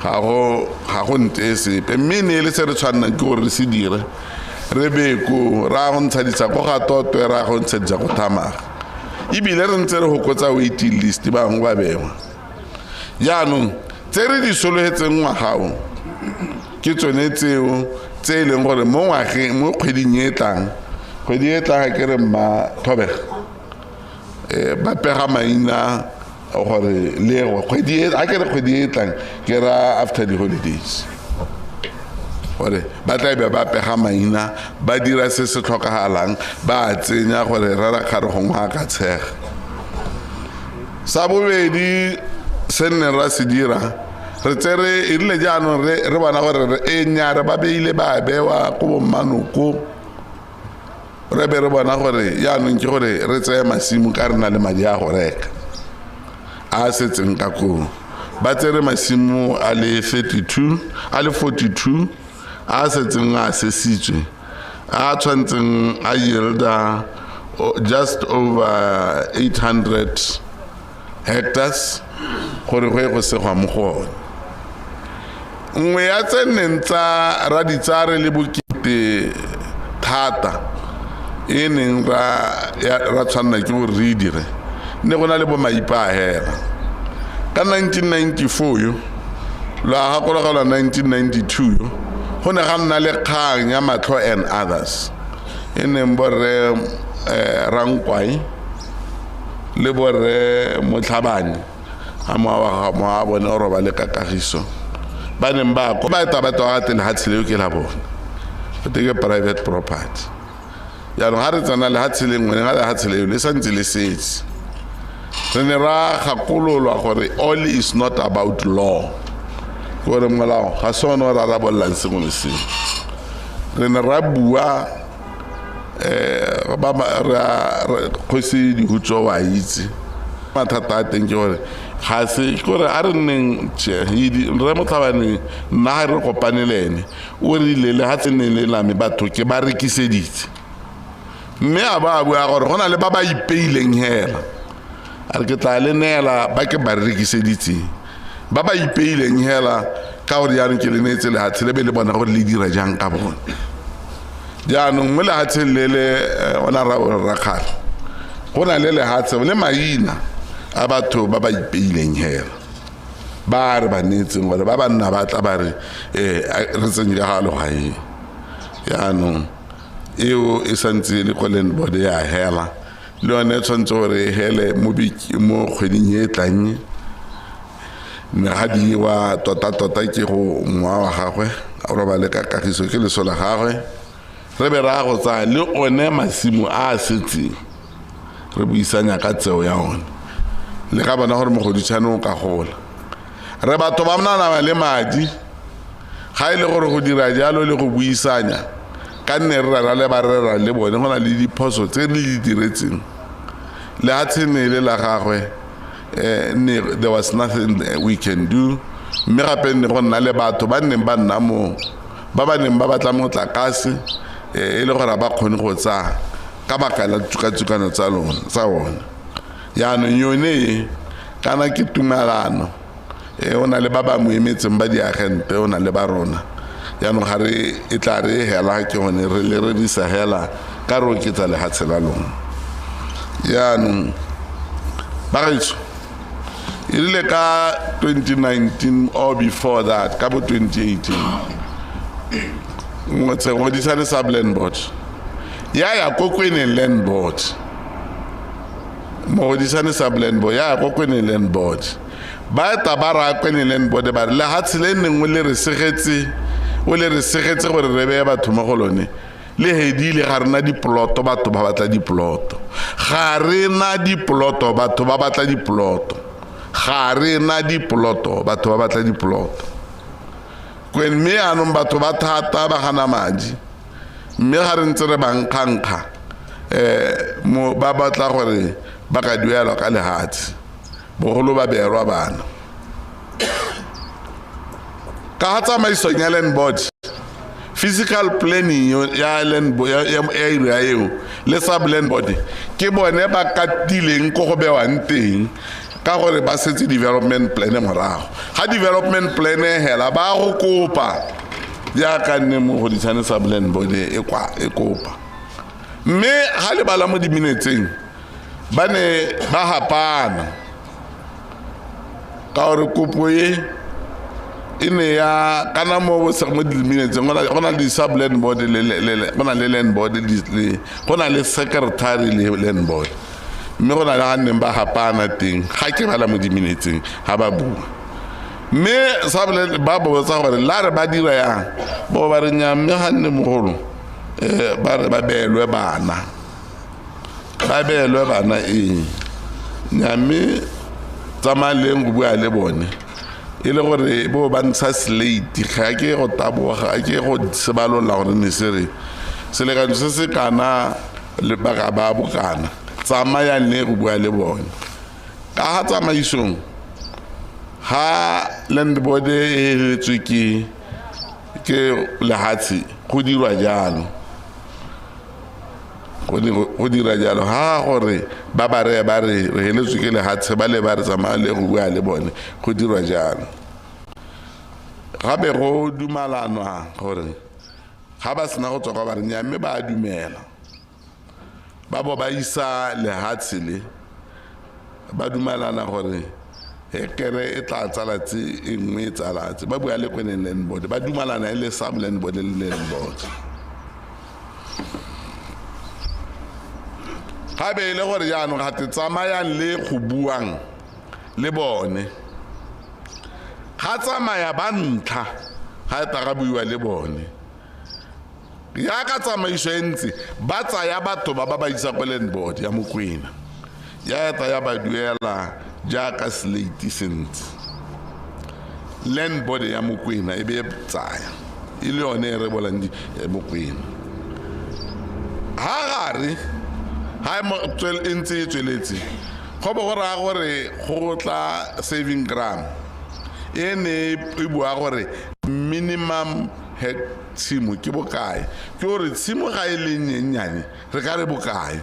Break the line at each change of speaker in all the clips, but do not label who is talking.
Ga go ntee sepe, mme ne e le se re tshwannang ke gore re se dire. Re bee ko ra go ntsha ditsha ko ga Totwe, ra go ntsha ditsha go Thamaga, ebile re ntse re gokotsa waiting list, bangwe ba bewa. Jaanong tse re di sologetseng ngwagao ke tsone tseo tse e leng gore mo ngwageng, mo kgweding e tlang, kgwedi e tlang, ga ke re mma Thobega, ba pega maina gore le kgwedi e, ga ke re kgwedi e tlang, ke ra after the holidays, gore ba tla be ba pega maina, ba dira se se tlhokagalang, ba a tsenya gore re rakgare gongwe a ka tshega. Sa bobedi se nne ra se dira, re tsere e rile jaanong re bona gore re e nya re ba beile ba bewa ko bommanoko, re be re bona gore jaanong ke gore re tseye masimo ka re na le madi a go reka a setseng ka koo. Ba tsere masimo a le 32, a le 42 a setseng a sesitswe, a tshwantseng a yielda just over 800 hectares, gore go ye go segwa mo go one. Nngwe ya tse nneng tsa raditsare le bokete thata e neng ra tshwanela ke gore re e dire, ne go na le bo maipa a hela ka 1994 yo lo a gakologelwa, 1992 yo go ne ga nna le kgang ya Matlho and others, e neng borre Rankwai le borre Motlhabane, ga mowa wa bone o roba le ka kagiso, ba neng ba ko ba eta batho ga lehatshe leo ke la bone, gote ke private property. Jaanong ga re tsena lehatshe lengwe ga lehatshe leo le santse le setse, re ne ra gakololwa gore all is not about law, gore molao ga se one o rarabololang sengwe le sengwe. Re ne ra bua kgosi Dihutso wa itse mathata a teng ke gore ga se kore a re nneng re Motlhabane. Nna ga re kopane le ene, o rile le ga tse neng le lame batho ke ba rekiseditse, mme a ba a bua gore go na le ba ba ipeileng hela, a re ke tla le neela ba ke ba rekiseditseng, ba ba ipeileng hela, ka gore jaanong ke le neetse lehatshe le be le bona gore le dira jang ka bone. Jaanong mo lehatsheng le le ona ra rakgale, go na le lehatshe le maina a batho ba ba ipeileng hela, ba re ba neetseng, gore ba ba nna ba tla ba re re tsenye ka ga legaeng. Jaanong eo e santse e le ko land board ya hela, le yone e tshwanetse gore e hele mo kgweding e tlang. Mme ga diwa tota-tota ke go mowa wa gagwe a robale ka kagiso, ke leso la gagwe. Re be ra go tsaya le one masimo a a setseng, re buisanya ka tseo ya one le ga bona gore mogoditshane o ka gola. Re batho ba nana le madi, ga e le gore go dira jalo le go buisanya ka nne re rera le ba rera le bone, go na le diphoso tse re di diretseng lehatshe ne le la gagwe, ne there was nothing we can do. Mme gape ne go nna le batho ba nneng ba nna moo, ba ba neng ba batla motlakase, e le gore ba kgone go tsaya ka baka la tsukatsukano tsa lona tsa one. Jaanong yone e kana ke tumalano e o na le ba ba mo emetseng ba diagente, o na le ba rona. Jaanong ga re e tla re hela ke gone re le rerisa hela ka re oketsa lehatshe la lona. Jaanong bagaetsho, e rile ka 2019 or before that, ka bo 2018, ngodisane sub land board ya ya ko Kweneng Land Board, Mogodisane sub land board ya ya ko Kweneng Land Board, ba eta ba raya Kweneng Land Board ba re lehatshe le nengwe le re segetse, o le re segetse gore re beye batho mo go lone, le hedile, ga rena dipoloto, batho ba batla dipoloto, ga re na dipoloto, batho ba batla dipoloto, ga re na dipoloto, batho ba batla dipoloto kwen. Mme yaanong batho ba thata ba gana madi, mme ga re ntse re bankgankga mo ba batla gore ba ka duelwa ka lehatshe, bogolo ba beelwa bana ka ga tsamaisong ya land board, physical planning ya land ya area eo le sub land board, ke bone ba katileng ko go bewang teng. Ka gore ba setse development plan morago. Ga development plan hela ba go kopa jaaka nne mo go ditshane sa land board e kwa e kopa. Mme ga le bala mo diminetseng ba ne ba hapana ka gore kopo e e ne ya kana mo mo diminetseng go na le sub land board le go na le land board le go na le secretary le land board. Mme go na le ga nneng ba hapana teng ga ke bala mo diminetseng ga ba bua. Mme sub land ba botsa gore la re ba dira yang bo ba re nya mme ga nne mogolo ba re ba beelwe bana. Ba beelwe bana eng nya mme tsamayang go bua le bone e le gore bo ba ntsha slate ga ke go taboga ke go sebalola gore ne se re selekanyo se se kana le ba ba bokana tsamayang le go bua le bone. Ka ga tsamaisong ga land board e heletswe ke lehatshe go dirwa jalo. Go dira jalo ha gore ba ba re ba re re heletswe ke lehatshe ba le ba re tsamaya le go bua le bone go dirwa jalo. Gape go dumalanwa gore ga ba sena go tswa kwa ba re nya mme ba dumela ba bo ba isa lehatshe le ba dumalana gore hekere e tla tsala tse e nngwe e tsala tse ba bua le Kweneng land board ba dumalana e le sub land board le land board. Gape e le gore jaanong ga te tsamayang le go buang le bone ga tsamaya ba ntlha ga e ta ga buiwa le bone ya ka tsamaiso e ntse ba tsaya batho ba ba ba isa ko land board ya Mokwena ya eta ya ba duela jaaka slate sentse. Land board ya Mokwena e be tsaya e le yone e rebolang ya Mokwena. Ha gare ha e ntse e tsweletse go bo go raya gore go tla saving gram e ne e bua gore minimum head tshimo ke bokae ke gore tshimo ga e le nyenyane re ka re bokae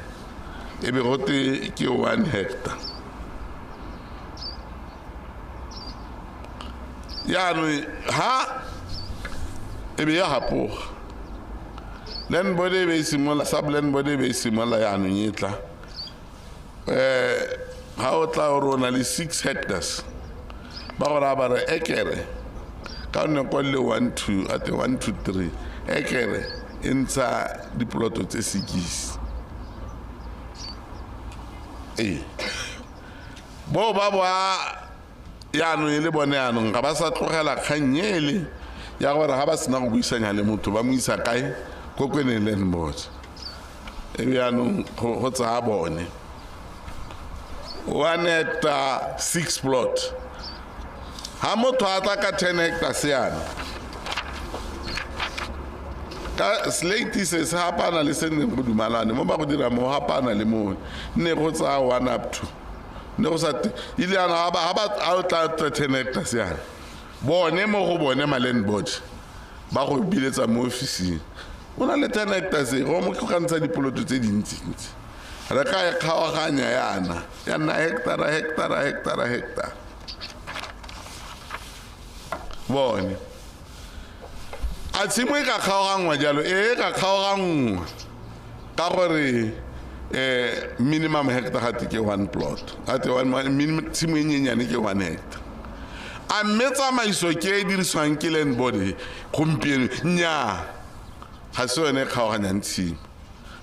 e be go te ke 1 hectare. Jaanong ha e be ya hapoga land board e be e simolola sub land board e be e simolola jaanong e tla ga o tla gore o na le 6 hectares ba go raya ba re ekere ka nne kwa le 1 2 ate 1 2 3 ekere e ntsha dipoloto tse 6. Ee bo ba boa jaanong e le bone jaanong ga ba sa tlogela kgang ele ya gore ga ba sena go buisanya le motho ba mo isa kae ko Kweneng land board e be jaanong go tsaya bone 1 hectare 6 plot. Ha motho a tla ka 10 hectares yana ka slate se se hapana le se neng go dumalane mo ba go dira mo hapana le mo ne go tsaya 1 up to ne go sa ile yana ha ba a tla 10 hectares yana bone mo go bone ma land board ba go biletsa mo ofising o na le 10 hectares go mo ka ntsha dipoloto tse dintsi-ntsi re ka e kgaoganya yana ya nna hectare hectare hectare hectare bone. A tshimo e ka kgaoganngwa jalo e ka kgaoganngwa ka gore minimum hectare gate ke 1 plot gate minimum tshimo e nyenyane ke 1 hectare. A mme tsamaiso ke e dirisiwang ke land board gompieno nnyaa ga se yone e kgaoganyang tshimo.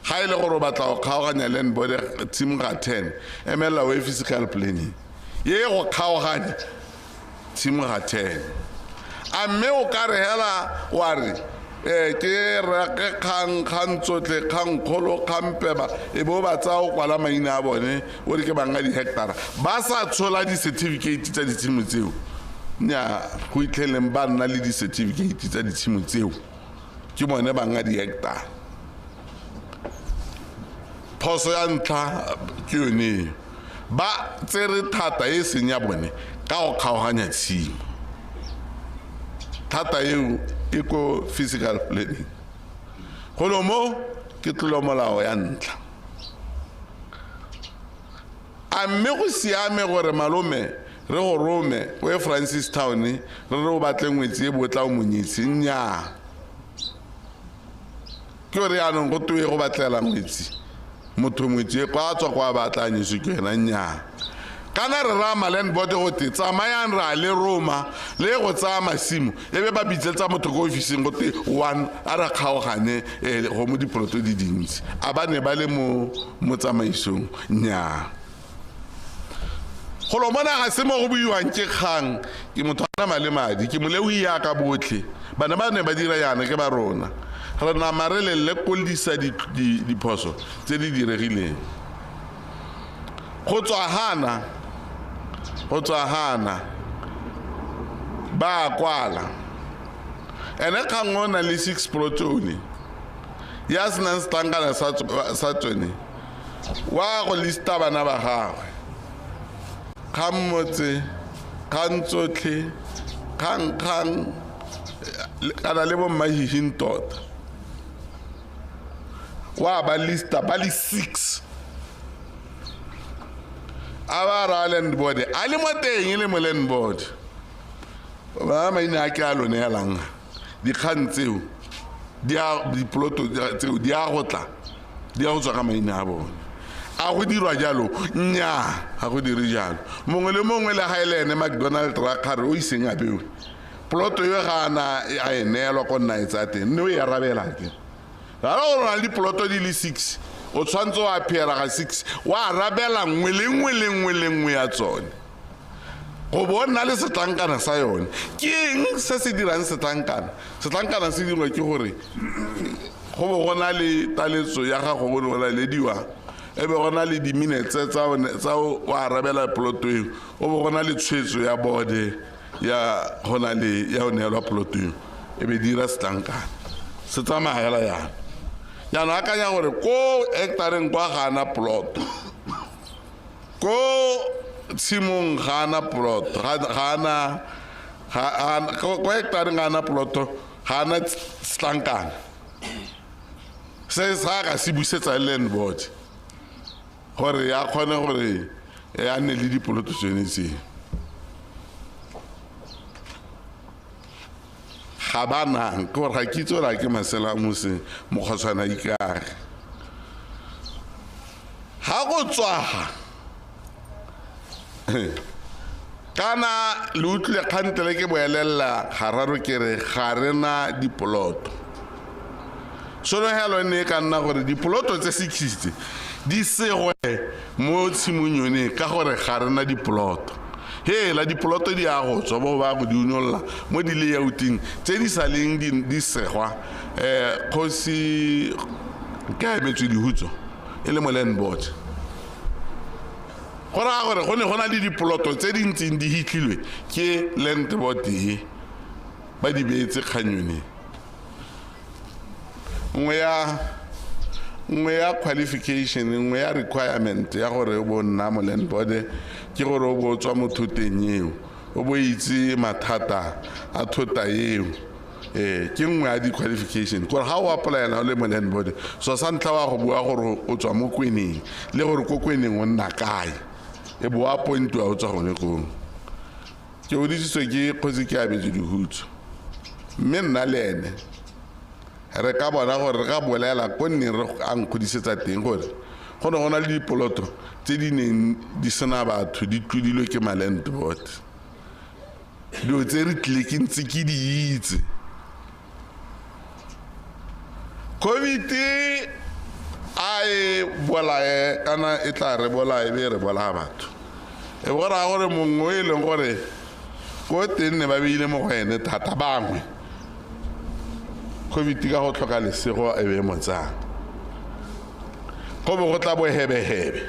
Ga e le gore o batla go kgaoganya land board tshimo ga 10 emela o e physical planning ye go kgaoganya tshimo ga 10. A mme o ka re hela wa re ke reke kgang kgang tsotlhe kgang kgolo kgang peba e bo ba tsaya o kwala maina a bone o re ke banga di-hectara ba sa tshola di-certificate tsa ditshimo tseo nnyaa go itlheleng ba nna le di-certificate tsa ditshimo tseo ke bone banga di-hectara. Phoso ya ntlha ke yone ba tsere thata e seng ya bone ka go kgaoganya tshimo. Thata eo e ko physical planning golo mo ke tlolomolao ya ntlha. A A mme go siame gore malome re go rome o ye Francistown re re o batle ngwetsi e botla o monyetse? Nnyaa, ke gore yaanong go toe go batlela ngwetsi motho ngwetsi e kwa tswa kwa batla nyetswe ke wena. Nnyaa, kana re raya ma-land board gote tsamayang re a le roma le go tsaya masimo e be ba bitsetsa motho ko officing gote one a re kgaogane go mo dipoloto di dintsi. A ba ne ba le mo tsamaisong? Nnyaa. Golo mona ga se mo go buiwang ke kgang, ke motho a nama le madi, ke moleo yaka botlhe. Bana ba ne ba dira yana ke ba rona, re nama re le lekolisa diphoso tse di diregileng. Go tswa hana ba kwala ene kgang o na le 6 protone ya senang setlankana sa tsone wa go lista bana ba gagwe kgang motse, kgang tsotlhe, kgang kana le bo mmahihing tota wa ba lista ba le 6 a ba ra land board a le mo teng e le mo land board ba maina a ke a lone elang dikgang tseo di a dipoloto tseo di a go tla di a go tswa ka maina a bone. A go dirwa jalo? Nnyaa, ga go dire jalo. Mongwe le mongwe le ga e le ene McDonald Rakgare o iseng a bewe poloto yo ga ana a e neelwa ko nna e tsaya teng nne o e arabela ke ga go na le dipoloto di le 6 o tshwanetse wa appeara ga 6 wa arabela nngwe le nngwe le nngwe le nngwe ya tsone go bo nna le setlankana sa yone. Ke eng se se dirang setlankana? Setlankana se dirwa ke gore go bo go na le taletso ya gago go ne go lalediwa e be go na le di-minutes tsa o arabela poloto eo, o bo go na le tshwetso ya bode ya go na le ya o neelwa poloto eo e be dira setlankana se tsamaya hela yana. Jaanong akanya gore ko hectareng kwa ga ana poloto, ko tshimong ga ana poloto, ga ana ko hectareng ga ana poloto, ga ana setlankana se sa ga se busetsa land board gore ya kgone gore ya nne le dipoloto tsone tse. Ga ba nang ke gore ga ke itse gore a ke masela mose mokgotshwana ikage ga go tswaga kana le utlwile kgantele ke boelelela gararo ke re ga re na dipoloto. Sologelo ne e ka nna gore dipoloto tse 60 di segwe mo tshimong yone ka gore ga re na dipoloto. Hela dipoloto di a go tswa bo ba go di unolla mo di layouting tse di sa leng di segwa. Kgosi ke a emetswe dihutso e le mo land board go raya gore go ne go na le dipoloto tse di ntseng di hitlhilwe ke land board e ba di beetse kgang yone. Nngwe ya qualification, nngwe ya requirement ya gore o bo nna mo land board ke gore o bo tswa mo thoteng eo, o bo itse mathata a thota eo. Ke nngwe ya di-qualification gore ga o applyela o le mo land board so sa ntlha wa go bua gore o tswa mo kweneng le gore ko kweneng o nna kae e bo appointiwa o tswa gone koo. Ke godisitswe ke kgosi ke abetse dihutso mme nna le ene re ka bona gore re ka bolela ko nneng re a nkgodisetsa teng gore go ne go na le dipoloto tse di neng di sena batho di tlodilwe ke ma-land board. Dilo tse re tlile ke ntse ke di itse. COVID a e bolae kana e tla re bolae be re bolaya batho e bo raya gore mongwe e leng gore ko teng ne ba beile mo go ene thata bangwe COVID ka go tlhoka lesego e be motsang go bo go tla bohebehebe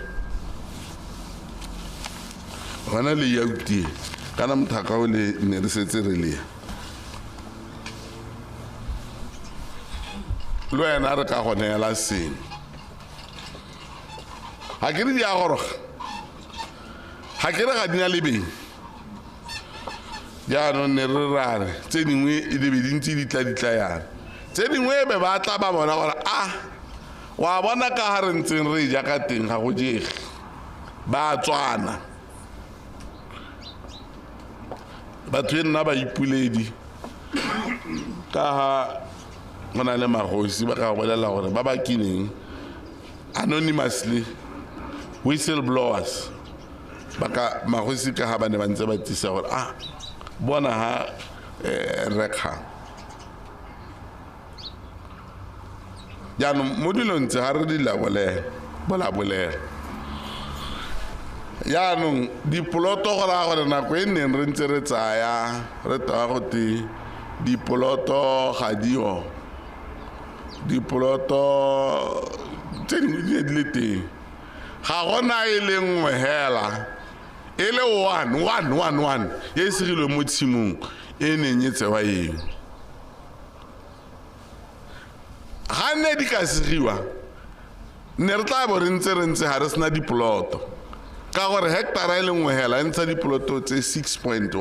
gona le yautie kana mothaka o le ne re setse re le le wena re ka go neela sengwe. Ga ke re di a goroga, ga ke re ga di na le beng. Jaanong ne re rare tse dingwe e di be di ntse di tla di tla yana, tse dingwe e be ba tla ba bona gore a wa bona ka ga re ntseng re ja ka teng ga go jege. Ba tswana. Batho e nna baipoledi ka ha go na le magosi ba ka bolela gore ba ba kineng anonymously whistleblowers ba ka magosi ka ha ba ne ba ntse ba tsisa gore ah bona ha rekha jaanong mo dilong tse ga re di bolabolela jaanong dipoloto go raya gore nako e neng re ntse re tsaya re taya gote dipoloto ga dio dipoloto tse dingwe di ne di le teng ga gona e le nngwe hela e le one one one one e e segilwe mo tshimong e neng e tsewa eng ga nne di ka segiwa ne re tla bo re ntse ga re sena dipoloto ka gore hectare e le nngwe hela e ntsha dipoloto tse 6.1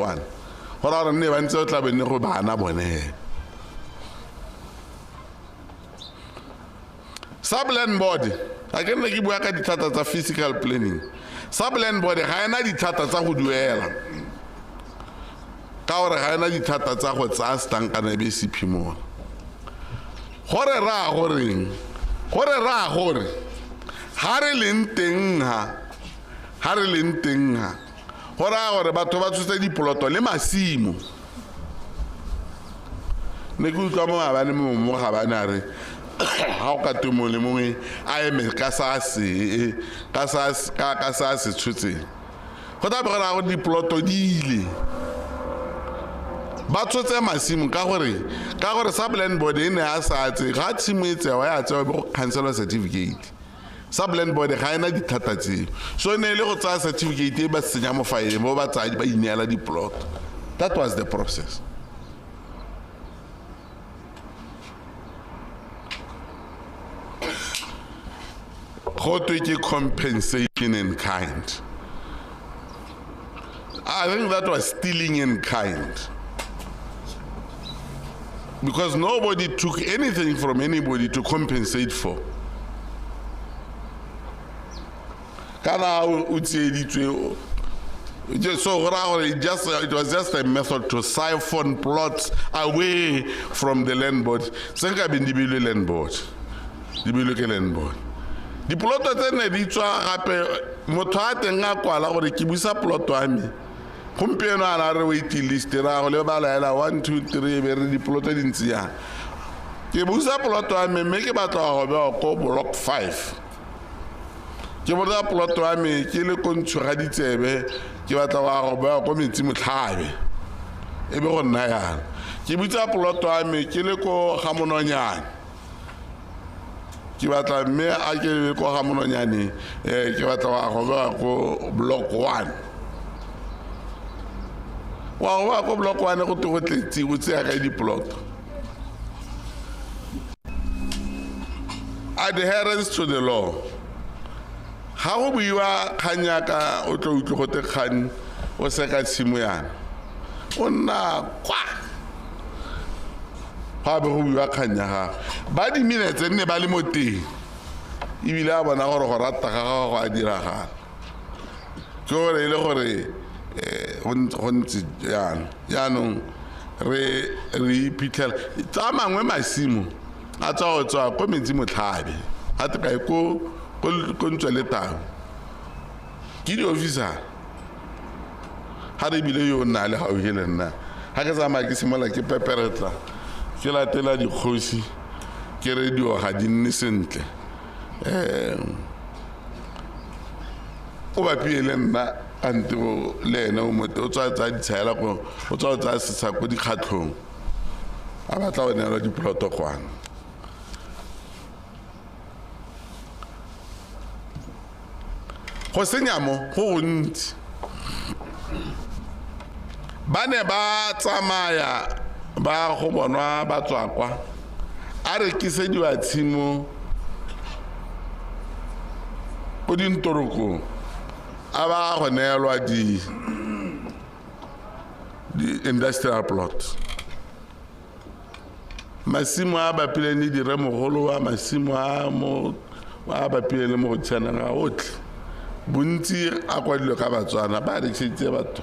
go raya gore nne ba ntse o tla be nne go bana bone. Sub-land board ga ke nne ke bua ka dithata tsa physical planning. Sub-land board ga ena dithata tsa go duela ka gore ga ena dithata tsa go tsaya setankana e be se phimola. Gore raya goreng? Gore raya gore ga re leng teng ha go raya gore batho ba tshotse dipoloto le masimo. Ne ke utlwa mo maabane mo gabane a re ga o ka te mongwe le mongwe a eme ka sa se ka sa se tshotseng go tla be go raya gore dipoloto di ile ba tshotse masimo ka gore sub-land board e ne a sa tse ga tshimo e tsewa ya tsewa be go cancelwa certificate. Sub-land board ga ena dithata tseo so ne e le go tsaya certificate e ba senya mo faeleng bo ba tsaya ba ineela diplot. That was the process. Go twe ke compensation in kind. I think that was stealing in kind. Because nobody took anything from anybody to compensate for. Kana o tsieditswe so it was just a method to siphon plots away from the land board. Se nka beng di beilwe land board. Di beilwe ke land board. Dipoloto tse ne di tswa gape motho a teng a kwala gore ke busa poloto ya me gompieno a na re waiting list ra go le ba laela 1 2 3 be re dipoloto di ntse yang ke busa poloto ya me mme ke batla go bewa ko block 5 ke bona poloto ya me ke le ko ntsho ga ditsebe ke batla go bewa ko metsi motlhabe e be go nna yana ke butsa poloto ya me ke le ko ga mononyane ke batla mme a ke le ko ga mononyane ke batla go bewa ko block 1 wa go bewa ko block 1 go te go tletse o tseya ka dipoloto. Adherence to the law. Ga go buiwa kgang yaka o tlo utlwe gote kgang o seka tshimo yana o nna kwa ga be go buiwa kgang ya gago ba di-minutes nne ba le mo teng ebile a bona gore go rata ga gago go a diragala ke gore e le gore go ntse jaana jaanong re iphitlhela tsa mangwe masimo a tswa go tswa ko metsi motlhabe a te kae ko ntswe le tau ke di-officer ga re ebile yo o nna le gaufi le nna ga ke tsamaya ke simolola ke peperetla ke latela dikgosi ke re dio ga di nne sentle o bapile le nna ante le ene o mote o tswa tsaya ditshaela o tswa tsaya setsha ko dikgatlhong a batla go neelwa dipoloto kwana. Go senya mo go gontsi ba ne ba tsamaya ba go bonwa ba tswa kwa a rekisediwa tshimo ko dintorokong a ba go neelwa di-industrial plot masimo a bapileng le diremogolo a masimo a bapileng le mo go tshanang a otlhe Bontsi a kwadilwe ka Batswana ba rekiseditse batho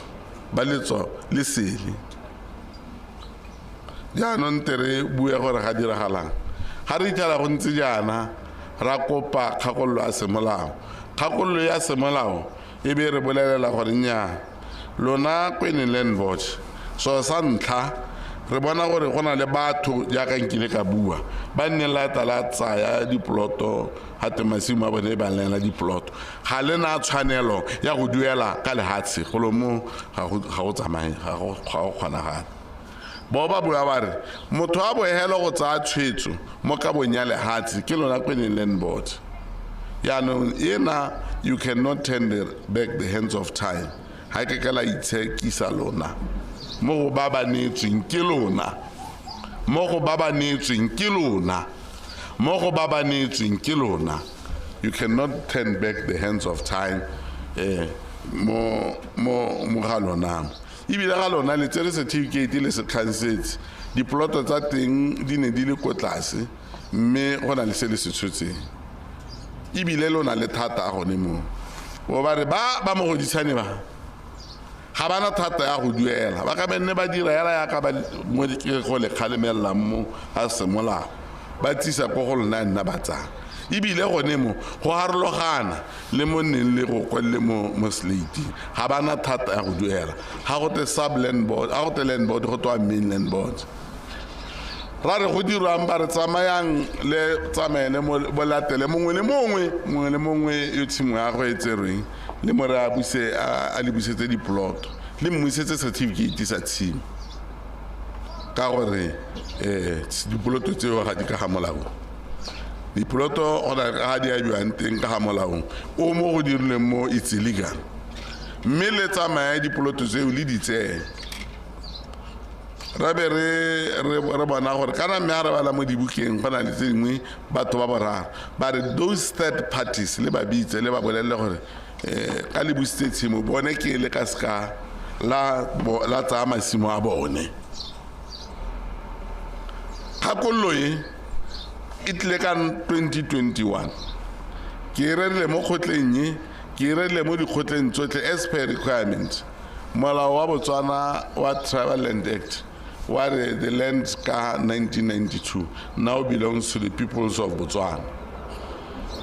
ba letso le sele. Jaanong nte re bue gore ga diragalang. Ga re itlhela go ntse jaana ra kopa kgakololo ya semolao. Kgakololo ya semolao e be re bolelela gore nnyaa lona Kweneng Land Board so sa ntlha re bona gore go na le batho jaaka nkile ka bua ba nne lata la tsaya dipoloto gate masimo a bone ba neela dipoloto ga le na tshwanelo ya go duela ka lehatshe golo mo ga go tsamaye ga go kgonagale. Bo ba bua ba re motho a bohelo go tsaya tshwetso mo kabong ya lehatshe ke lona Kweneng Land Board. Jaanong ena you cannot turn back the hands of time. Ga ke ka la itshekisa lona mo go ba ba neetsweng ke lona, mo go ba ba neetsweng ke lona, mo go ba ba neetsweng ke lona. You cannot turn back the hands of time mo ga lona. Ebile ga lona le tsere certificate le se khansetse, dipoloto tsa teng di ne di le ko tlase mme go na le se le se tshotseng. Ebile lona le thata a gone mo. Bo ba re ba mo godisane ba ga bana thata ya go duela, ba ka benne ba dira yala ya ka ba mo ke go le kgalemelang mo ga semolao ba tsisa ko go lona nna ba tsaya. Ebile gone mo go harologana le mo nneng le go kwelle mo slate ga bana thata ya go duela. Ga go te sub land board, ga go te land board, go twa main land board. Ra re go dirwang ba re tsamayang le tsamaele mo latele mongwe le mongwe, mongwe le mongwe yo tshimo ya go e tserweng le mo re a buse a le busetse diploto le mmusetse certificate sa tshimo ka gore dipoloto tseo ga di ka ga molaong. Dipoloto go ga di abiwang teng ka ga molaong o mo go dirilweng mo it's illegal, mme le tsamaye dipoloto tseo le di tseye. Ra be re bona gore kana mme a re bala mo dibukeng go na le tse dingwe batho ba boraro ba re those third parties le ba bitse le ba bolelele gore ka le busitse tshimo bone ke le ka seka la tsaya masimo a bone. Kgakololo e e tlile ka 2021 ke rerile mo kgotleng e, ke rerile mo dikgotleng tsotlhe as per requirement. Molao wa Botswana wa Tribal Land Act wa re the land ka 1992 now belongs to the peoples of Botswana.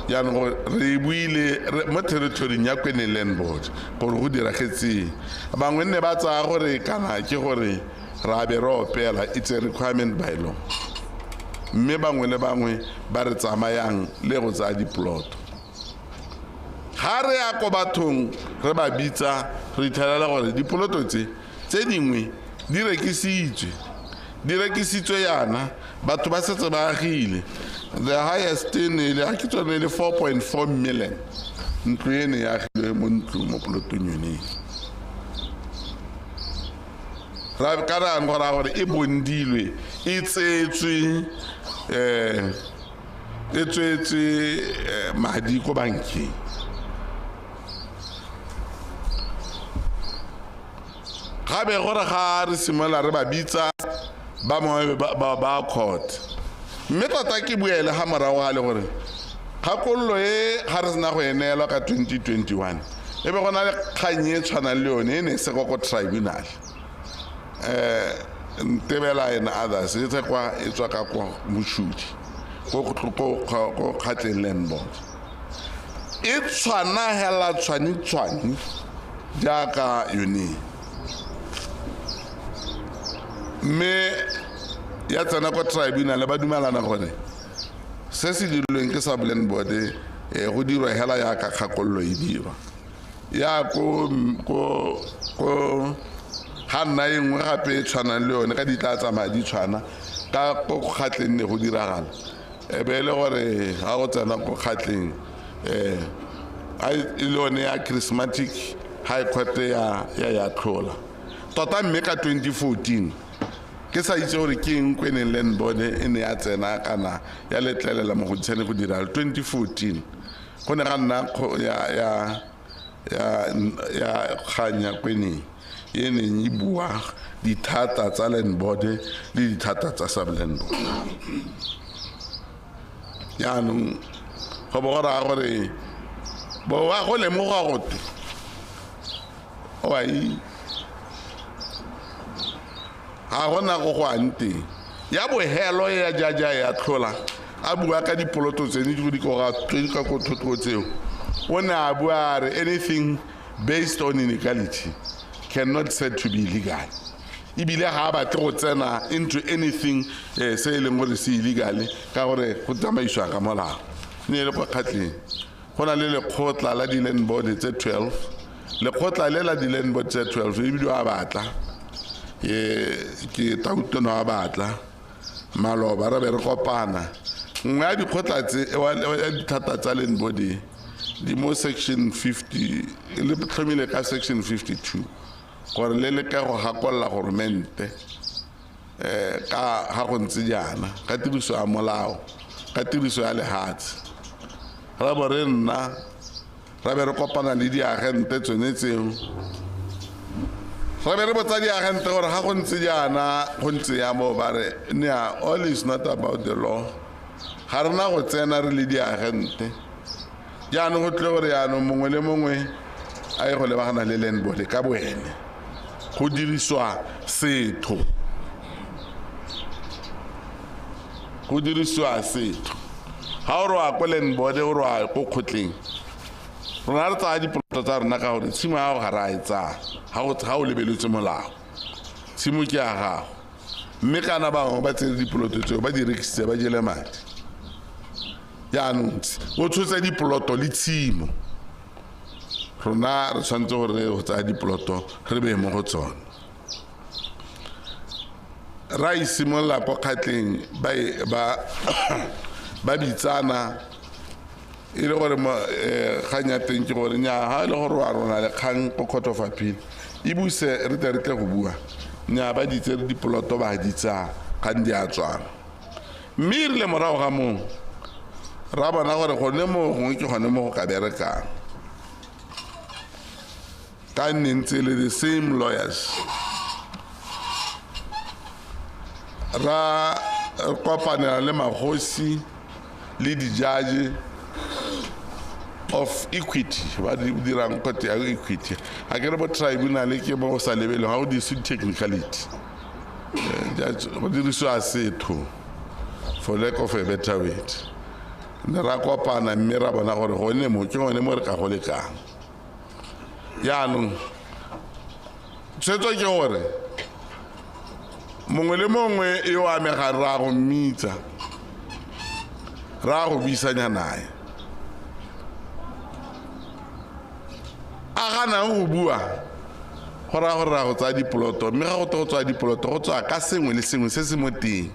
Jaanong re buile mo territory ya Kweneng Land Board gore go diragetseng. Bangwe nne ba tsaya gore kana ke gore ra be re opela, it's a requirement by law. Mme bangwe le bangwe ba re tsamayang le go tsaya diploto. Ga re ya ko bathong re ba bitsa re ithelela gore dipoloto tse dingwe di rekisitswe, di rekisitswe yana batho ba setse ba agile. The highest ne le a ke tsone le 4.4 million ntlo e ne ya agilwe mo ntlong mo polotong yone. Ra ka ra ngora gore e bondilwe e tsetswe e tswetswe madi ko bankeng. Gabe gore ga re simolola re ba bitsa ba mongwe ba court. Mme tota ke buele ga morago ga le gore kgakololo e ga re sena go e neelwa ka 2021 e be go na le kgang e tshwanang le yone e ne e se kwa ko tribunal. Ntebela and others e tswa ka kwa Mochudi ko Kgatleng Land Board. E tshwana hela tshwane jaaka yone. Mme ya tsena kwa tribunal ba dumelana gore se se dirilweng ke sub land board go dirwa hela yaka kgakololo e dirwa. Ya ko ga nna e nngwe gape e tshwanang le yone ka di tla tsamaya di tshwana ka ko Kgatleng ne go diragala. E be e le gore ga go tsena ko Kgatleng e le yone ya charismatic high court ya tlhola. Tota mme ka 2014 ke sa itse gore ke eng Kweneng Land Board e ne ya tsena kana ya letlelela mo go tshwane go dira 2014 go ne ga nna ya kganya Kweneng e neng e bua dithata tsa land board le dithata tsa sub land board. Jaanong go bo go raya gore Bo wa go lemoga gote oi ga gona go go ang teng. Ya bohelo ya jaja ya tlhola a bua ka dipoloto tse di ka ko thotoko tseo, o ne a bua a re anything based on inequality cannot said to be legal. Ebile ga a batle go tsena into anything se e leng gore se illegale ka gore go tsamaisiwa ka molao. Ne e le kwa Kgatleng go na le lekgotla la di-land board tse 12, lekgotla le la di-land board tse 12 ebile a batla ke Tautona a batla maloba re be re kopana. Nngwe ya dikgotla tse ya dithata tsa land board di mo section 50, le tlhomile ka section 52 gore le leke go gakolola goromente ka ga go ntse jaana ka tiriso ya molao, ka tiriso ya lehatshe. Ra bo re nna ra be re kopana le diagente tsone tseo, ra be re botsa diagente gore ga go ntse jaana go ntse ya mo, ba re nea all is not about the law, ga rena go tsena re le diagente. Jaanong go tlile gore jaanong mongwe le mongwe a ye go lebagana le land board ka boene, go dirisiwa setho, go dirisiwa setho. Ga o re wa ko land board, o re wa ko kgotleng, rona re tsaya dipoloto tsa rona ka gore tshimo ya gago ga re a e tsaya, ga o lebeletse molao, tshimo ke ya gago. Mme kana bangwe ba tsere dipoloto tseo ba di rekisitse ba jele madi. Jaanong o tshotse dipoloto le tshimo, rona re tshwanetse gore go tsaya dipoloto re beye mo go tsone. Ra isimolola ko Kgatleng ba bitsana e le gore kgang ya teng ke gore nnyaa, ga e le gore wa rona le kgang ko Court of Appeal e buse re tle re tle go bua, nnyaa ba di tsere dipoloto ba di tsaya, kgang di a tswana. Mme e rile morago ga moo ra bona gore gone mo gongwe ke gone mo go ka berekang, ka nne ntse le the same lawyers. Ra kopanela le magosi le di-judge of equity ba di dirang court ya equity. Ga ke re bo tribunal ke mo go sa lebeleng, ga go dirisiwe technicality, go dirisiwa setho for lack of a better word. Ne ra kopana mme ra bona gore gone mo ke gone mo re ka go lekang. Jaanong tshwetso ke gore mongwe le mongwe yo amegang ra go mmitsa, ra go buisanya nae. A ganang go bua go raya gore ra go tsaya dipoloto, mme ga go te go tsaya dipoloto go tswa ka sengwe le sengwe se se mo teng.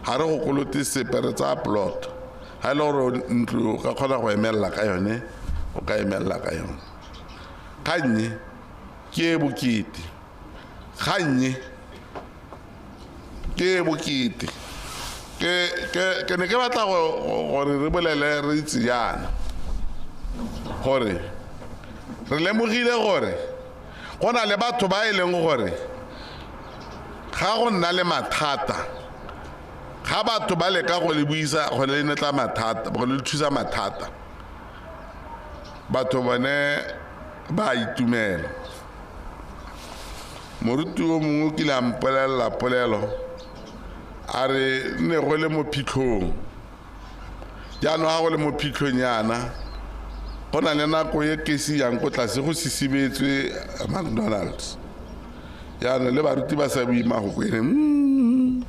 Ga re go kolote sepe, re tsaya poloto. Ga e le gore ntlo o ka kgona go emelela ka yone, o ka emelela ka yone. Kgannye ke e bokete, kgannye ke e bokete. Ke ne ke batla gore re bolele re itse jaana gore re lemogile gore go na le batho ba e leng gore ga go nna le mathata, ga batho ba leka go le buisa, go le netla mathata, go le thusa mathata, batho bone ba itumela. Moruti o mongwe o kile a mpolelela polelo a re ne go le mo phitlhong. Jaanong ga go le mo phitlhong yana, go na le nako e kesi yang ko tlase go sisibetswe McDonald's. Jaanong le baruti ba sa bue mafoko ene,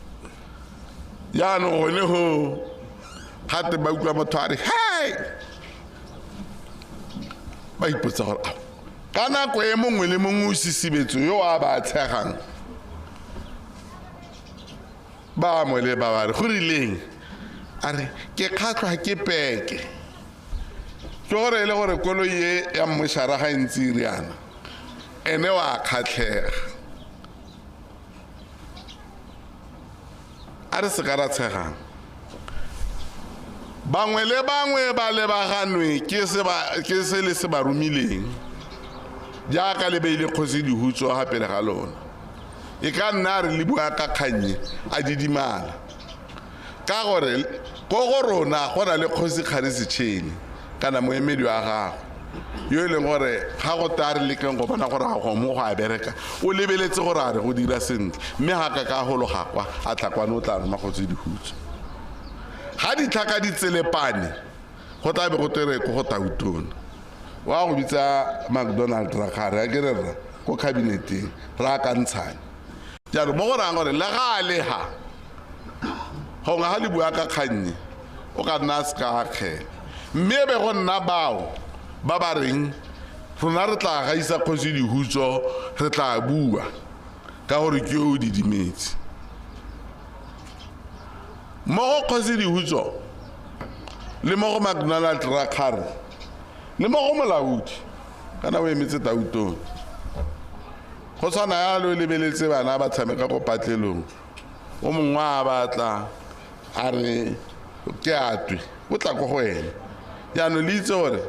jaanong gone go gate ba utlwa motho a re hey, ba ipotsa gore ao ka nako e mongwe le mongwe o sisibetswe yo a ba tshegang, ba mo le ba ba re go rileng, a re ke kgatlhwa ke peke. Ke gore e le gore koloi e ya mmošara ga e ntse e riana, ene wa kgatlhega. A re se ka ra tshegang. Bangwe le bangwe ba lebaganwe ke se le se ba romileng, jaaka le beile kgosi dihutso ga pele ga lona. E ka nna a re le bua ka kgannye a didimala, ka gore ko go rona go na le kgosi Kgari Setšhene kana moemedi wa gagwe yo e leng gore ga go taya re lekeng go bona gore ga go mo go a bereka, o lebeletse gore a re go dira sentle, mme ga ka ka gologa kwa a tla kwane o tla roma Kgosi Dihutso. Ga ditlhaka di tselepane go tla be go tere ko go Tautona wa go bitsa McDonald Rakgare a ke re rra ko cabineteng re akantshane. Jaanong mo go rayang gore le ga a le ga gongwe ga le bua ka kgannye o ka nna a se ka akgela, mme e be go nna bao ba ba reng rona re tla gaisa Kgosi Dihutso, re tla bua ka gore ke yo o didimetse. Mo go Kgosi Dihutso le mo go McDonald Rakgare le mo go molaodi kana o emetse Tautona, go tshwana yalo o lebeletse bana ba tshameka ko patlelong, o mongwe a batla a re ke atwe, o tla ko go ene. Jaanong le itse gore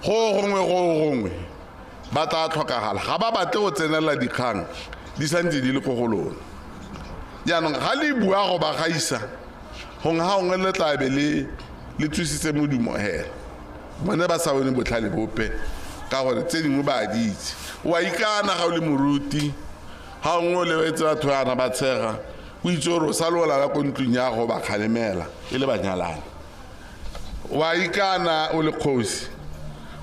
go gongwe ba tla tlhokagala, ga ba batle go tsenela dikgang di santse di le ko go lona. Jaanong ga le bua go ba gaisa, gongwe ga gongwe le tla be le thusitse modumo hela, bone ba sa bone botlhale bope ka gore tse dingwe ba di itse. O a ikana ga o le moruti, ga gongwe o lebetse batho bana ba tshega, o itse gore o sa le o lala ko ntlong ya go ba kgalemela e le banyalane. O a ikana o le kgosi,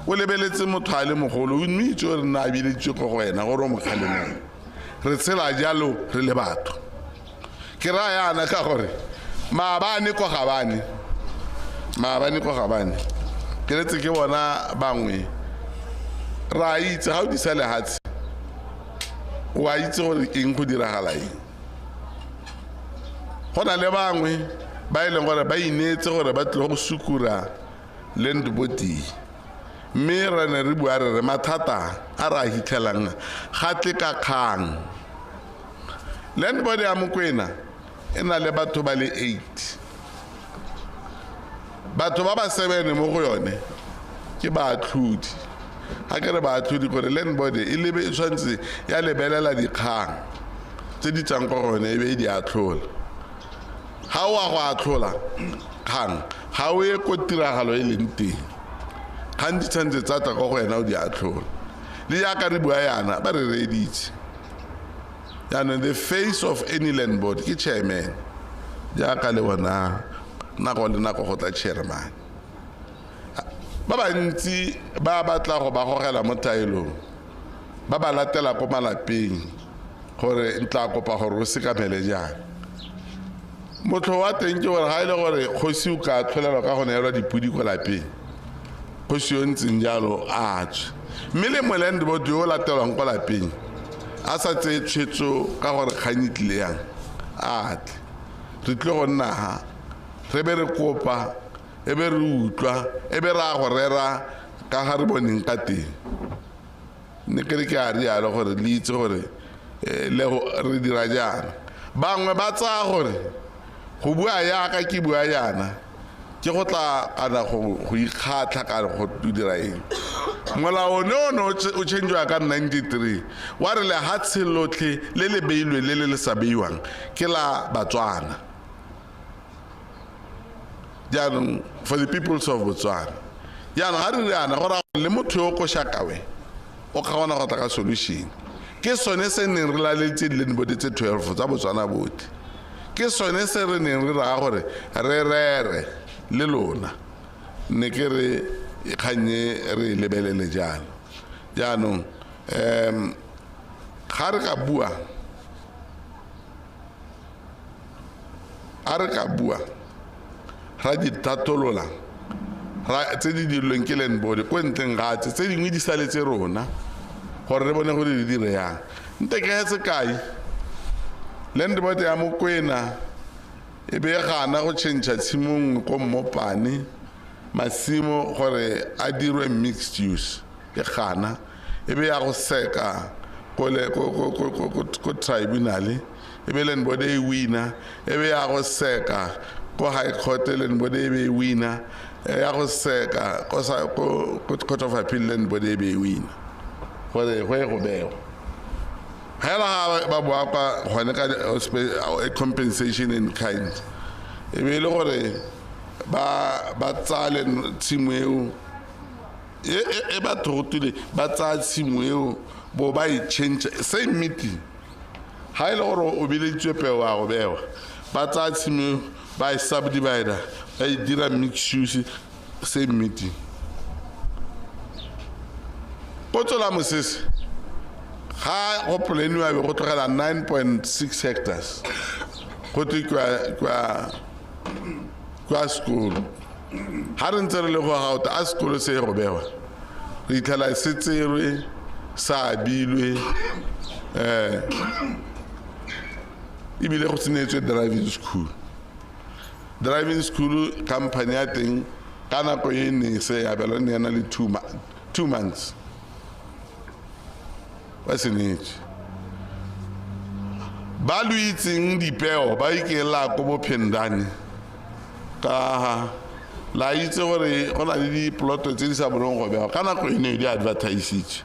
o lebeletse motho a le mogolo, o mme itse gore nna a bileditswe ko go wena gore o mo kgalemela. Re tshela jalo re le batho. Ke raya yana ka gore maabane ko Gabane, ke letse ke bona bangwe ra itse ga o disa lehatshe, o a itse gore eng go diragala eng. Go na le bangwe ba e leng gore ba ineetse gore ba tlile go sukura land board, mme re ne re bua re re mathata a re a hitlhelang ga tle ka kgang. Land board ya Mokwena e na le batho ba le 8, batho ba ba 7 mo go yone ke baatlhodi. Ga ke re baatlhodi gore land board e lebe e tshwanetse ya lebelela dikgang tse di tswang ko go yone e be e di atlhola. Ga o a go atlhola kgang, ga o ye ko tiragalo e leng teng, kgang di tshwanetse tsa tla ko go wena o di atlhola. Le jaaka re bua yana ba re reeditse. Jaanong the face of any land board ke chairman, jaaka le bona nako le nako go tla chairman. Ba bantsi ba batla go ba gogela mo taelong, ba ba latela ko malapeng gore ntla kopa gore o sekamele jang. Motlho wa teng ke gore ga e le gore kgosi o ka tlholelwa ka go neelwa dipodi ko lapeng, kgosi yo ntseng jalo a tswe, mme le mo land board yo o latelwang ko lapeng a sa tseye tshwetso ka gore kgang e tlile yang, a tle. Re tlile go nna ha re be re kopa, e be re utlwa, e be re a go rera ka ga re boneng ka teng. Ne ke re ke a rialo gore le itse gore le re dira jaana. Bangwe ba tsaya gore go bua yaka ke bua yana ke go tla kana go ikgatlha kana go dira eng. Molao one o change-wa ka 93 wa re lehatshe lotlhe le le beilwe le le le sa beiwang ke la Batswana. Jaanong for the peoples of Botswana. Jaanong ga re riana go raya gore le motho yo ko Shakawe o kgona go tla ka solution. Ke sone se neng re laleditse di-land board tse 12 tsa Botswana botlhe. Ke sone se re neng re raya gore re rere le lona, ne ke re kgannye re lebelele jalo. Jaanong ga re ka bua, ra di tatolola tse di dirilweng ke land board ko ntleng ga tse tse dingwe di saletse rona gore re bone gore di dire yang. Nte ke sekai, land board ya Mokwena e be gana go change tshimo nngwe ko Mmopane masimo gore a dirwe mixed use, e gana e be ya go seka ko tribunal, e be land board e wina, e be ya go seka ko high court, land board e be wina, ya go seka ko court of appeal, land board e be wina gore go ye go bewa. Hela ga ba bua kwa gone ka compensation in kind, e be e le gore ba tsale tshimo eo E batho go tule ba tsaya tshimo eo bo ba e change same meeting. Ga e le gore o bileditswe peo a go bewa, ba tsaya tshimo eo ba e subdivida, ba e dira mix use, same meeting. Potso la mosese ga go poleniwa be go tlogela 9.6 hectares go twe kwa sekolo. Ga re ntse re le go gauta a sekolo se go bewa, re itlhela se tserwe sa abilwe, ebile go tsenetswe driving school. Driving school company ya teng ka nako e neng se abelwa ne ena le 2 months ba se neetswe. Ba lo itseng dipeo ba ikela ko bophendane, ka la itse gore go na le diploto tse di sa bolong go bewa ka nako e ne di advertisitswe.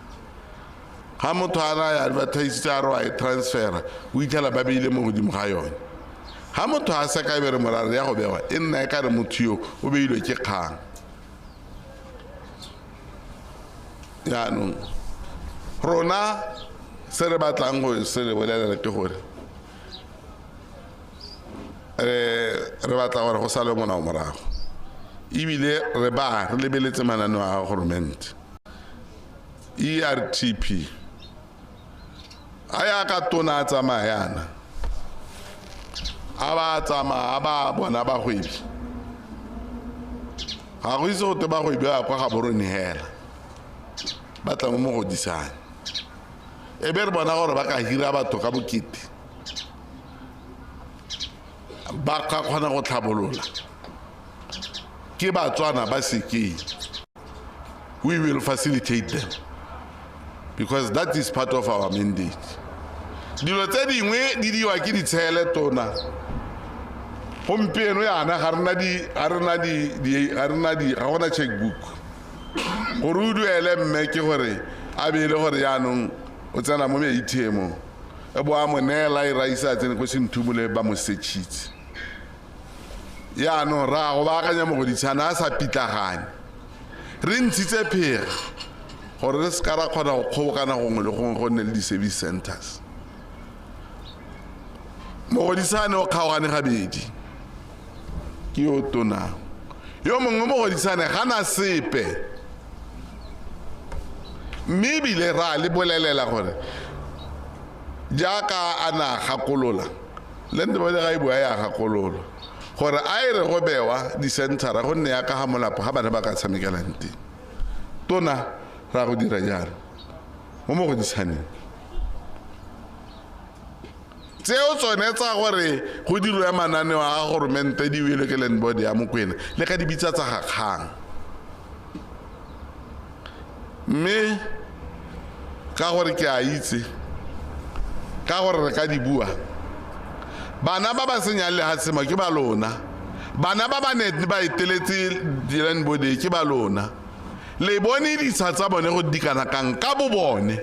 Ga motho a na advertisitse a re wa e transfera, o itlhela ba beile mo godimo ga yone. Ga motho a sa ka bere morare ya go bewa, e nna e ka re motho yo o beilwe ke kgang. Jaanong rona se re batlang go se le bolelela ke gore re batla gore go sale molao morago, ebile re ba re lebeletse mananeo a goromente. ERTP a ya ka tona a tsamaya yana, a ba tsamaya a ba bona bagwebi, ga go itse gote bagwebi ba kwa Gaborone hela, ba tla mo Mogodisane. E be re bona gore ba ka hira batho ka bokete, ba ka kgona go tlhabolola. Ke Batswana ba sekeng, we will facilitate them because that is part of our mandate. Dilo tse dingwe di diwa ke ditshele tona. Gompieno yana ga rena ga gona checkbook. Gore o duele mme ke gore a be le gore jaanong o tsena mo ATM-ong, e bo a mo neela e raisa a tsene ko Senthumole ba mo setšhitse. Jaanong ra go baakanya Mogoditshane a sa pitlagane, re ntshitse phega gore re seka ra kgona go kgobokana gongwe le gongwe go nne le di-service centers. Mogoditshane o kgaogane gabedi, ke yo tona yo mongwe Mogoditshane ga na sepe, mme ebile ra le bolelela gore jaaka a na gakolola le nte bone ga e bua ya gakolola gore a e re go bewa di-centera go nne yaka ga molapo ga bana ba ka tshamekelang teng. Tona ra go dira jalo mo Mogoditshaneng. Tseo tsone tsa gore go dirwe mananeo a goromente di welwe ke land board ya Mokwena le ka di bitsa tsa ga kgang. Mme ka gore ke a itse, ka gore re ka di bua, bana ba ba senyang lehatshe mo ke ba lona, bana ba ba ne ba eteletse di-land board ke ba lona. Le bone ditsha tsa bone go dikana kang ka bo bone,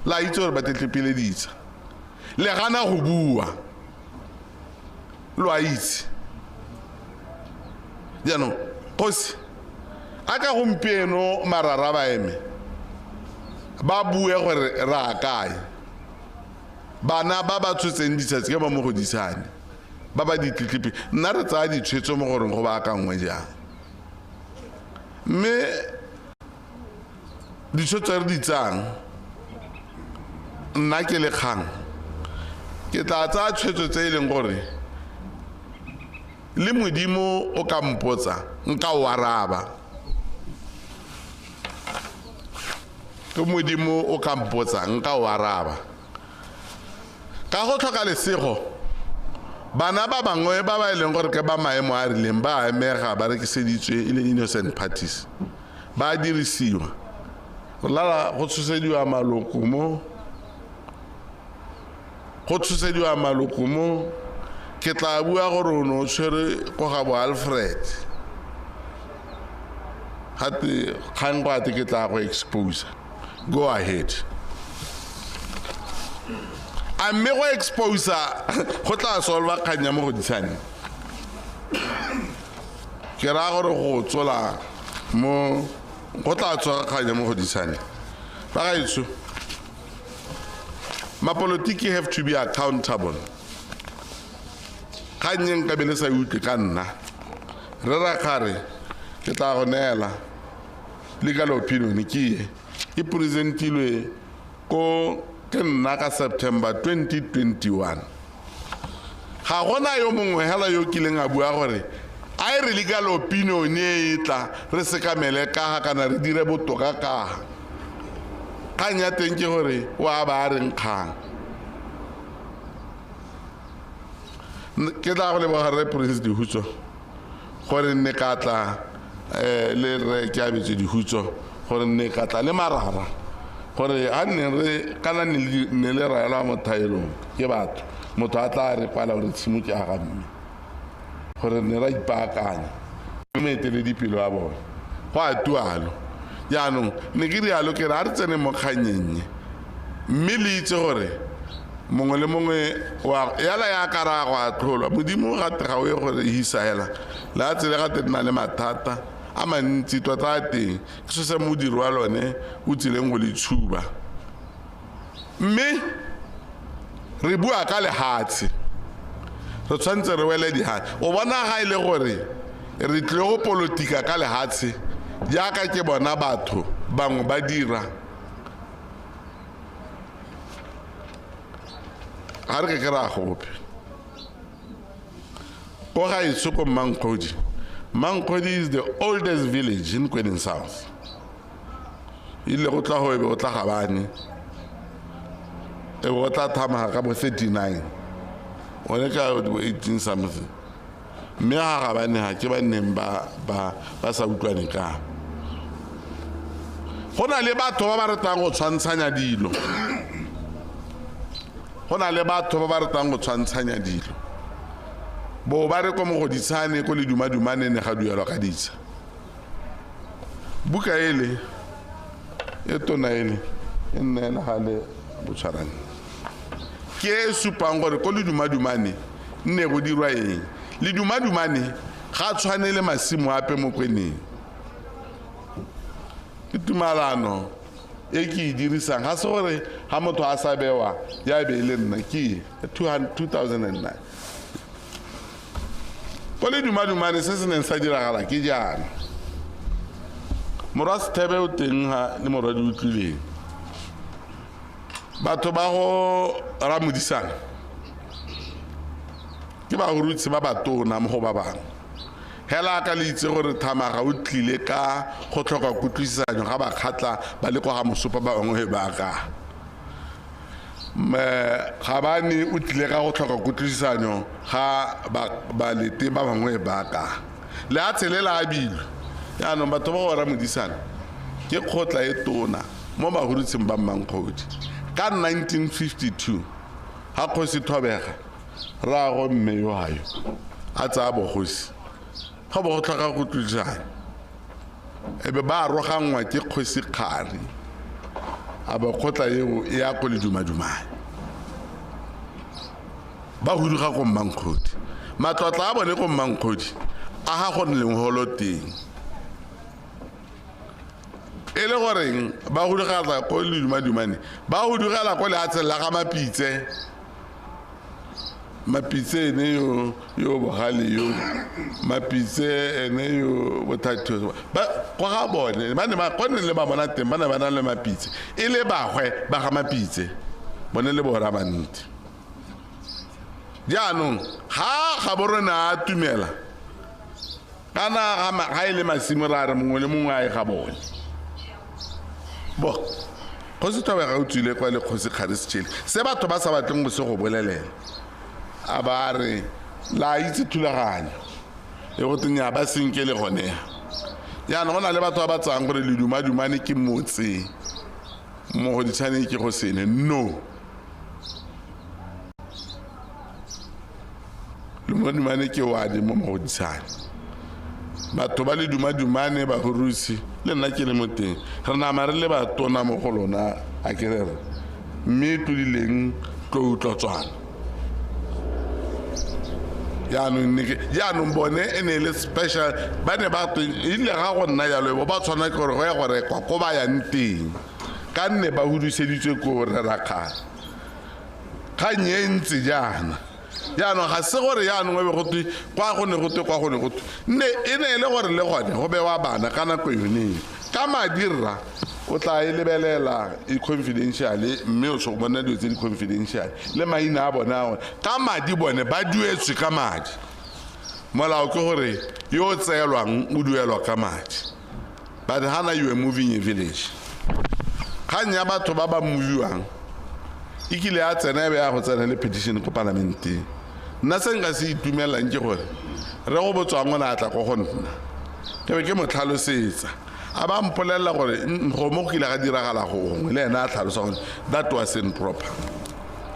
la itse gore ba tetlepile ditsha, le gana go bua, lo a itse. Jaanong kgosi a ka gompieno marara ba eme ba bue gore re a kae. Bana ba ba tshotseng ditsha ke ba Mogoditshane ba ba ditletlepi, nna re tsaya ditshwetso mo goreng go baakangwe jang. Mme ditshwetso re di tsayang, nna ke le kgang ke tla tsaya tshwetso tse e leng gore le Modimo o ka mpotsa nka o araba. Ke Modimo o ka mpotsa nka o araba. Ka go tlhoka lesego, bana ba bangwe ba ba e leng gore ke ba maemo a rileng ba amega, ba rekiseditswe e le innocent parties, ba dirisiwa. Go lala go tshosediwa maloko mo, go tshosediwa maloko mo. Ke tla bua gore o ne o tshwere ko ga bo Alfred, gate kgang go ate ke tla go expose. Go ahead. A mme go expose go tla solva kgang ya Mogoditshane. Ke raya gore go tsola mo Go tla tshwaraganya mo Mogoditshane. Bagaetsho, mapolotiki have to be accountable. Kgang e nka be le sa e utlwe ka nna. Re Rakgare ke tla go neela legal opinion ke e e presentilwe ko ke nna ka September 2021. Ga gona yo mongwe hela yo kileng a bua gore a e re legal opinion e tla re sekamele ka ga kana re dire botoka ka ga. Kgang ya teng ke gore o a ba a reng kgang. Ke tla go leboga Rre Prince Dihutso gore nne ka tla le Rre Keabetswe Dihutso gore nne ka tla le marara gore ha nne re kana ne le raelwa mo thaelong ke batho motho a tla re kwala gore tshimo ke ya ga mme gore ne ra ipaakanya moeteledipele wa bone go a tualo. Jaanong ne ke rialo ke re a re tsene mo kganyeng mme le itse gore mongwe le mongwe wa yala ya ka ra go atlholwa. Modimo gate ga o ye gore hisa hela le a tsele gate nna le mathata a mantsi tota a teng ke so se modiri wa lone o tsileng go le tshuba. Mme re bua ka lehatshe, re tshwanetse re wele dihatshe. O bona ga e le gore re tlile go politika ka lehatshe jaaka ke bona batho bangwe ba dira, ga re ke ke ra gope. Ko gaetsho ko Mmankgodi, Mmankgodi is the oldest village in Kweneng South. Ile go tla go ebe go tla Gabane, e go tla Thamaga ka bo 39, one ka bo 18 something. Mme ga Gabane ga ke ba nneng ba sa utlwane ka. Go na le batho ba ba ratang go tshwantshanya dilo. Go na le batho ba ba ratang go tshwantshanya dilo. Bo ba re ko Mogoditshane ko le dumadumane ne ga duelwa ka ditsha. Buka ele e tona ele e nneela gale botshwarane. Ke e supang gore ko le dumadumane nne go dirwa eng. Le dumadumane ga tshwane le masimo ape mo Kweneng. Ke tumalano e ke e dirisang ga se gore ga motho a sa bewa ya be e le nna ke 2009. Ko le dumadumane se se neng sa diragala ke jaana. Morwa Sethebe o teng ga le morwa di utlwileng. Batho ba go Ramodisana ke bagorutsi ba batona mo go ba bangwe. Hela ka le itse gore Thamaga o tlile ka go tlhoka kutlwisisanyo ga bakgatla ba le kwa ga mosopa ba bangwe ba ka. Gabane o tlile ka go tlhoka kutlwisisanyo ga balete ba bangwe ba ka. Le a tshelela a bilwe. Jaanong batho ba go Ramodisana ke kgotla e tona mo bagorutsheng ba Mmankgodi. Ka 1952 ga kgosi Thobega rraago mme yo hayo a tsaya bogosi, ga bo go tlhoka go kutlwisana e be ba aroganngwa ke kgosi Kgari, a ba kgotla eo e ya ko le dumadumane. Ba huduga ko Mmankgodi, matlotla a bone ko Mmankgodi a ga go nne leng holo teng. E le goreng ba hudugela ko le dumadumane, ba hudugela ko lehatsheng la ga Mapitse. Mapitse ene yo bogale yo, Mapitse ene yo bothatho. Ba kwa ga bone ba ne ba kone le ba bona teng ba ne ba na le Mapitse e le bagwe ba ga Mapitse bone le bora bantsi. Jaanong ga Gaborone a tumela kana ga e le masimo ra re mongwe le mongwe a e ga bone. Bo kgosi Thobega o tswile kwa le kgosi Kgari Setšhele se batho ba sa batleng go se go bolelela. A ba re la itse thulaganyo e go teng ya ba senke le gone. Jaanong go na le batho ba ba tsayang gore le dumadumane ke motse Mogoditshane ke go sene. No, dumadumane ke wadi mo Mogoditshane. Batho ba le dumadumane ba gorusi le nna ke le mo teng re nama re le batona mo go lona a ke re mme tlodileng tlo utlwa tswana. Jaanong bone e ne e le special, ba ne ba ile ga go nna jalo bo ba tshwana ke gore go ya go rekwa ko ba yang teng, ka nne ba huduseditswe ko re rakgale. Kgang e ntse jaana. Jaanong ga se gore jaanong e be go twe kwa go ne go twe kwa go ne go twe, nne e ne e le gore le gone go bewa bana ka nako yone. Ka madi rra o tla e lebelela e confidential, mme o tshwanetse go bona dilo tse di confidential le maina a bone a one. Ka madi bone ba duetswe ka madi. Molao ke gore yo o tseelwang o duelwa ka madi. But hana you are moving a village. Kgang ya batho ba ba moviwang e kile ya tsena e be ya go tsena le petition ko palamenteng. Nna se nka se itumelang ke gore re go botswang o ne a tla ko go nna, ke be ke mo tlhalosetsa, a ba mpolelela gore go mo go kile ga diragala gongwe, le ena a tlhalosa gore that was improper,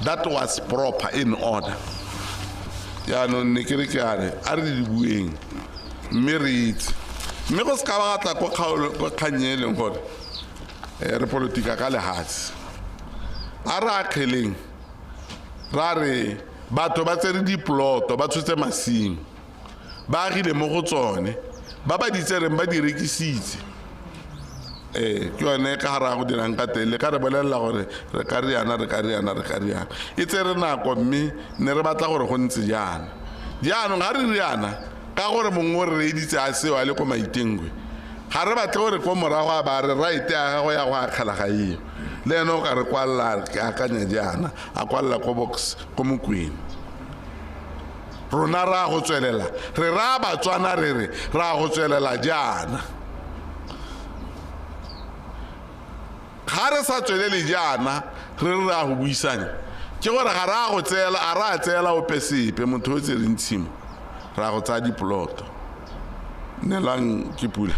that was proper in order. Jaanong ne ke re ke a re a re di bueng mme re itse, mme go se ka ba tla ko kgaolo ko kgang e leng gore re politika ka lehatshe. A re akgeleng ra re batho ba tsere diploto, ba tshotse masimo, ba agile mo go tsone, ba ba di tsereng ba di rekisitse. Ke yone ka gare ga go dirang ka teng, le ka re bolelela gore re ka riana, re ka riana, re ka riana. E tsere nako mme ne re batla gore go ntse jaana. Jaanong ga re riana ka gore mongwe o re reeditse a seo a le ko Maitengwe, ga re batle gore ko morago a ba re right ya gagwe ya go akgela ga eo, le ene o ka re kwalela, ke akanya jaana, a kwalela ko box ko Mokwena. Rona ra go tswelela, re raya Batswana re re ra go tswelela jaana. Ga re sa tswelele jaana re re ra go buisanya, ke gore ga ra go tseela, a ra tseela ope sepe, motho o tsereng tshimo ra go tsaya diploto. Nelang ke pula.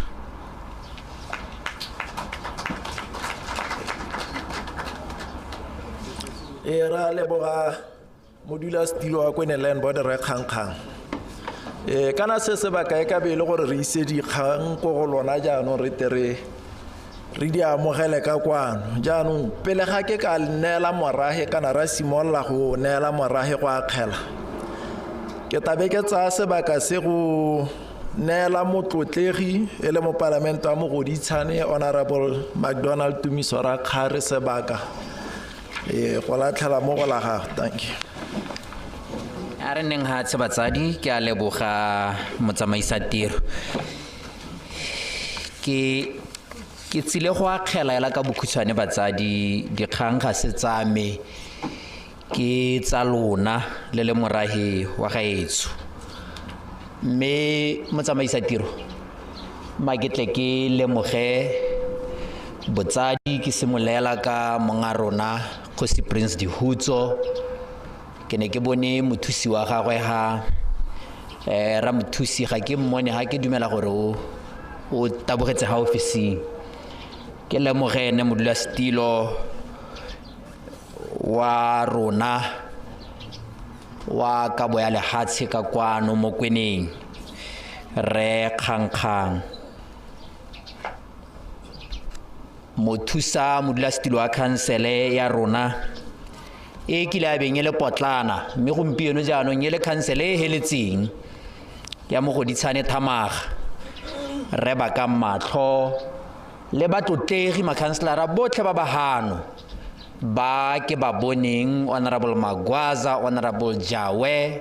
E ra leboga modulasetilo wa Kweneng Land Board re kgangkgang. Kana se sebaka e ka be e le gore re ise dikgang ko go lona jaanong re tle re di amogele ka kwano. Jaanong pele ga ke ka neela morahe kana ra simolola go neela morahe go akgela, ke tla be ke tsaya sebaka se go neela motlotlegi e le mopalamente wa Mogoditshane Honorable MacDonald Tumiso Rakgare sebaka go latlhela mo go la gago. Thank you.
A re neng hatshe batsadi, ke a leboga motsamaisa tiro. Ke tsile go akgela ela ka bokhutshwane batsadi, dikgang ga se tsa me, ke tsa lona le le morahe wa gaetsho. Mme motsamaisa tiro, mma ke tle ke lemoge botsadi, ke simolola ka monga rona Kgosi Prince Dihutso. Ke ne ke bone mothusi wa gagwe ha ra mothusi ga ke mmone, ga ke dumela gore o tabogetse ga ofising. Ke lemoge ene modulasetilo wa rona wa kabo ya lehatshe ka kwano mo Kweneng, re Kgangkgang. Mothusa modulasetilo wa khansele ya rona e kile a beng e le potlana, mme gompieno jaanong e le khansele e heletseng ya Mogoditshane Thamaga, re Bakang Matlho le batlotlegi makhanselara botlhe ba bahano ba ke ba boneng, Honorable Magwaza, Honorable Jawe,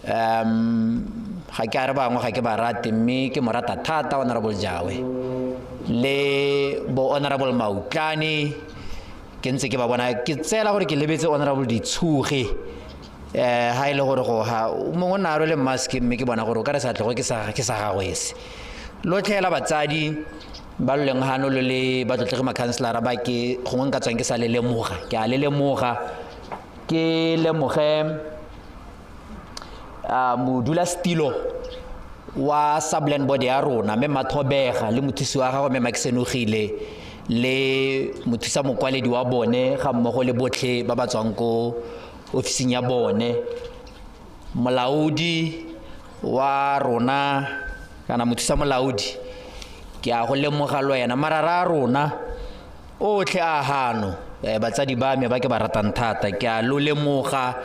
ga ke a re bangwe ga ke ba rate, mme ke mo rata thata Honorable Jawe le bo Honorable Mautlane, ke ntse ke ba bona, ke tseela gore ke lebetse Honorable Ditshuge, ha e le gore go ha mongwe o ne a rwele mask, mme ke bona gore o ka re sa tlogo ke sa gagwe se. Lotlhe hela batsadi ba lo leng hano lo le batlotlegi makhanselara ba ke gongwe nka tswang ke sa le lemoga, ke a le lemoga, ke lemoge modulasetilo wa Sub-Land Board ya rona mme Mathobega le mothusi wa gagwe mme Makisenogile le mothusa mokwaledi wa bone ga mmogo le botlhe ba ba tswang ko ofising ya bone, molaodi wa rona kana mothusa molaodi, ke a go lemoga le wena marara a rona otlhe a hano, batsadi ba me ba ke ba ratang thata, ke a lo lemoga.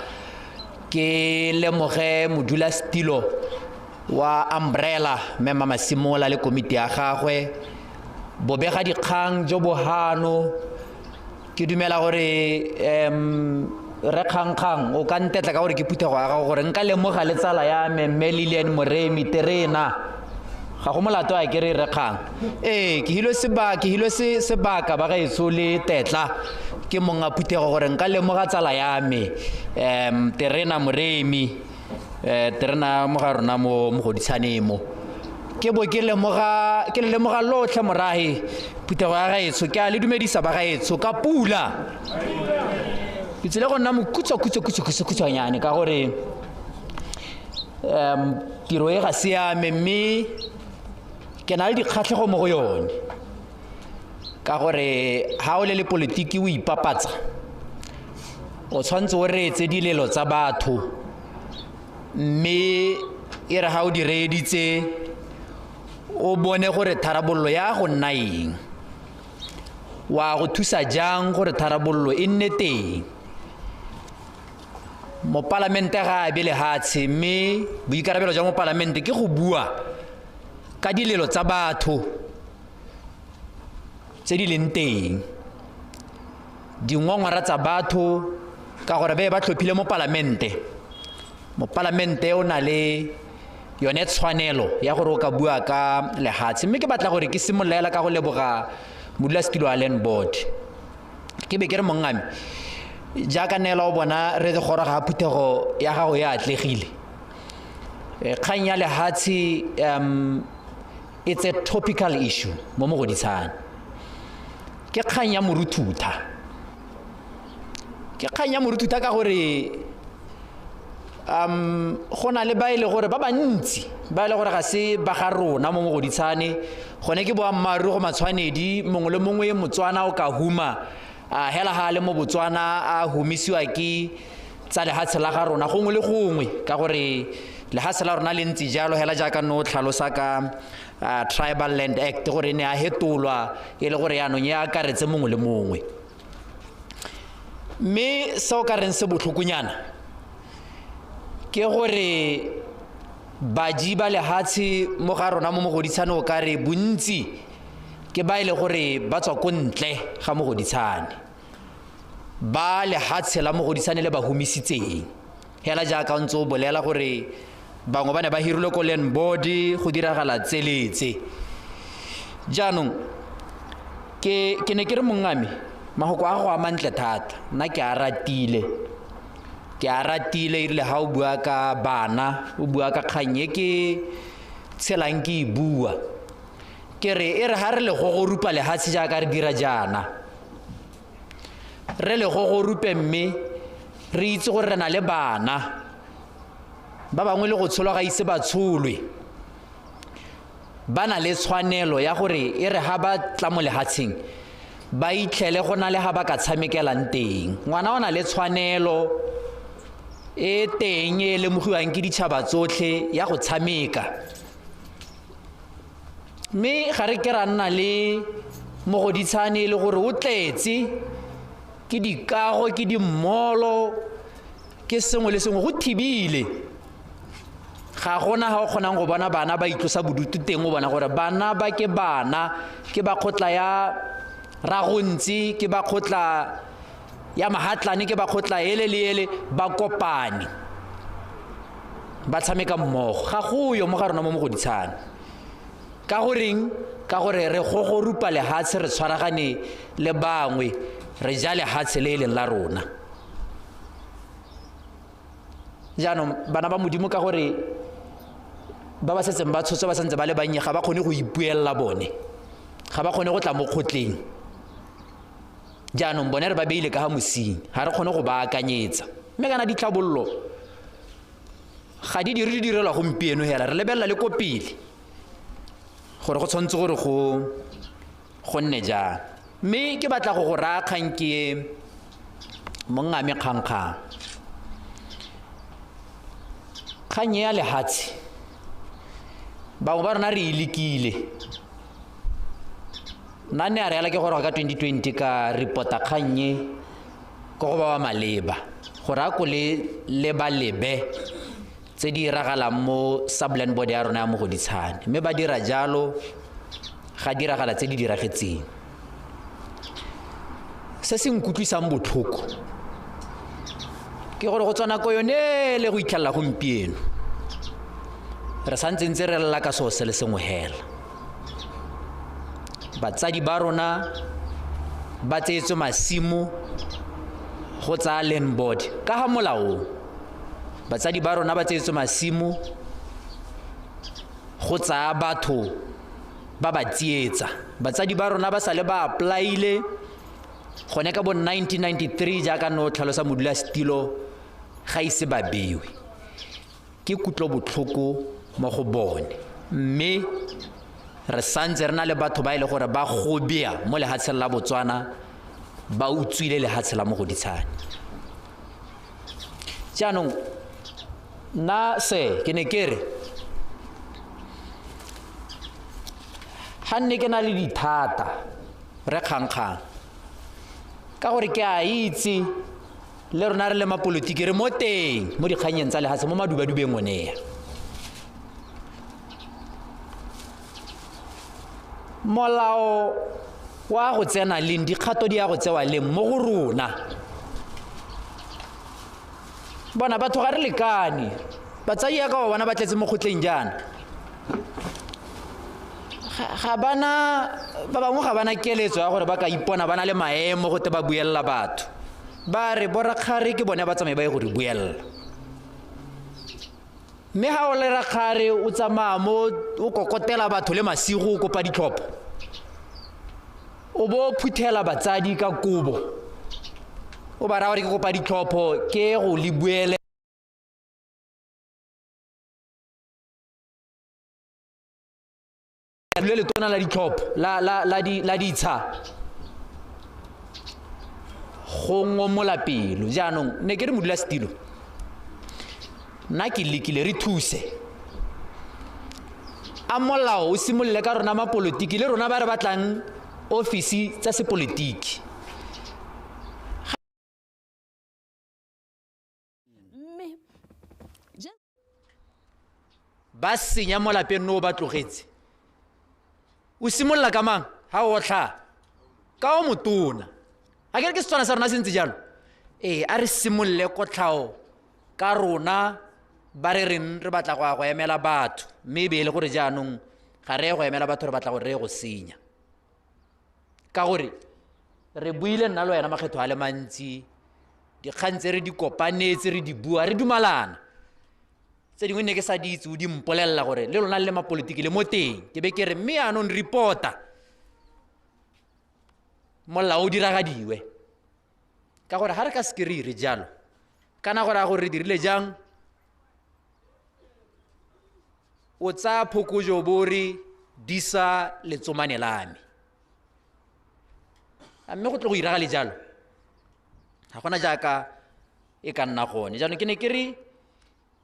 Ke lemoge modulasetilo wa Umbrella mme Mama Simola le komiti ya gagwe, bobega dikgang jo bohano. Ke dumela gore re kgangkgang o ka ntetla ka gore ke phuthego ya gago gore nka lemoga le tsala ya me mme Lilian Moremi terena. Ga go molato a ke re re kgang. Ee, ke hilwe sebaka, ke hilwe sebaka ba gaetsho le tetla ke monga phuthego gore nka lemoga tsala ya me Terena Moremi, Terena mo ga rona mo Mogoditshane mo. Ke bo ke lemoga, ke le lemoga lotlhe morahe phuthego ya gaetsho, ke a le dumedisa ba gaetsho ka pula. Ke tsile go nna mokhutshwa khutshwa khutshwa khutshwa khutshwanyane ka gore tiro e ga se ya me, mme ke na le dikgatlhego mo go yone. Ka gore ha o le le politiki o ipapatsa, o tshwanetse o reetse dilelo tsa batho, mme e re ha o di reeditse o bone gore tharabololo ya go nna eng, wa go thusa jang gore tharabololo e nne teng. Mopalamente ga a be lehatshe, mme boikarabelo jwa mopalamente ke go bua ka dilelo tsa batho tse di leng teng, dingongora tsa batho, ka gore ba tlhophile mopalamente. Mopalamente o na le yone tshwanelo ya gore o ka bua ka lehatshe. Mme ke batla gore ke simollela ka go leboga modulasetilo wa Land Board. Ke be ke re mongame, jaaka neela o bona re goroga ga phuthego ya gago e atlegile. Kgang ya lehatshe, it's a topical issue mo Mogoditshane. Ke kgang ya moruthutha. Ke kgang ya moruthutha ka gore go na le ba e le gore ba bantsi ba e le gore ga se ba ga rona mo Mogoditshane. Gone ke boammaaruri go matshwanedi, mongwe le mongwe Motswana o ka huma, a hela ha le mo Botswana a humisiwa ke tsa lehatshe la ga rona gongwe le gongwe, ka gore lehatshe la rona le ntse jalo hela jaaka no tlhalosa ka Tribal Land Act gore ne a hetolwa e le gore yaanong e akaretse mongwe le mongwe. Mme se o ka reng se botlhokonyana ke gore baji ba lehatshe mo ga rona mo Mogoditshane o ka re bontsi ke ba e le gore ba tswa ko ntle ga Mogoditshane, ba lehatshe la Mogoditshane le ba humisitseng. Hela jaaka o ntse o bolela gore bangwe ba ne ba hirilwe ko Land Board go diragala tseletse. Jaanong ke ne ke re mongame, mafoko a go a mantle thata, nna ke a ratile. Ke a ratile erile ha o bua ka bana, o bua ka kgang e ke tshelang ke e bua. Ke re e re ha re le gogorupa lehatshe jaaka re dira jaana, re le gogorupe mme re itse gore re na le bana ba bangwe le go tsholwa ga ise ba tsholwe, ba na le tshwanelo ya gore e re ha ba tla mo lehatsheng ba itlhele go na le ha ba ka tshamekelang teng. Ngwana o na le tshwanelo e teng e lemogiwang ke ditšhaba tsotlhe ya go tshameka. Mme ga re ke ra nna le Mogoditshane e le gore o tletse ke dikago, ke dimmolo, ke sengwe le sengwe, go thibile. Ga gona ha o kgonang go bona bana ba itlosa bodutu teng, o bona gore bana ba ke bana, ke ba kgotla ya Ragontsi, ke ba kgotla ya Mahatlane, ke ba kgotla ele le ele, ba kopane ba tshameka mmogo. Ga go yo mo ga rona mo Mogoditshane. Ka goreng? Ka gore re gogorupa lehatshe, re tshwaragane le bangwe, re ja lehatshe le e leng la rona. Jaanong bana ba Modimo, ka gore ba ba setseng ba tshotswe ba santse ba le bannye, ga ba kgone go ipuelela bone, ga ba kgone go tla mo kgotleng. Jaanong bone re ba beile ka ga mosing, ga re kgone go ba akanyetsa. Mme kana ditlhabololo ga di dire di direlwa gompieno hela, re lebelela le ko pele gore go tshwanetse gore go nne jang. Mme ke batla go go raya kgang ke mongame kgangkgang. Kgang ya lehatshe, bangwe ba rona re e lekile. Nna ne a re yala ke goroga ka 2020 ka reporta kgang e ko go ba ba maleba. Gore a ko le leba-lebe tse di iragalang mo sub-land board ya rona ya Mogoditshane, mme ba dira jalo ga diragala tse di diragetseng. Se se nkutlwisang botlhoko ke gore go tswa nako yone le go itlhelela gompieno re santse ntse re lela ka seo se le sengwe hela. Batsadi ba rona ba tseetswe masimo go tsaya land board ka ga molaong. Batsadi ba rona ba tseetswe masimo go tsaya batho ba ba tsietsa. Batsadi ba rona ba sale ba apply-ile gone ka bo 1993 jaaka no tlhalosa modulasetilo, ga ise ba bewe. Ke kutlobotlhoko mo go bone, mme re santse re na le batho ba e le gore ba gobea mo lehatsheng la Botswana, ba utswile lehatshe la Mogoditshane. Jaanong nna se ke ne ke re ga nne ke na le dithata re kgang-kgang, ka gore ke a itse le rona re le mapolotiki re mo teng mo dikgannyeng tsa lehatshe mo madubadubeng onea. Molao wa go tsena leng, dikgato di ya go tsewa leng mo go rona. Bona batho ga re lekane, batsadi ya ka ba bona ba tletse mo kgotleng jaana. Ga bana, ba bangwe ga bana keletso ya gore ba ka ipona ba na le maemo go te ba buella batho. Ba re borakgare ke bone ba tsamaye ba ye go re buella. Mme ha o le rakgare o tsamaya mo o kokotela batho le masigo o kopa ditlhopho, o bo phuthela batsadi ka kobo, o ba raya gore ke kopa ditlhopho ke go le buele. Le letona la ditlhopho la ditsha go ngomola pelo. Jaanong ne ke re modulasetilo, nna ke lekile re thuse a molao o simolole ka rona mapolotiki le rona ba re batlang ofisi tsa sepolotiki. Ba senya mo lapeng no ba tlogetse. O simolola ka mang ha o tlha ka o motona. A ke re ke Setswana sa rona se ntse jalo. Ee, a re simolole kotlhao ka rona ba re reng re batla go ya go emela batho, mme e be e le gore jaanong ga re ye go emela batho, re batla gore re ye go senya. Ka gore re buile nna le wena makgetho a le mantsi, dikgang tse re di kopanetse re di bua re dumalana, tse dingwe ne ke sa di itse o di mpolelela gore le lona le mapolotiki le mo teng. Ke be ke re mme yaanong reporta molao o diragadiwe, ka gore ga re ka seke re ire jalo, kana gore a gore re dirile jang, o tsaya phokojo bo re disa letsomane la me. A mme go tle go iragale jalo, ga gona jaaka e ka nna gone. Jaanong ke ne ke re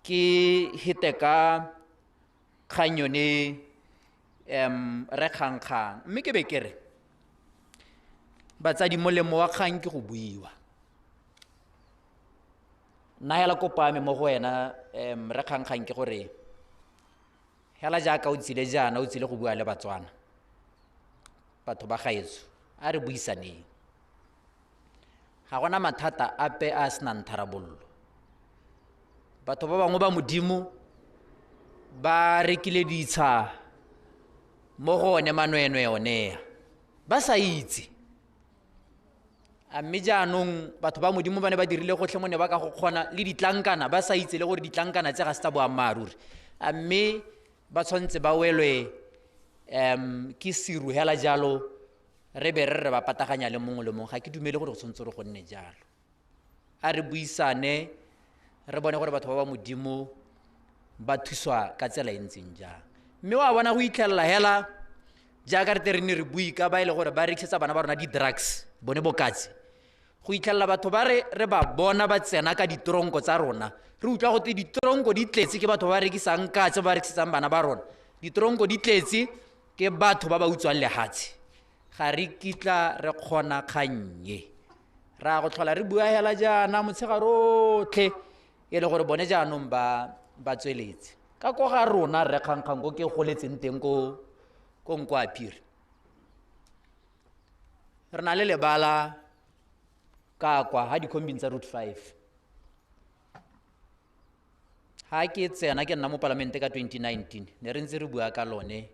ke hete ka kgang yone, re kgang-kgang, mme ke be ke re batsadi molemo wa kgang ke go buiwa. Nna hela kopo ya me mo go wena, re kgang-kgang ke gore hela jaaka o tsile jaana, o tsile go bua le Batswana, batho ba gaetsho, a re buisaneng. Ga gona mathata ape a a senang tharabololo. Batho ba bangwe ba Modimo ba rekile ditsha mo go one manweenwee onea, ba sa itse. A mme jaanong batho ba Modimo ba ne ba dirile gotlhe mo ne ba ka go kgona le ditlankana, ba sa itse le gore ditlankana tse ga se tsa boammaaruri. A mme ba tshwanetse ba welwe ke seru hela jalo, re be re re ba pataganya le mongwe le mongwe. Ga ke dumele gore go tshwanetse gore go nne jalo. A re buisane re bone gore batho ba ba Modimo ba thuswa ka tsela e ntseng jang. Mme wa bona go itlhelela hela jaaka re tle re ne re bue ka ba e le gore ba rekisetsa bana ba rona di-drugs, bone bokatse. Go itlhelela batho ba re ba bona ba tsena ka ditronko tsa rona, re utlwa gote ditronko di tletse ke batho ba ba rekisang katse, ba rekisetsang bana ba rona. Ditronko di tletse ke batho ba ba utswang lehatshe. Ga re kitla re kgona kgang e. Ra go tlhola re bua hela jaana motshegare otlhe e le gore bone jaanong ba tsweletse. Ka ko ga rona rre Kgangkgang ko ke goletseng teng ko Nkoaphiri. Re na le lebala ka kwa ha dikhombing tsa Route 5. Ha ke tsena ke nna mo palamente ka 2019, ne re ntse re bua ka lone.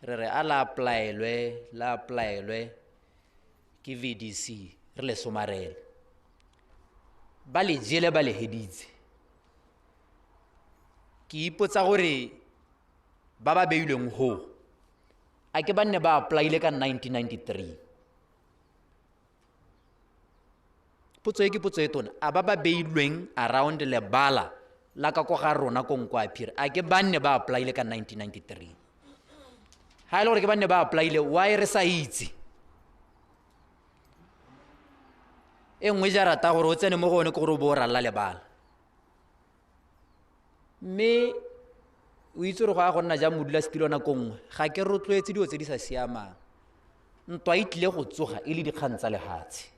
Re re a la apply-elwe, la apply-elwe ke VDC, re le somarele. Ba le jele ba le heditse. Ke ipotsa gore ba ba beilweng ho, a ke ba nne ba apply-ile ka 1993. Potso e ke potso e tona, a ba ba beilweng around lebala la ka ko ga rona ko Nkoaphiri, a ke ba nne ba apply-ile ka 1993. Ha e le gore ke ba nne ba apply-ile, why re sa itse? E nngwe jarata gore o tsene mo go one ke gore o bo o ralla lebala. Mme o itse gore go ya go nna jang modulasetilo nako nngwe, ga ke rotloetse dilo tse di sa siamang. Ntwa e tlile go tsoga e le dikgang tsa lehatshe.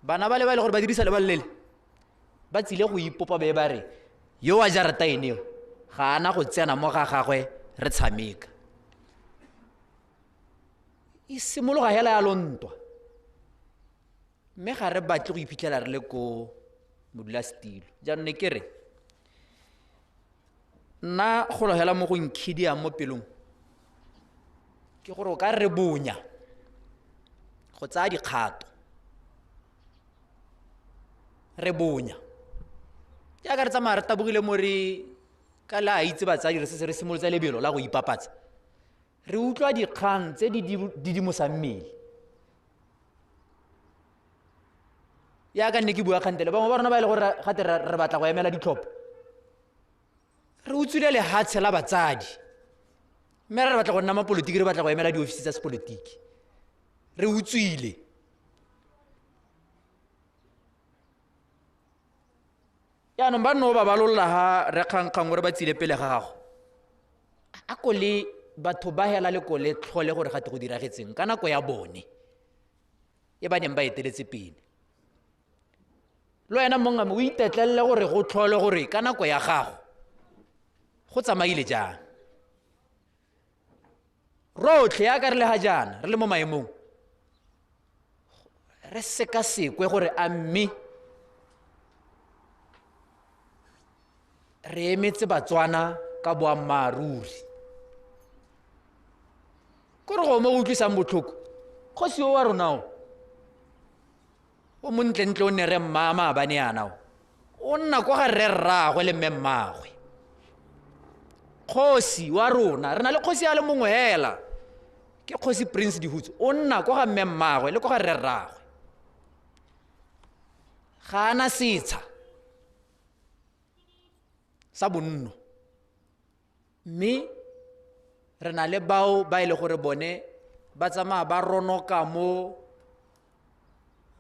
Bana ba le ba e le gore ba dirisa lebala lele, ba tsile go ipopa be ba re, yo wa jarata ene yo, ga ana go tsena mo ga gagwe re tshameka. E simologa hela ya lo ntwa. Mme ga re batle go iphitlhela re le ko modulasetilo. Jaanong ne ke re, nna golo hela mo go nkhidiang mo pelong, ke gore o ka re bonya go tsaya dikgato. Re bonya. Jaaka re tsamaya re tabogile mo re ka le a itse batsadi re setse re simolotse lebelo la go ipapatsa. Re utlwa dikgang tse di didimosang mmele. Jaaka nne ke bua kgantele, bangwe ba rona ba e le gore gate re batla go emela ditlhopho. Re utswile lehatshe la batsadi. Mme re batla go nna mapolotiki, re batla go emela diofisi tsa sepolotiki. Re utswile. Jaanong ba nno ba balolla ha re kgangkgang gore ba tsile pele ga gago. A ko le batho ba hela le ko le tlhole gore gate go diragetseng ka nako ya bone e ba neng ba eteletse pele. Le wena mongame o itetlelele gore go tlhole gore ka nako ya gago go tsamaile jang. Rotlhe yaka re le ga jaana re le mo maemong, re sekasekwe gore a mme re emetse Batswana ka boammaaruri. Kore go mo go utlwisang botlhoko, kgosi o wa rona o, o montlentle o nne re mma maabane yana o, o nna kwa ga rre rraagwe le mme mmaagwe. Kgosi wa rona, re na le kgosi a le mongwe hela, ke kgosi Prince Dihutso, o nna kwa ga mme mmaagwe le kwa ga rre rraagwe. Ga ana setsha sa bonno. Mme re na le bao ba e le gore bone ba tsamaya ba ronoka mo,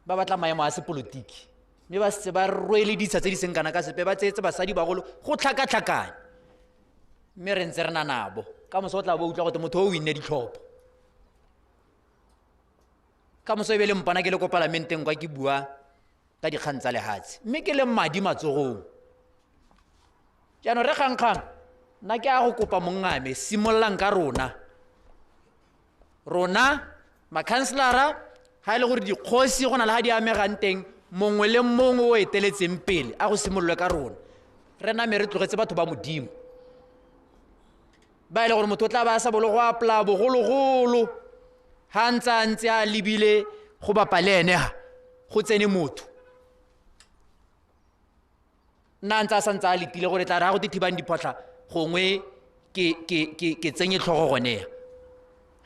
ba batla maemo a sepolotiki. Mme ba setse ba rwele ditsha tse di seng kana ka sepe, ba tseetse basadi bagolo go tlhakatlhakanya. Mme re ntse re na nabo. Ka moso o tla bo utlwa gote motho o winne ditlhopho. Ka moso e be le mpona ke le ko palamenteng kwa ke bua ka dikgang tsa lehatshe. Mme ke le madi matsogong. Jaanong re kgangkgang, nna ke a go kopa mongame, simololang ka rona. Rona, makhanselara, ga e le gore dikgosi go na le ga di amegang teng, mongwe le mongwe o eteletseng pele, a go simololwe ka rona. Re name re tlogetse batho ba Modimo. Ba e le gore motho o tla ba a sa bolo go apply bogologolo, ha ntse a ntse a lebile go bapa le ene ha, go tsene motho. Nna ntse a santse a letile gore tla re ha go thibang diphotlha gongwe ke tsenye tlhogo gone ya.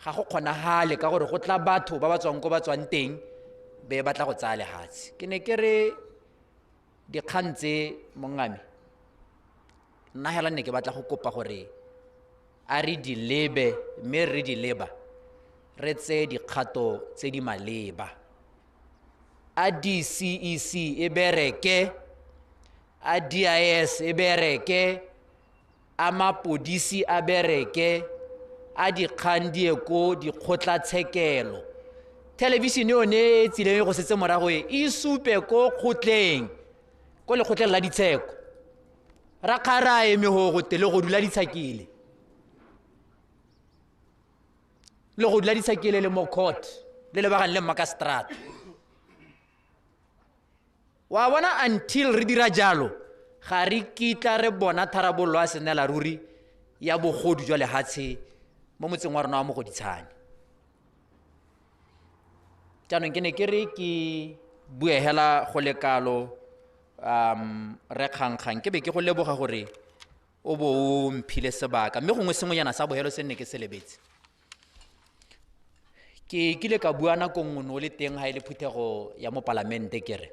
Ga go kgonagale ka gore go tla batho ba ba tswang ko ba tswang teng be ba tla go tsaya lehatshe. Ke ne ke re dikgang tse mongame, nna hela ne ke batla go kopa gore a re di lebe mme re di leba re tseye dikgato tse di maleba. A DCEC e bereke, a DIS e bereke, a mapodisi a bereke, a dikgang di ye ko dikgotlatshekelo. Thelebišene yone e tsileng go setse morago e e supe ko kgotleng, ko lekgotleng la ditsheko. Rakgare a eme go gote le go dula ditshakile. Le go dula ditshakile le mo court, le lebagane le mmakaseterata. Wa bona until re dira jalo, ga re kitla re bona tharabollo ya senela ruri ya bogodu jwa lehatshe mo motseng wa rona wa Mogoditshane. Jaanong ke ne ke re ke bue hela go le kalo, re kgangkgang, ke be ke go leboga gore o bo o mphile sebaka, mme gongwe sengwenyana sa bohelo se nne ke se lebetse. Ke kile ka bua nako nngwe no le teng ha e le phuthego ya mo palamente ke re,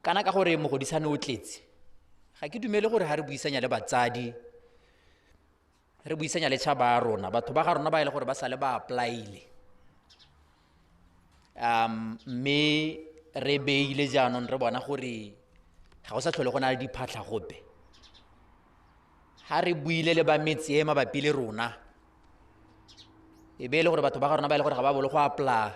kana ka gore Mogoditshane o tletse, ga ke dumele gore ha re buisanya le batsadi, re buisanya le tšhaba ya rona, batho ba ga rona ba e le gore ba sale ba apply-ile. Mme re beile jaanong re bona gore ga go sa tlhole go na le diphatlha gope. Ha re buile le ba metse e mabapi le rona, e be e le gore batho ba ga rona ba e le gore ga ba bolo go apply,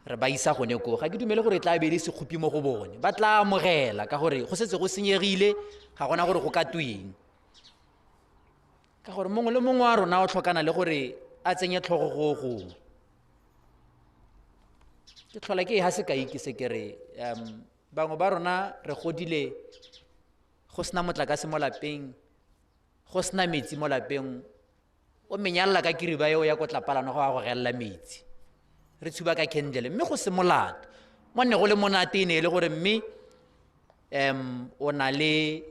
re ba isa gone koo. Ga ke dumele gore e tla be e le sekgopi mo go bone, ba tla amogela ka gore go setse go senyegile, ga gona gore go ka tweng. Ka gore mongwe le mongwe wa rona o tlhokana le gore a tsenye tlhogo go gongwe. Ke tlhola ke e ha sekai ke se ke re, bangwe ba rona re godile go sena motlakase mo lapeng, go sena metsi mo lapeng, o menyalla ka kiriba eo ya ko tlapalano go ya go gelela metsi. Re tshuba ka candle, mme go se molato. Mo nne go le monate e ne e le gore mme, o na le,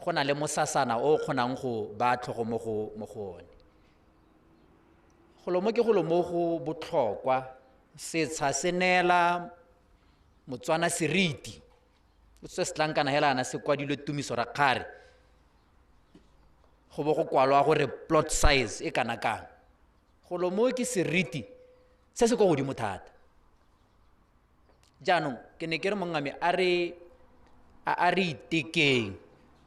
go na le mosasana o kgonang go ba tlhogo mo go, mo go one. Golo mo ke golo mo go botlhokwa, setsha se neela Motswana seriti. O tswe setlankana hela ana se kwadilwe Tumiso Rakgare. Go bo go kwalwa gore plot size e kana kang. Golo mo ke seriti se se kwa godimo thata. Jaanong ke ne ke re mongame a re itekeng,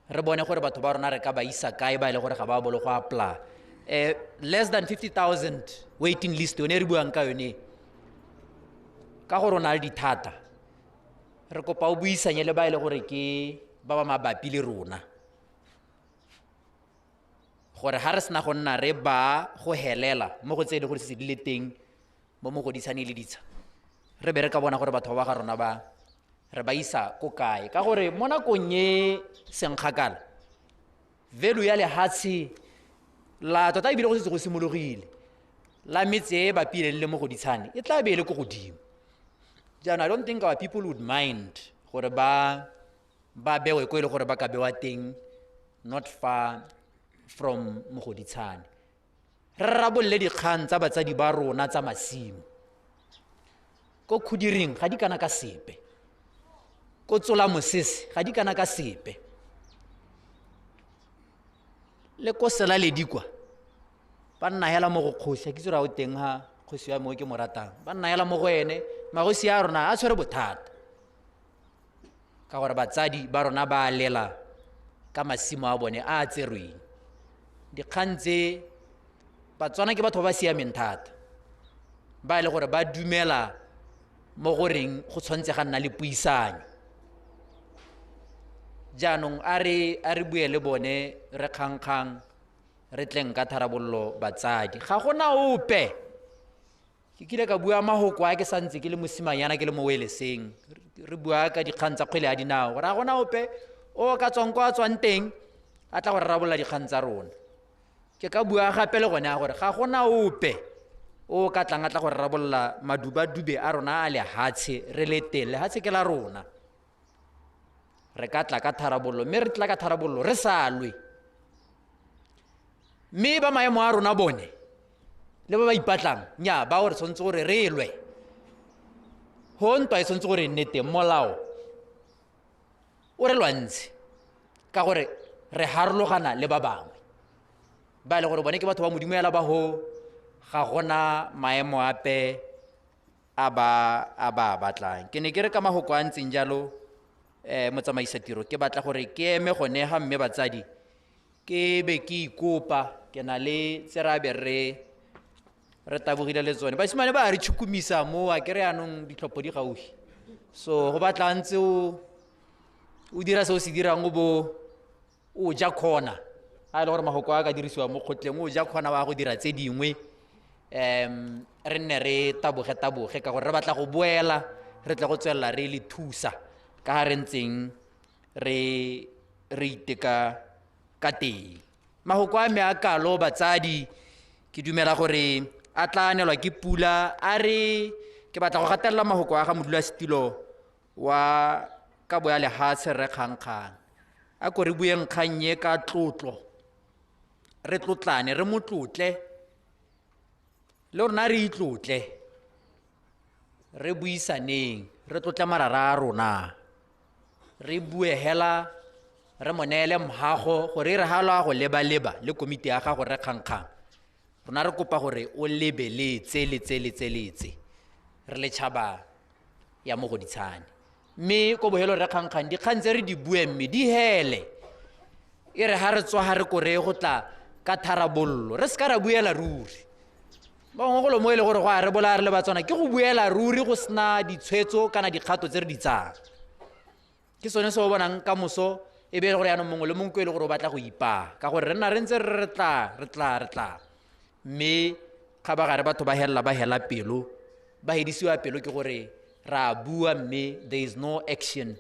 re bone gore batho ba rona re ka ba isa kae ba e le gore ga ba bolo go apply. Less than 50,000 waiting list yone e re buang ka yone, ka gore o na le dithata, re kopa o buisanye le ba e le gore ke ba ba mabapi le rona, gore ha re sena go nna re ba go helela mo go tse e le gore se di le teng mo Mogoditshane le ditsha, re be re ka bona gore batho ba ga rona ba re ba isa ko kae. Ka gore mo nakong e senkgakala, value ya lehatshe la tota ebile go setse go simologile la metse e bapileng le Mogoditshane e tla be e le ko godimo. Jaanong I don't think our people would mind gore ba bewe ko e le gore ba ka bewa teng not far from Mogoditshane. Re rarabolle dikgang tsa batsadi ba rona tsa masimo. Ko Khudiring ga di kana ka sepe, ko Tsola Mosese ga di kana ka sepe, le ko Selaledi kwa ba nna hela mo go kgosi, ha ke itse gore a o teng ha kgosi ya mo ke mo ratang, ba nna hela mo go ene. Magosi a rona a tshwere bothata ka gore batsadi ba rona ba lela ka masimo a bone a a tserweng. Dikgang tse Batswana ke batho ba ba siameng thata, ba e le gore ba dumela mo goreng go tshwanetse ga nna le puisanyo. Jaanong a re bue le bone, re kgangkgang, re tleng ka tharabollo batsadi. Ga gona ope. Ke kile ka bua mahoko a ke santse ke le mosimanyana ke le mo weleseng, re bua ka dikgang tsa kgwele ya dinao, gore ga gona ope o ka tswang kwa a tswang teng a tla go rarabolola dikgang tsa rona. Ke ka bua gape le gone a gore ga gona ope o ka tlang a tla go rarabolola madubadube a rona a lehatshe re le teng. Lehatshe ke la rona, re ka tla ka tharabollo, mme re tla ka tharabollo re sa lwe. Mme ba maemo a rona bone le ba ba ipatlang, nnyaa, bao re tshwanetse gore re lwe. Ho ntwa e tshwanetse gore e nne teng, molao o re lwantshe, ka gore re harologana le ba bangwe ba e le gore bone ke batho ba Modimo hela ba ho, ga gona maemo ape a ba batlang. Ke ne ke re ka mahoko a ntseng jalo, motsamaisa tiro, ke batla gore ke eme gone ga mme batsadi, ke be ke ikopa, ke na le tse ra be Re tabogile le tsone. Basimane ba re tshukumisa mo a kere yanong ditlhopho di gaufi. So go batla ntse o dira se o se dirang o bo o ja khona. A e le gore mahoko a ka dirisiwa mo kgotleng o ja khona wa go dira tse dingwe. Re nne re taboge taboge ka gore re batla go boela re tle go tswelela re le thusa ka ga re ntseng re iteka ka teng. Mahoko a me a kalo batsadi ke dumela gore a tla anelwa ke pula a re ke batla go gatelela mahoko a ga modulasetilo wa kabo ya lehatshe re kgangkgang. A ko re bueng kgang e ka tlotlo, re tlotlane, re mo tlotle le rona re itlotle, re buisaneng, re tlotle marara a rona, re bue hela, re mo neele mhago gore e re ha lo a go leba-leba le komiti ya gago re kgangkgang. Rona re kopa gore o lebeletse le tse le tse le tse, re le tšhaba ya Mogoditshane. Mme ko bohelong re kgangkgang dikgang tse re di bue mme di hele, e re ha re tswa ha re kore go tla ka tharabollo, re seka ra buela ruri. Bangwe golo mo e le gore go a re bolaya re le Batswana ke go buela ruri go sena ditshwetso kana dikgato tse re di tsayang. Ke sone se o bonang ka moso e be e le gore yaanong mongwe le mongwe e le gore o batla go ipaa ka gore re nna re ntse re tla re tla re tla, mme kgabagare batho ba helela ba hela pelo, ba hedisiwa pelo ke gore ra bua mme there is no action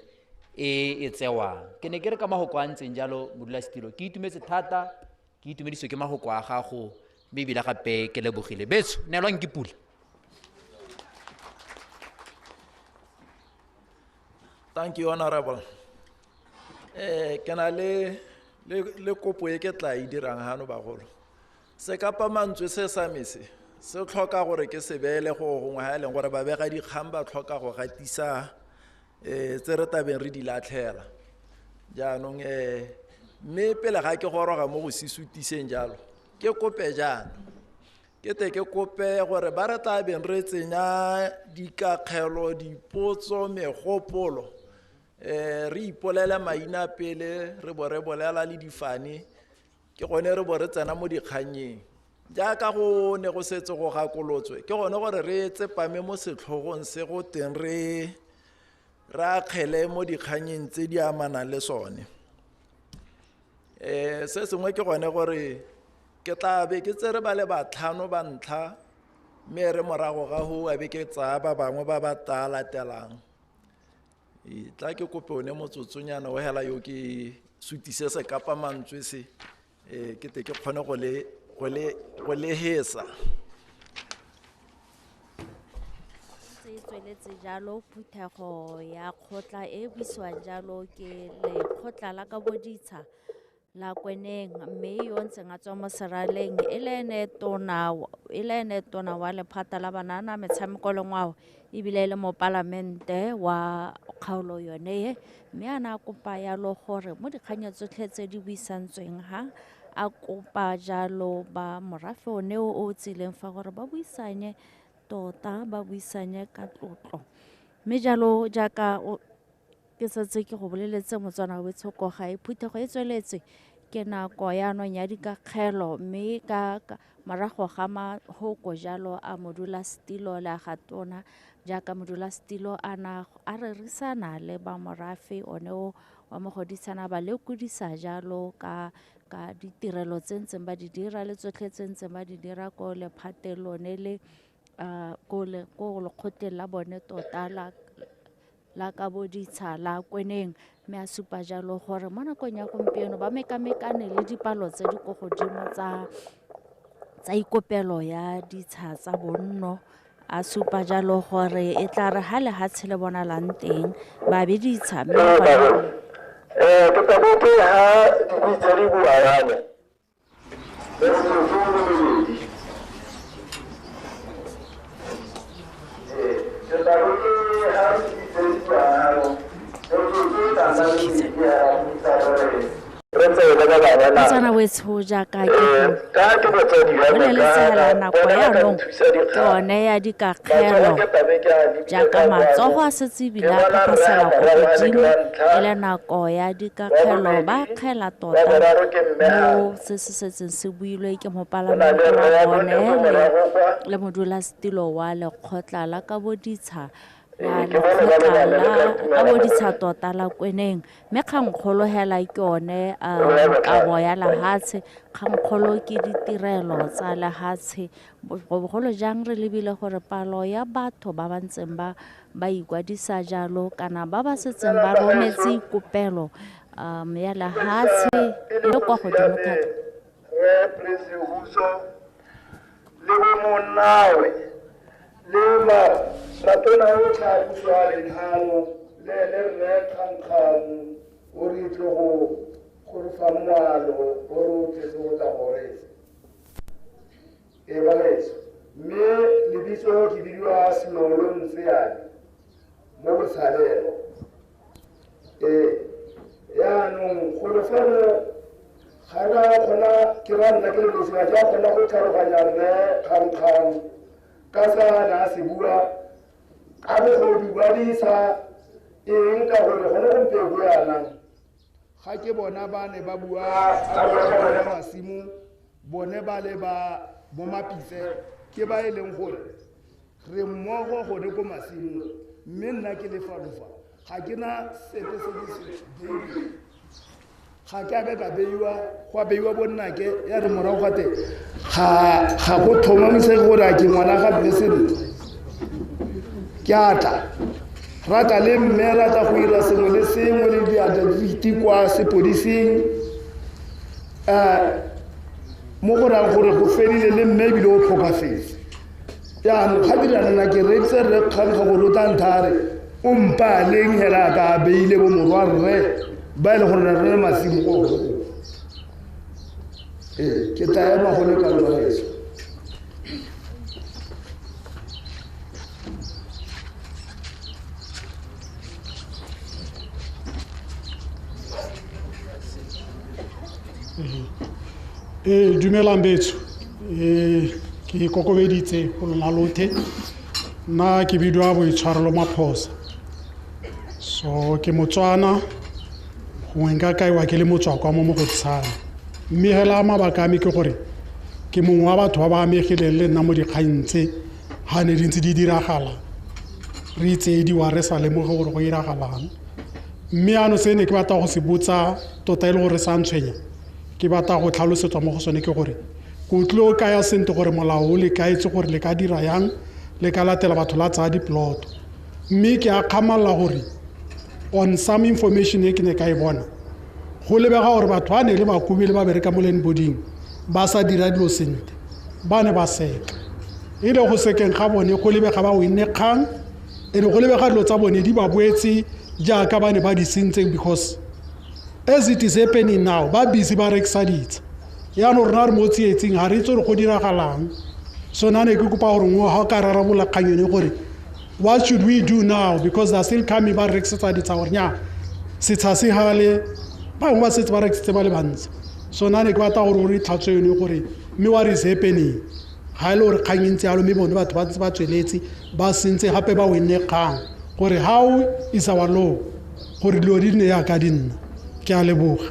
e e tsewang. Ke ne ke re ka mahoko a ntseng jalo modulasetilo, ke itumetse thata, ke itumediswe ke mahoko a gago mme ebile gape ke lebogile. Betso neelwang ke pula.
Thank you, Honorable. Ke na le kopo e ke tla e dirang hano bagolo. Sekapa mantswe se sa me se, se tlhoka gore ke se beele go gongwe ha e leng gore babega dikgang ba tlhoka go gatisa tse re tabeng re di latlhela. Jaanong mme pele ga ke goroga mo go se sutiseng jalo, ke kope jaana. Ke te ke kope gore ba re tla beng re tsenya dikakgelo, dipotso, megopolo, re ipolele maina pele, re bo re bolela le difane, ke gone re bo re tsena mo dikgannyeng. Jaaka go ne go setse go gakolotswe, ke gone gore re tsepame mo setlhogong se go teng re akgele mo dikgannyeng tse di amanang le sone. Se sengwe ke gone gore ke tla be ke tsere ba le batlhano ba ntlha, mme re morago ga ho a be ke tsaya ba bangwe ba ba tla latelang. Tla ke kope one motsotsonyana o hela yo ke sutise sekapa mantswe se, ke te ke kgone go le hesa.
Tse tsweletse jalo phuthego ya kgotla e buisiwang jalo ke lekgotla la kaboditsha la Kweneng, mme yo ntseng a tswa mo seraleng e le ene tona wa lephata la banana metshameko le ngwao ebile e le mopalamente wa kgaolo yone e, mme a na a kopa yalo gore mo dikganyeng tsotlhe tse di buisantsweng ha a kopa jalo ba morafe one o o tsileng fa gore ba buisanye tota, ba buisanye ka tlotlo. Mme jalo jaaka ke setse ke go boleletse Motswana wa Tshoko gae, phuthego e tsweletse ke nako yaanong ya dikakgelo, mme ka morago ga mahoko jalo a modulasetilo le a ga tona, jaaka modulasetilo a na a rerisana le ba morafe one o wa Mogoditshane, ba lekodisa jalo ka ditirelo tse ntseng ba di dira le tsotlhe tse ntseng ba di dira ko lephateng lone le ko lekgotleng la bone tota la kaboditsha la Kweneng, mme a supa jalo gore mo nakong ya gompieno ba mekamekane le dipalo tse di ko godimo tsa ikopelo ya ditsha tsa bonno. A supa jalo gore e tla re ha lehatshe le bonalang teng ba be ditsha mme
ke taboke ha dibui tse di bua yalo. Re tsela ba bangwe
Motswana
nako.
wetsho jaaka ke go
Ka ke batsadi ba me
boleletse hela
kana
nako
bona ba ka
yaanong
nthusa
ke
dikgang.
one ya
Matsogo
dikakgelo
ke tabe ke a lebile
jaaka
ka kwano.
matsogo a setse
Ke
ebile a
bona rre a
phaphasela ko
morago a le
godimo
ke wa ntlha,
e le nako ya
wa
dikakgelo ba
bobedi,
kgela
wa
tota
boraro ke mme
mo
Hana.
se se setseng se builwe ke
Go na
mopalamente
le rre
wa
wa
bone
bone ko
le
morago kwa.
le modulasetilo wa lekgotla la kaboditsha la
Ee, ke bone ba le
lekgotla
bane le
la
ka itumela
kaboditsha
gore
tota la Kweneng mme kgangkgolo hela ke yone
re ba
kabo
botlhano.
ya lehatshe kgangkgolo ke ditirelo tsa lehatshe bogolo jang re lebile gore palo ya batho ba ba ntseng ba ba ikwadisa jalo kana ba ba setseng ba
Dumela
rometse
bagaetsho.
kopelo ya
Dumedisa
lehatshe
e
e
le
le kwa
kgosi
godimo
ya me
thata.
Rre Prince Huso le bo monnawe le matona otlhe a puso a leng hano le ene rre Kgangkgang o re tle go re fa moalo o re o tletse go tla go reetsa. Ee bagaetsho, mme lebitso ke bidiwa Selolo Ntseane mo Botshabelo. Ee, yaanong golo fano ga re a kgona ke ra nna ke le nosi ga ke a kgona go tlhaloganya rre Kgangkgang ka sa ne a se bua ka bogodu ba disa eng ka gore gone gompieno jaanang ga ke bona ba ne ba bua ka bone masimo bone ba le ba mo Mapitse ke ba e leng gore re mmogo gone ko masimong mme nna ke lefalofa ga ke na sepe se ke se beileng ga ke ake ka beiwa go a beiwa bonnake ya re morago gate ga go tlhomamisege gore a ke ngwana ga mme sentle ke a tla rata le mme rata go ira sengwe le sengwe le diatafiti kwa sepodising mo go rang gore go fedile le mme ebile o tlhokafetse jaanong ga ke nna ke reeditse rre Kgang ga gore o tla ntha a re o mpa leng hela a ka beile bo morwa rre ba e le gore re le masimo ko go ee ke tla ema go le kalo bagaetsho.
Ee, dumelang betsho. Ke ikokobeditse go lona lothe. Nna ke bidiwa Boitshwarelo Maphosa. So ke Motswana, gongwe nka kaiwa ke le motswakwa mo Mogoditshane. Mme hela mabaka a me ke gore ke mongwe wa batho ba ba amegileng le nna mo dikgang tse ga ne di ntse di diragala re itseediwa re sa lemoge gore go iragalang. Mme ano se ne ke batla go se botsa tota e le gore sa ntshwenya ke batla go tlhalosetswa mo go sone ke gore ke utlwile o kaya sentle gore molao o le kaetse gore le ka dira yang le ka latela batho la tsaya diploto mme ke a kgamalla gore on some information e ke ne ka e bona go lebega gore batho ba ne le bakobi le ba bereka mo land boarding ba sa dira dilo sentle ba ne ba seka e le go sekeng ga bone go lebega ba winne kgang e ne go lebega dilo tsa bone di ba boetse jaaka ba ne ba di sentse because as it is happening now ba busy ba rekisa ditsha yaanong rona re mo tsietsing ga re itse gore go diragalang so nna ne ke kopa gore nngwe ga o ka rarabolla kgang yone gore what should we do now because they are still coming ba rekisetsa ditsha gore nya setsha se gale ba bangwe ba setse ba rekisitse ba le bantsi so nna ne ke batla gore o re tlhatswe yone gore mme what is happening ga e le gore kgang e ntse yalo mme bone batho ba ntse ba tsweletse ba sentse gape ba wenne kgang gore how is our law gore dilo di nne yaka di nna ke a leboga.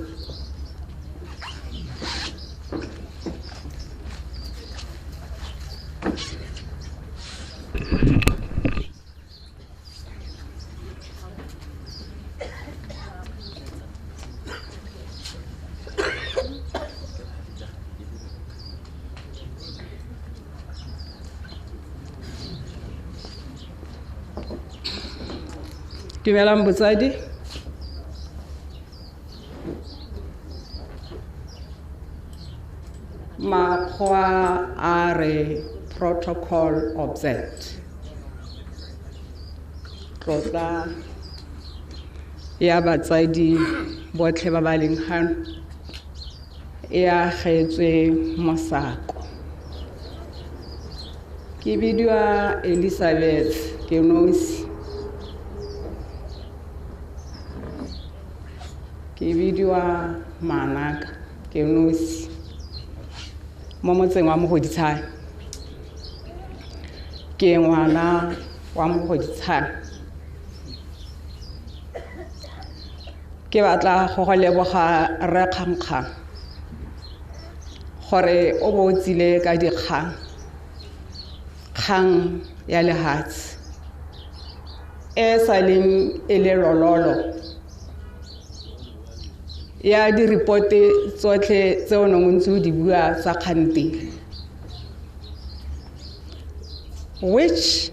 Dumelang botsadi. Makgwa a re protocol observed. Tlotla ya batsadi botlhe ba ba leng gano e agetswe mosako. Ke bidiwa Elizabeth ke nosi. Ke bidiwa Manaka. Ke nosi mo motseng wa Mogoditshane. Ke ngwana wa Mogoditshane. Ke batla go go leboga Rre Kgangkgang gore o bo o tsile ka dikgang, kgang ya lehatshe e sa leng e le lololo ya di-report-e tsotlhe tse o neng o ntse o di bua tsa kgantele, which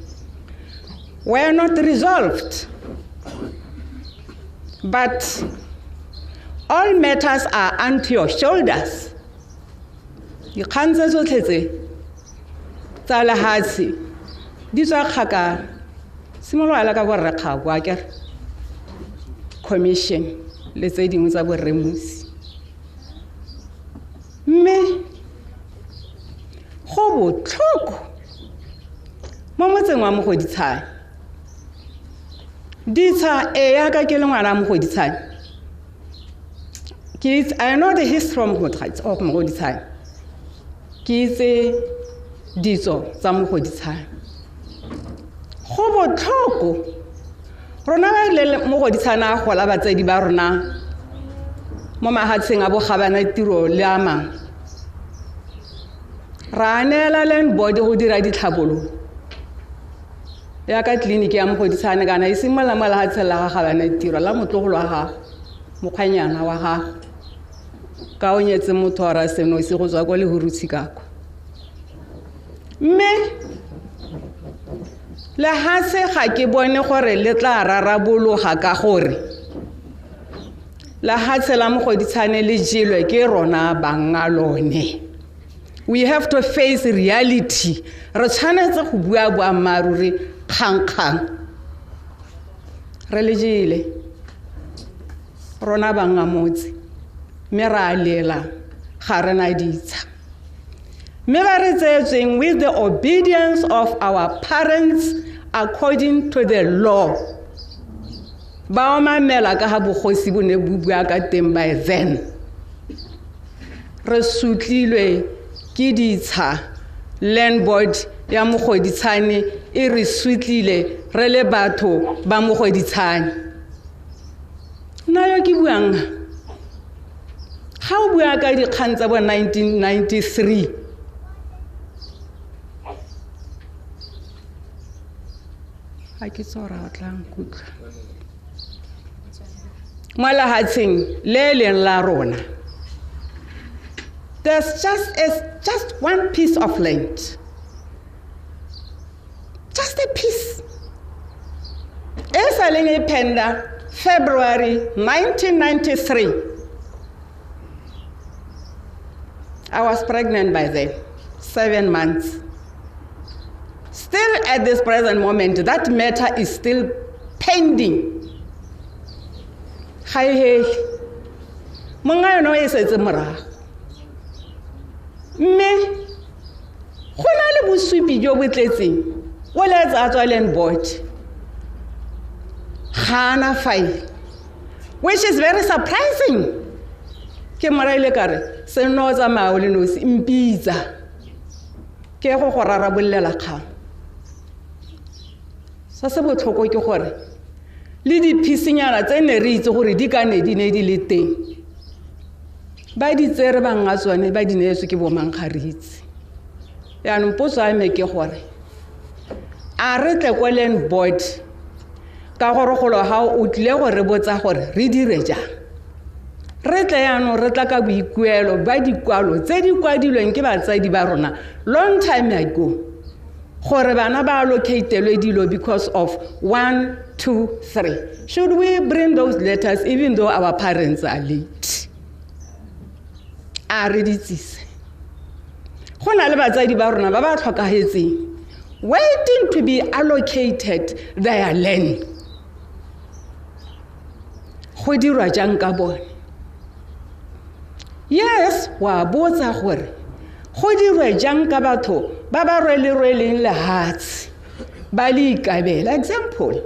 were not resolved, but all matters are unto your shoulders. Dikgang tse tsotlhe tse tsa lehatshe di tswa kgakala. Simolola ka borre Kgako, akere commission le tse dingwe tsa borre Musi. Mme go botlhoko mo motseng wa Mogoditshane. Ditsha e yaka ke le ngwana wa Mogoditshane. Ke itse, I know the history of Mogoditshane. Ke itse ditso tsa Mogoditshane. Go botlhoko rona ba ile Mogoditshane a gola batsadi ba rona mo mahatsheng a bogabana tiro le a mangwe. Ra neela land board go dira ditlhabololo. Ya ka tleliniki ya Mogoditshane kana e simolola mo lehatsheng la ga gabana tiro la motlogolo wa gago, mokgwenyana wa gago. Ka o nyetse motho wa ra senosi go tswa kwa Lehurutshi ka kwa. Mme lehatshe ga ke bone gore le tla rarabologa ka gore lehatshe la Mogoditshane le jelwe ke rona banga lone. We have to face reality. Re tshwanetse go bua boammaaruri kgang-kgang. Re le jele rona banga motse, mme ra lela ga re na ditsha. Mme ba re tseetsweng with the obedience of our parents according to the law. Ba omamela ka ga bogosi bo ne bo bua ka teng by then. Re sutlilwe ke ditsha, land board ya Mogoditshane e re sutlile re le batho ba Mogoditshane. Nna yo ke buang, ga o bua ka dikgang tsa bo 1993, ga ke tse gore o tla nkutlwa. Mo lehatsheng le leng la rona, there's just one piece of land. Just a piece. E sa leng e phenda February 1993. I was pregnant by then, 7 months. Still at this present moment, that matter is still pending. Ga e hele. Monga yone o e setse morago. Mme go na le bosupi jo bo tletseng, o letsa a tswa land board. Ga ana file, which is very surprising. Ke mo raile ka re, se nno o tsamaya o le nosi, mpitsa. Ke go go rarabollela kgang. Se se botlhoko ke gore le diphisinyana tse ne re itse gore di ka ne di ne di le teng, ba di tsere bang a tsone ba di neetswe ke bomang ga re itse. Jaanong potso ya me ke gore a re tle ko land board ka gore golo ga o tlile go re botsa gore re dire jang. Re tle jaanong re tla ka boikuelo ba dikwalo tse di kwadilweng ke batsadi ba rona long time ago gore bana ba allocatelwe dilo because of 1, 2, 3. Should we bring those letters even though our parents are late? A re di tsise. Go na le batsadi ba rona ba ba tlhokahetseng waiting to be allocated their land. Go dirwa jang ka bone? Yes, wa botsa gore go dirwe jang ka batho ba ba rwele-rweleng lehatshe ba le ikabela. Example,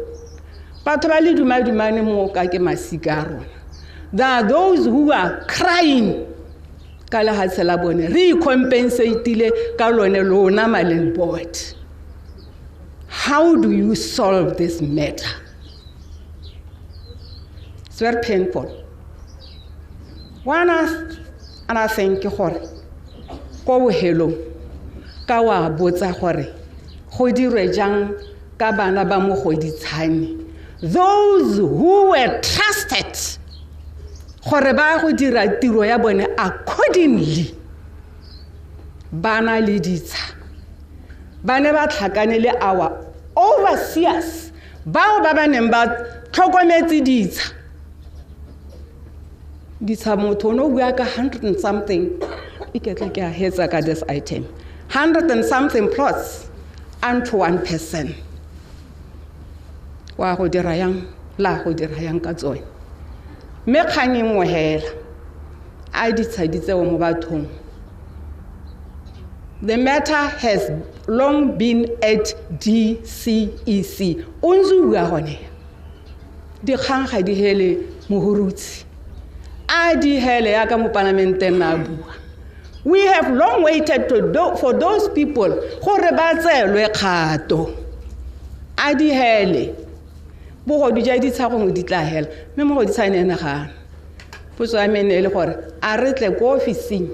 batho ba le dumadumane mo ka ke masika a rona. There are those who are crying. ka lehatshe la bone, re icompensateile ka lone lona ma land board. How do you solve this matter? It's very painful. One other thing ke gore ko bohelong ka wa botsa gore go dirwe jang ka bana ba Mogoditshane, those who were trusted gore ba go dira tiro ya bone accordingly, ba na le ditsha, ba ne ba tlhakane le our overseers bao ba ba neng ba tlhokometse ditsha. Ditsha motho o ne o bua ka 100 and something, iketle ke a hetsa ka this item, 100 and something plots unto one person. Wa go dira yang, la go dira yang ka tsone. Mme kgang e nngwe hela, a ditsha di tsewe mo bathong. The matter has long been at DCEC. O ntse o bua gone. Dikgang ga di hele Mohurutse. A di hele yaka mo palamenteng na bua. We have long waited for those people gore ba tseelwe kgato. A di hele. Bogodu ja ditsha gongwe di tla hela, mme Mogoditshane ene ga ana. Potso ya me e ne e le gore a re tle ko ofising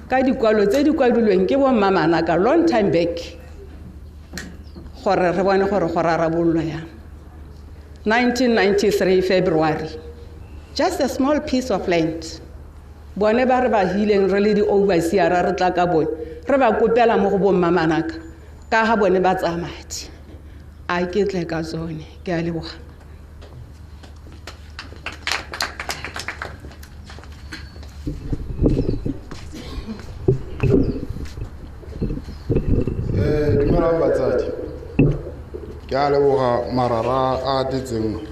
ka dikwalo tse di kwadilweng ke bo mmamanaka long time back gore re bone gore go rarabololwa yang. 1993 February, just a small piece of land. Bone ba re ba hileng re le di-overseer re tla ka bone, re ba kopela mo go bo mmamanaka ka ga bone ba tsaya madi. A ke tle ka tsone, ke a leboga.
Dumelang batsadi, ke a leboga marara a tletseng.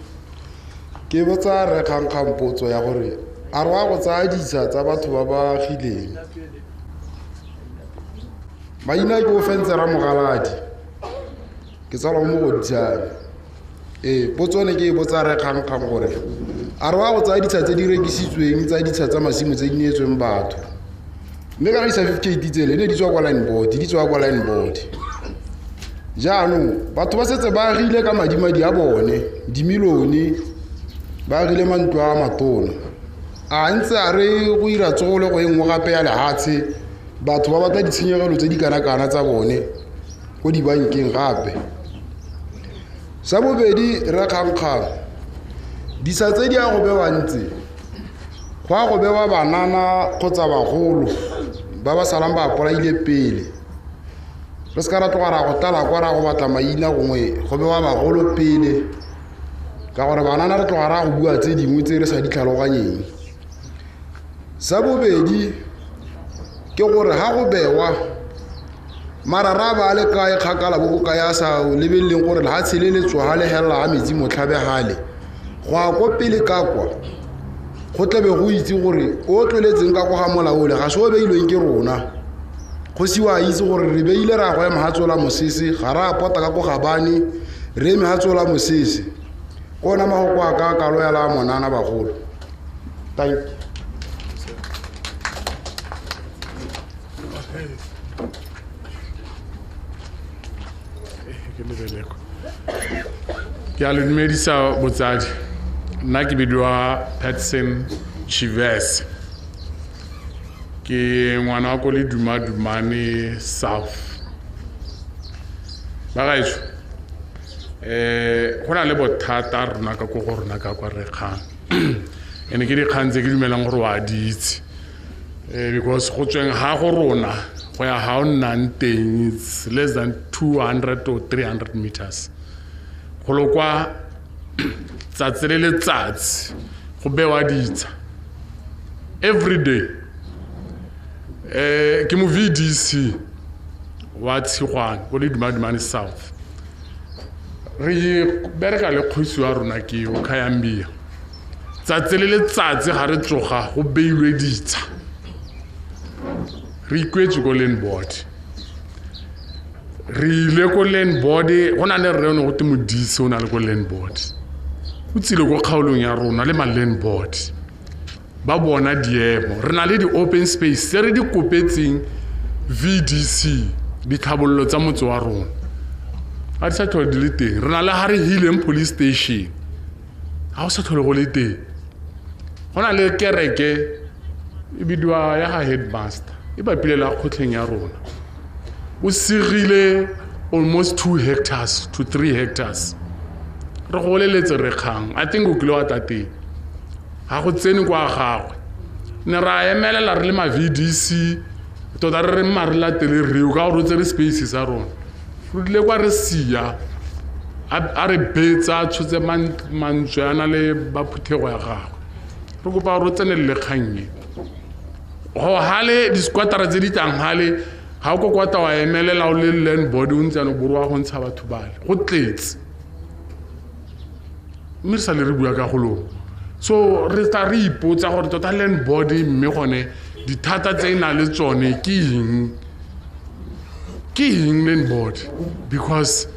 Ke botsa re kgangkgang potso ya gore a re wa go tsaya ditsha tsa batho ba ba agileng. Maina ke o fentse Ramogaladi, ke tsalwa mo Mogoditshane. Potso ne ke e botsa re kgangkgang gore a re wa go tsaya ditsha tse di rekisitsweng tsa ditsha tsa masimo tse di neetsweng batho, mme kana di-certificate tsele ne di tswa kwa line board, di tswa kwa line board. Jaanong batho ba setse ba agile ka madimadi a bone, dimilione, ba agile mantlo a matona. A ntse a re go ira tsogolo go e nngwe gape ya lehatshe, batho ba batla ditshenyegelo tse di kana-kana tsa bone ko dibankeng gape. Sa bobedi, re kgangkgang, ditsha tse di a go bewa ntse, go a go bewa banana kgotsa bagolo ba ba salang ba apolaile pele. Re se ka ra tloga ra go tlala kwa ra go batla maina gongwe go bewa bagolo pele, ka gore banana re tloga ra go bua tse dingwe tse re sa di tlhaloganyeng. Sa bobedi ke gore ha go bewa marara ba le kae kgakala bo bokae a sa lebeleleng gore lehatshe le le tswa le hela ga metsi motlhabe gale, go ya ko pele ka kwa go tlabe go itse gore o tloletseng ka kwa ga molaole ga se o beilweng ke rona. Kgosi wa itse gore re beile ra go ema ga tsola mosese, ga ra pota ka ko gabane, re eme ga tsola mosese. Ke ona magoko a ka kalo ya la monana bagolo. Thank you.
Ke a le dumedisa botsadi. Nna ke bidiwa Patson Chives. Ke ngwana wa ko le Dumadumane South. Ba gaetsho, go na le bothata rona ka ko go rona ka kwa re kgang. Ene ke dikgang tse ke dumelang gore wa di itse. Because go tsweng ga go rona go ya ga o nnang teng, it's less than 200 or 300 meters. Go lo kwa tsatsi le letsatsi go bewa ditsha every day. Ke mo VDC wa Tshigwane ko le Dumadumane South. Re bereka le kgosi wa rona ke o Khayambia. Tsatsi le letsatsi ga re tsoga go beilwe ditsha. Re ikwetse ko land board. Re ile ko land board, go na le rre o ne go te Modise o na le ko land board. O tsile ko kgaolong ya rona le ma land board. Ba bona diemo. Re na le di-open space tse re di kopetseng VDC, ditlhabololo tsa motse wa rona. Ga di sa tlhole di le teng. Re na le ga re hileng police station, ga go sa tlhole go le teng. Go na le kereke e bidiwa ya ga headmaster, e bapile la kgotlheng ya rona. O segile almost 2 hectares to 3 hectares. Re go boleletse re kgang, I think o kile wa tla teng. Ga go tsene kwa gagwe. Ne ra emelela re le ma VDC, tota re re mma re latele reo ka gore o tsere space sa rona. Re tlile kwa re sia, a re betsa, a tshotse mantswe a na le ba phuthego ya gagwe. Re kopa gore o tsenelele kgang e. Go hale di-squattera tse di tlang hale, ga o kokwata wa emelela o le land board o ntse jaanong borwa go ntsha batho bale. Go tletse. Mme re sa le re bua ka go longwe. So re tla re ipotsa gore tota land board mme gone dithata tse e nang le tsone ke eng? Ke eng land board? Because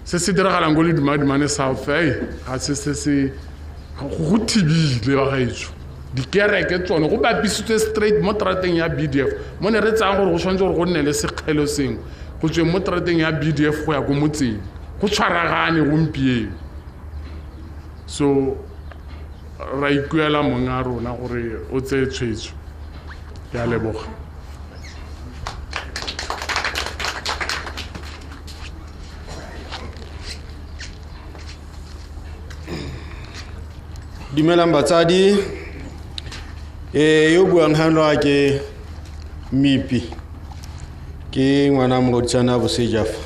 se se diragalang ko Ledumadumane South, ga se se se go thibile ba gaetsho. Dikereke tsone go bapisitswe straight mo terateng ya BDF. Mo ne re tsayang gore go tshwanetse gore go nne le sekgelo sengwe go tsweng mo terateng ya BDF go ya ko motseng. Go tshwaragane gompieno. So ra ikuela mong a rona gore o tseye tshwetso. Ke a leboga.
Dumelang batsadi. Yo buang hano a ke Mipi. Ke ngwana Mogoditshane Bosejafa.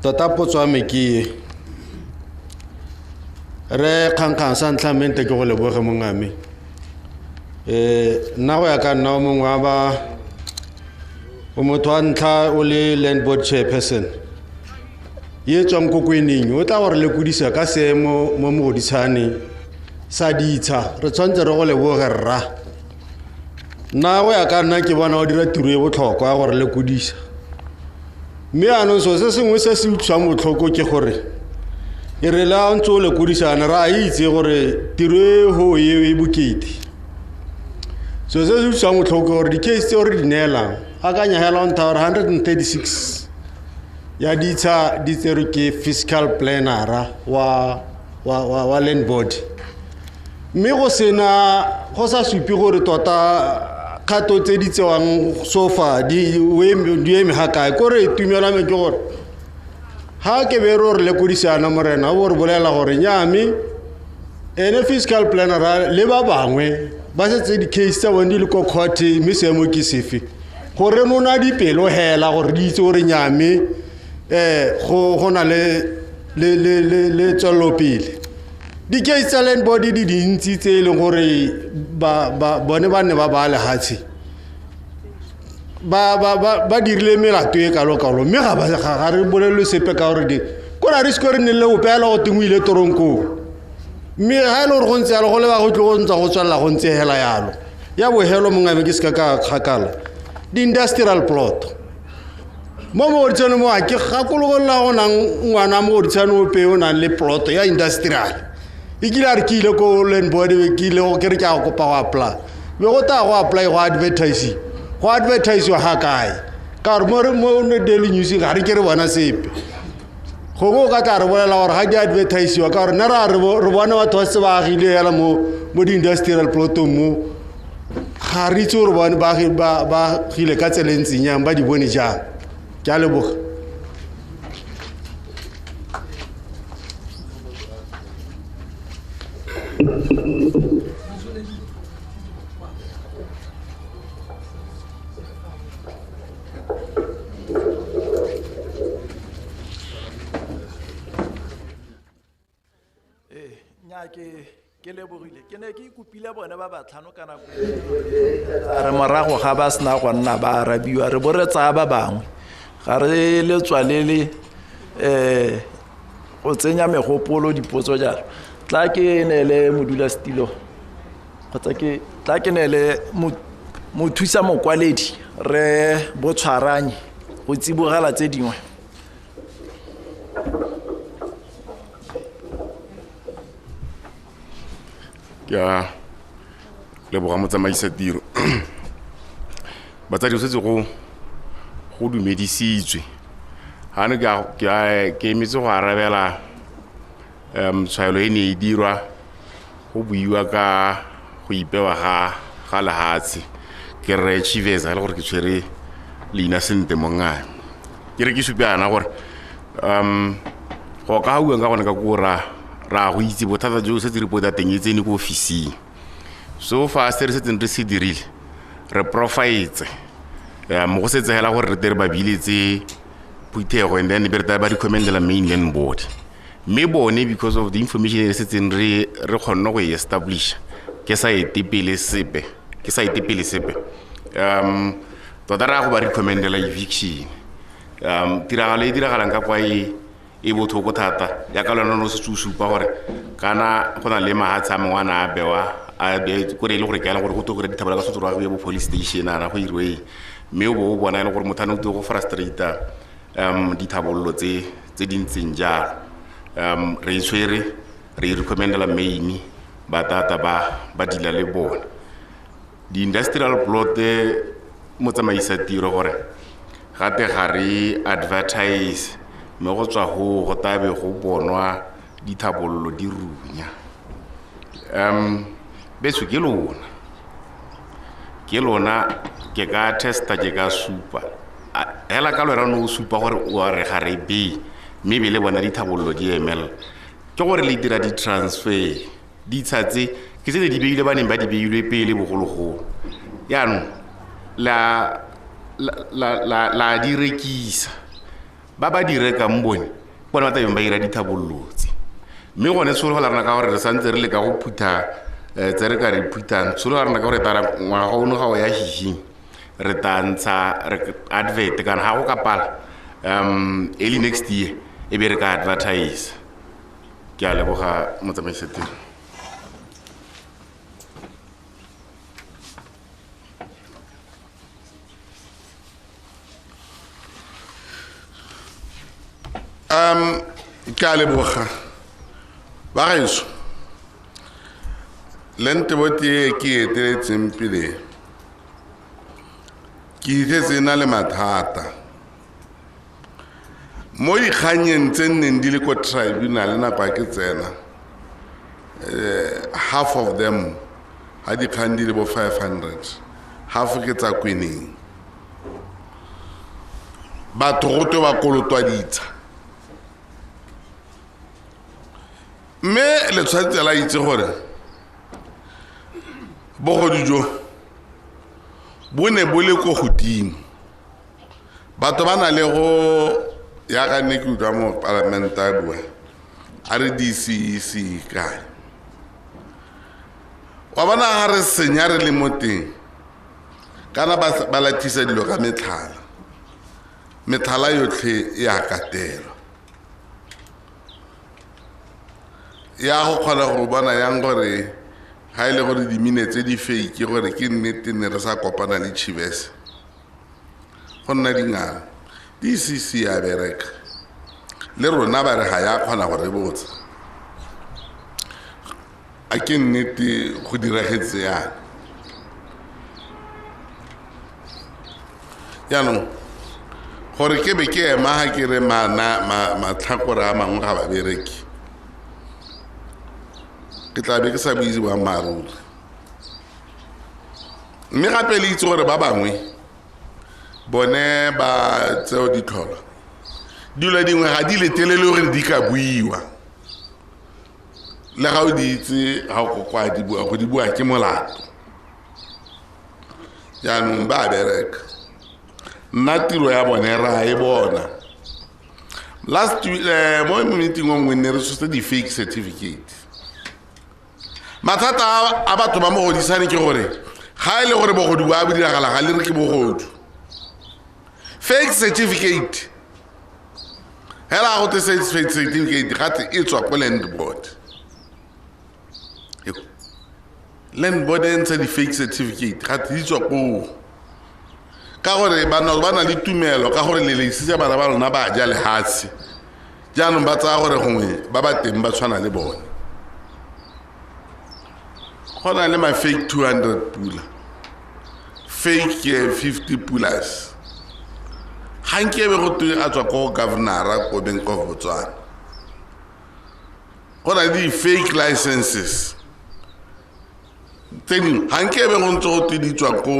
Tota potso ya me ke e. Re kgankgang sa ntlha mme nte ke go leboge mongame. Nna go ya ka nna o mongwe wa ba o motho wa ntlha o le land board chairperson. Ye tswang ko Kweneng, o tla gore lekodisa ka seemo mo Mogoditshane sa ditsha. Re tshwanetse re go leboge rra. Nna go ya ka nna ke bona o dira tiro e botlhokwa ya gore lekodisa. Mme jaanong selo se sengwe se se utlwisang botlhoko ke gore e re la ntse o lekodisana re a itse gore tiro e ho eo e bokete. Selo se se utlwisang botlhoko ke gore di-case tseo re di neelang, akanya hela o ntha gore 136 ya ditsha di tserwe ke fiscal planner wa land board. Mme go sena go sa supe gore tota kgato tse di tsewang so far di eme ga kae. Kore itumela me ke gore ha ke be re o re lekodisana morena, o bo re bolela gore nyame ene fiscal planner le ba bangwe ba setse di-case tsa bone di le ko court, mme seemo ke sefe gore nona dipelo hela gore di itse gore nyame go na le tswelelopele. Di-case tsa land board di dintsi tse e leng gore bone ba ne ba ba lehatshe ba dirile melato e kalo-kalo, mme ga re bolelwe sepe ka gore di ko ra re se re nne le ope hela go teng o ile toronkong. Mme ga e le gore go ntse yalo go leba go tle go ntse go tswelela go ntse hela yalo. Ya bohelo mongame ke seka ka kgakala. Di-industrial plot mo Mogoditshane mo a ke gakologolola go nang ngwana Mogoditshane ope o nang le plot ya industrial. E kile a re ke ile ko land board, ke ile go ke re ke a go kopa go apply. Be go tla go apply go advertise. Go advertise ga kae? Ka gore mo Daily News ga re ke re bona sepe. Gongwe o ka tla re bolela gore ga di advertisiwa ka gore nna re bona batho ba setse ba agile hela mo di-industrial plotong mo. Ga re itse gore bone ba agile ka tsela e ntseng jang, ba di bone jang. Ke a leboga.
Ke lebogile. Ke ne ke ikopile bone ba batlhano ka nako e. Re morago ga ba sena go nna ba arabiwa, re bo re tsaya ba bangwe. Ga re le tswalele go tsenya megopolo dipotso jalo. Tla ke neele modulasetilo kgotsa ke tla ke neele mothusa mokwaledi re Botshwaranye go tsibogela tse dingwe.
Ke a
Leboga motsamaisa tiro. Batsadi, o setse go dumedisitswe. Ga ne ke emetse go arabela tshwaelo e ne e dirwa go buiwa ka go ipewa ga lehatshe. Ke rre Chiveza, e le gore ke tshwere leina sentle mongame. Ke re ke supe yana gore go ka buang ka gone ka ko ra go itse bothata jo setse report ya teng e tsene ko ofising. So fa se re setseng re se dirile, re profile mo go setse hela gore re tere ba biletse phuthego, and then be re ba recommendela mainland board. Mme bone, because of the information e setseng re kgonne go e establish, ke sa ete pele sepe. Tota re ya go ba recommendela eviction. Tiragalo e diragalang ka kwa e botlhoko thata, jaaka lona no setse o supa gore kana go na le mahatshe a mangwe a na a bewa kore e le gore ke ela gore go twe gore dithabela ka sotse go ye bo police station ana go iriwe, mme o bo o bona e le gore motho a ne o tlo go frustrata dithabololo tse di ntseng jalo. Re e tshwere, re e recommendela main ba tata ba dila le bone. Di-industrial plot motsamaisa tiro gore gate ga re advertise, mme go tswa go tabe go bonwa dithabololo di runya. Betso ke lona ke ka testa, ke ka supa hela ka lona no supa gore o re ga re be, mme be le bona dithabololo di emela. Ke gore le dira di-transfer, ditsha tse ke tse di beile ba neng ba di beilwe pele bogologolo, jaanong la di rekisa. Ba ba di rekang bone bona ba tabeng ba ira dithabololo tse. Mme gone tshologela rena ka gore re santse re leka go phutha tse re ka re phuthang. Tshologela rena ka gore tara ngwaga ono ga o ya hihing, re tla ntsha advert kana ga go ka pala early next year e be re ka advertise. Ke a leboga motsamaisa tiro.
Ke a leboga ba gaetsho. Land board e ke eteletseng pele, ke ithetse e na le mathata mo dikganyeng tse nneng di le ko tribunal nako a ke tsena. Half of them ha dikgang di le bo 500, half ke tsa Kweneng. Batho go twe ba kolotwa ditsha, mme le tshwanetse la itse gore bogodu jo bo ne bo le ko godimo. Batho ba na le go yaka ne ke utlwa mo palamente a bua a re DCEC kae, wa bona ga re senya re le mo teng, kana ba latisa dilo ka metlhala, metlhala yotlhe e a katelwa. Ya go kgona go bona yang gore ga e le gore dimine tse di fake gore ke nnete ne re sa kopana le Chivese, go nna dingalo. DCC ya bereka le rona ba re ga ya kgona go re botsa a ke nnete go diragetse yana. Jaanong gore ke be ke ema ga ke re matlhakore a mangwe ga ba bereke, ke tla be ke sa buise boammaaruri. Mme gape le itse gore ba bangwe bone ba tseo ditlhola dilo dingwe ga di letelele gore di ka buiwa, le ga o di itse ga o kokwa di bua, go di bua ke molato. Jaanong ba bereka, nna tiro ya bone ra e bona. Last mo meeting o nngwe ne re tshotse di-fake certificate. Mathata a batho ba mogodisane ke gore ga e le gore bogodu ba bo diragala ga le re ke bogodu. Fake certificate hela go te fake certificate gate e tswa ko land board. Land board e ntsha di-fake certificate gate di tswa koo, ka gore ba na le tumelo ka gore le leisitse bana ba lona ba ja lehatshe, jaanong ba tsaya gore gongwe ba ba teng ba tshwana le bone. Go na le ma fake 200 pula, fake 50 pulas. Ga nke be go twe a tswa ko go governor-a ko Bank of Botswana. Go na le di-fake licenses tse dingwe, ga nke be go ntse go twe di tswa ko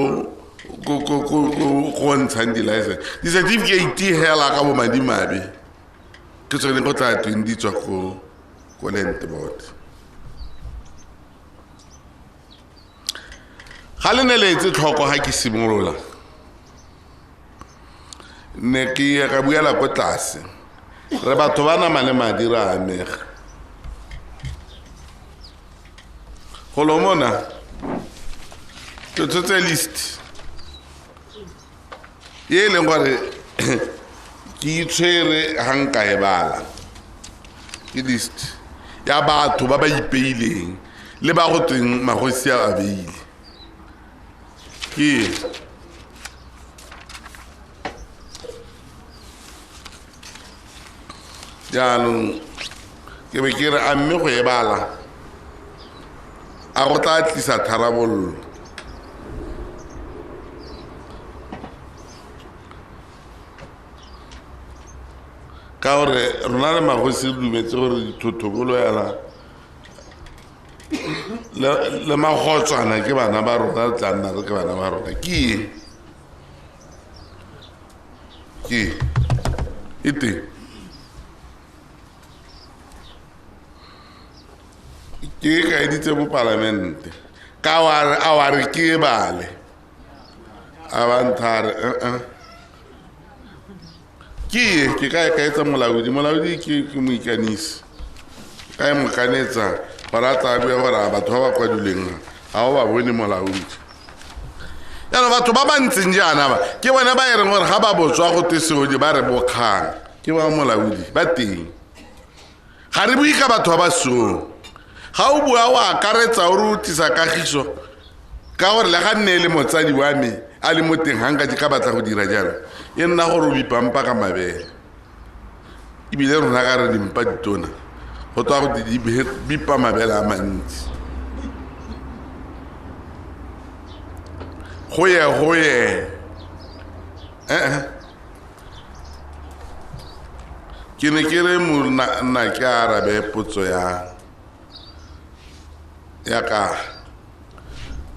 go ntshang di-license, di-certificate hela ka bo madimabe ke tsone go tla tweng di tswa ko land board. Ga le ne le etse tlhoko ga ke simolola, ne ke ka buela ko tlase, re batho ba nama le madi re a amega. Golo mona ke tshotse list e e leng gore ke itshwere ga nka e bala. Ke list ya batho ba ba ipeileng le ba go tweng magosi a beile. Ke jaanong ke be ke re a mme go e bala a go tla tlisa tharabollo. Ka gore rona le magosi re dumetse gore dithothokolo yana le magotswana ke bana ba rona, re tla nna re ke bana ba rona. Ke e e teng, ke e kaeditse mo palamente ka a wa re ke e bale, a ba ntha re ke e ke ka e kaetsa molaodi. Molaodi ke moikanisi, ka e mokanetsa gore a tla bua gore batho ba ba kwadileng ga o ba bone molaodi. Jaanong batho ba ba ntseng jaana ba ke bone ba e reng gore ga ba botswa go twe seodi ba re bokgang, ke ba molaodi ba teng. Ga re bue ka batho ba ba seong. Ga o bua o akaretsa o re o tlisa kagiso, ka gore le ga nne e le motsadi wa me a le mo teng ga nka ka batla go dira jalo, e nna gore o bipampa ka mabele. Ebile rona ka re dimpa ditona go tswa go di bipa mabele a mantsi. Go ye go ye ke ne ke re monna ke arabe potso ya ka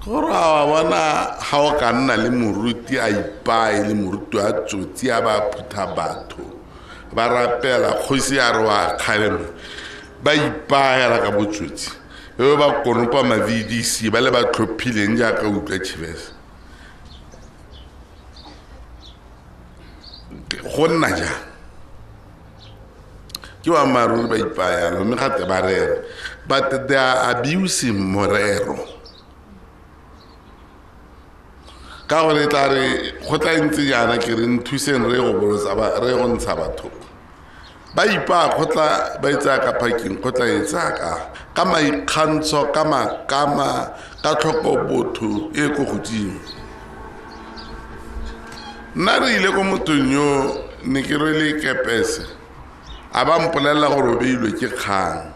gore a bona ga o ka nna le moruti a ipae le moruti a tsotsi a ba phutha batho ba rapela kgosi a re wa kgalema, ba ipaela ka botsotsi e ba konopa ma VDC ba le ba tlhophileng jaaka utlwa Chivese. Go nna jang? Ke boammaaruri ba ipayalo mme gape ba rera, but they are abusing morero. Ka gore tla re go tla ntse jaana ke re nthuseng re go bolotsa ba re go ntsha batho ba ipaa kgotla ba e tsaya ka parking, kgotla e tsaya ka maikgantsho, ka makama, ka tlhoko botho e ko godimo. Nna re ile ko mothong yo ne ke rwele kepese, a ba mpolelela gore o beilwe ke kgang.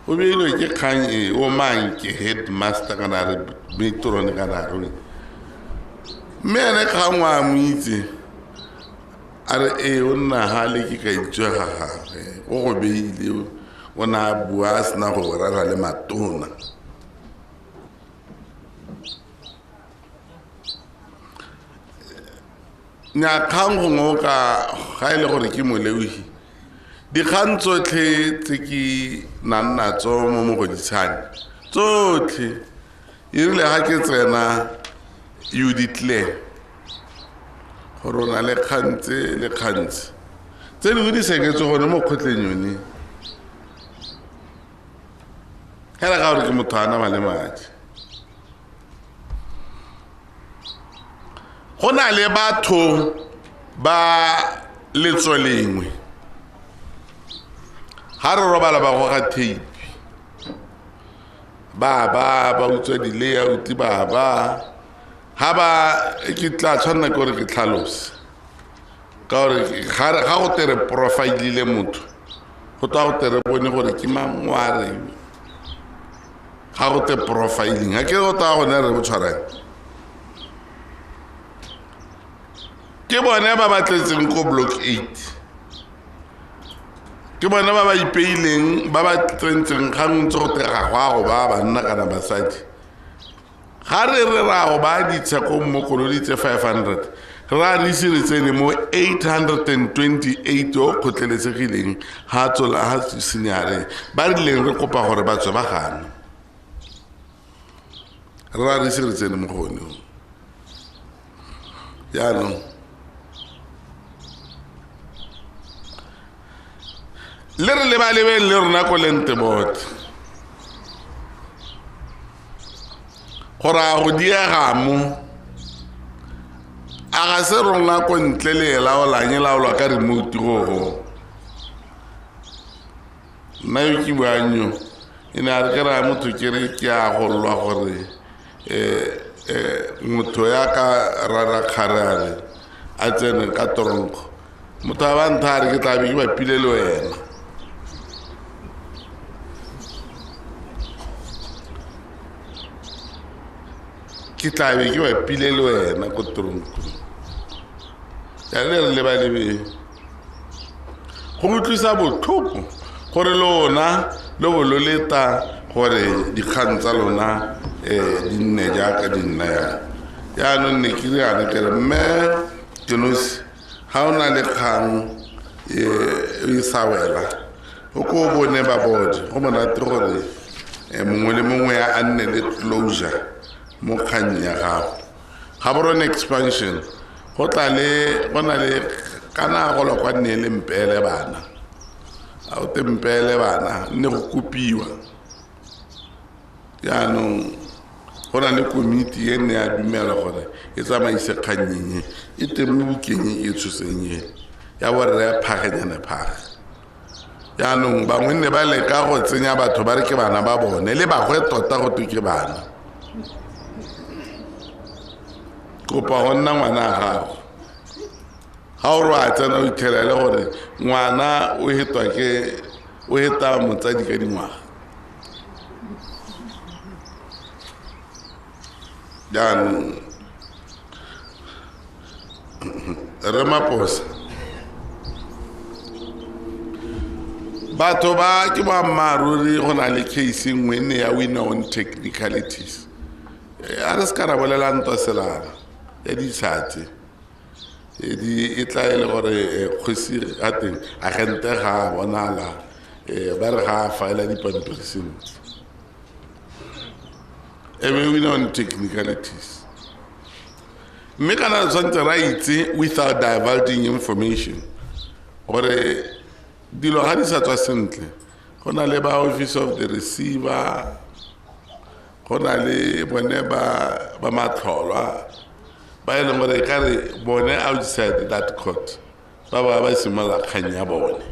O beilwe ke kgang e o mang ke headmaster kana re matron kana re mme ene kgang wa mo itse a re ee o nna gale ke ka itswe ga gagwe, o go beile, o ne a bua a sena go rera le matona. Nya kgang gongwe o ka ga e le gore ke moleogi, dikgang tsotlhe tse ke nang natso mo Mogoditshane tsotlhe e rile ga ke tsena you declare gore o na le kgang tse le kgang tse tse dingwe di seketswe gone mo kgotleng yone hela ka gore ke motho a nama le madi. Go na le batho ba letso lengwe ga re robala ba goga tape, ba utswa di-layout, ba ga ba ke tla tshwanela ke gore ke tlhalose ka gore ga go tere profile motho Go tla go tere bone gore ke mang wa reng. Ga go te profiling, ga ke go tla gone re bo tshwarang. Ke bone ba ba tletseng ko block 8. Ke bone ba ba ipeileng, ba ba tsentseng ga ntse go te ga go a go ba banna kana basadi. Ga re re ra go ba ditsha ko mmokolodi tse 500, ra re ise re tsene mo 828 o kgotlelesegileng ga tsola ga seniare ba rileng re kopa gore ba tswe ba gana. Ra re ise re tsene mo go one. Jaanong le re lebalebeng le rona ko Lentebot gore a go diega mo a ga se rona ko ntle le e laolang e laolwa ka remote gogo. Nna yo ke buang yo e ne a re ke raya motho ke re ke a gollwa gore motho ya ka rarakgare a tsene ka toronko, motho a ba ntha a re ke tla be ke bapile le wena. Ke tla be ke bapile le wena ko toronkong. Ya le re lebalebeng. Go utlwisa botlhoko gore lona le bo lo leta gore dikgang tsa lona di nne jaaka di nna yana. Jaanong ne ke riana ke re mme Kenosi ga o na le kgang e sa wela o ko o bone ba bode go monate gore mongwe le mongwe a nne le closure mo kgang ya gago. Gaborone expansion go tla le go na le kana go lokwa nne le mpele bana a o te mpele bana nne go kopiwa. Jaanong go na le komiti e nne ya dumela gore e tsamaise kgannyeng e teng mo bukeng e tshoseng e ya borre ya phagenyana phage. Jaanong bangwe nne ba leka go tsenya batho ba re ke bana ba bone le bagwe tota go twe ke bana. Kopa go nna ngwana a gago ga o re wa tsena o itlhelele gore ngwana o hetwa ke o heta motsadi ka dingwaga. Jaanong re Maposa batho ba ke boammaaruri go na le case nngwe nne ya winner on technicalities. A re se ka ra bolela ntwa selana ya ditshatse e tla e le gore kgosi ga teng agente ga a bonala ba re ga a faela dipampiri sentle. E be winner on technicalities. Mme kana re tshwanetse ra itse without divulging information gore dilo ga di sa tswa sentle. Go na le ba office of the receiver, go na le bone ba matlholwa ba e leng gore e ka re bone outside that court ba ba ba simolola kgang ya bone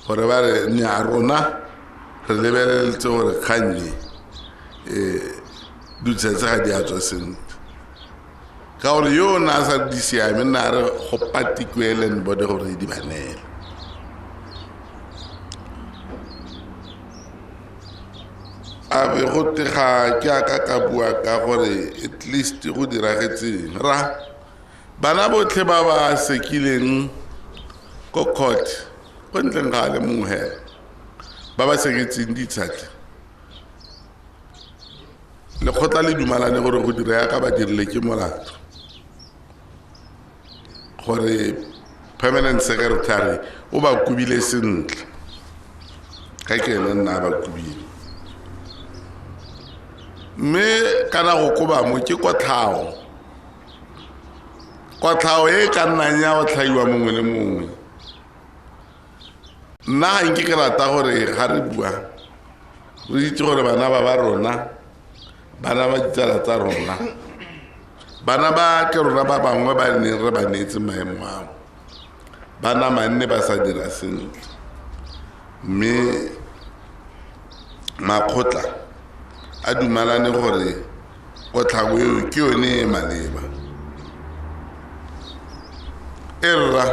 gore ba re nya rona re lebeletse gore kgang e dutse tse ga di a tswa sentle. Ka gore yo na sa di siame nna re go patikwe land board gore di ba neele. A be go te ga ke a ka bua ka gore at least go diragetseng ra bana botlhe ba ba sekileng ko court ko ntleng ga le mongwe hela ba ba seketseng ditshatle lekgotla le dumalane gore go dira yaka ba dirile ke molato gore permanent secretary o ba kubile sentle ga ke ene nna ba kubile. Mme kana go koba mo ke kotlhao kotlhao e ka nnang ya go tlhaiwa mongwe le mongwe. Nna ga nke ke rata gore ga re bua re itse gore bana ba ba rona bana ba ditsala tsa rona bana ba ke rona ba bangwe ba neng re ba neetse maemo ao ba nama nne ba sa dira sentle. Mme makgotla a dumalane gore kotlhao eo ke yone e maleba. E rra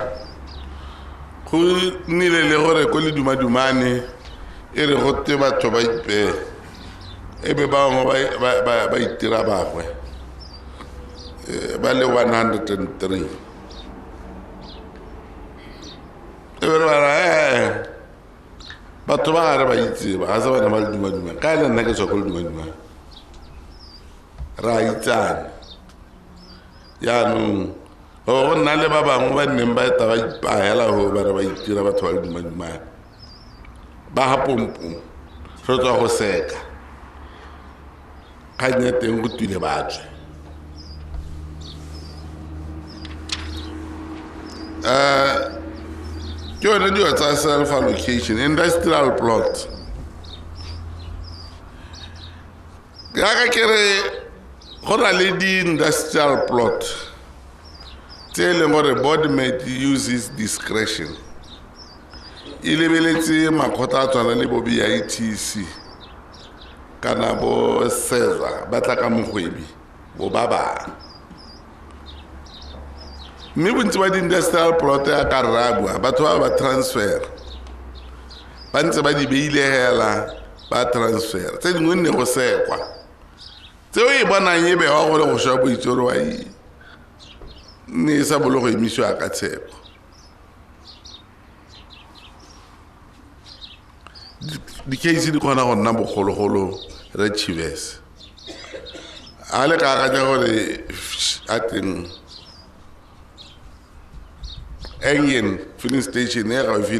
go Go nnile le gore ko ledumadumane e re go te batho ba ipee e be bangwe ba itira bagwe ba le 103 e be re ba ra batho ba gare ba itse ba ga se bana ba ledumadumane ka e le nna ke tswa ko ledumadumane ra itsane jaanong go nna le ba bangwe ba nneng ba eta ba ipahela go ba re ba itira batho ba ledumadumane ba ga pompong re tswa go seka kgang ya teng go twile ba tswe. Ke yone dilo tsa self allocation industrial plot yaka ke re go na le di-industrial plot tse e leng gore board might use its discretion e lebeletse makgotla a tshwana le bo BITC kana bo SEZA ba tla ka mogwebi bo ba bang mme bontsi ba di-industrial plot ya ka rra bua batho ba ba transfer ba ntse ba di beile hela ba transfer tse dingwe nne go sekwa tseo e bonang e bewa go le go swa boitsoro wa nne e sa bolo go emisiwa ka tshepo. Di-case di kgona go nna bogologolo re Chives a le ka akanya gore a teng Engen filling station e gaufi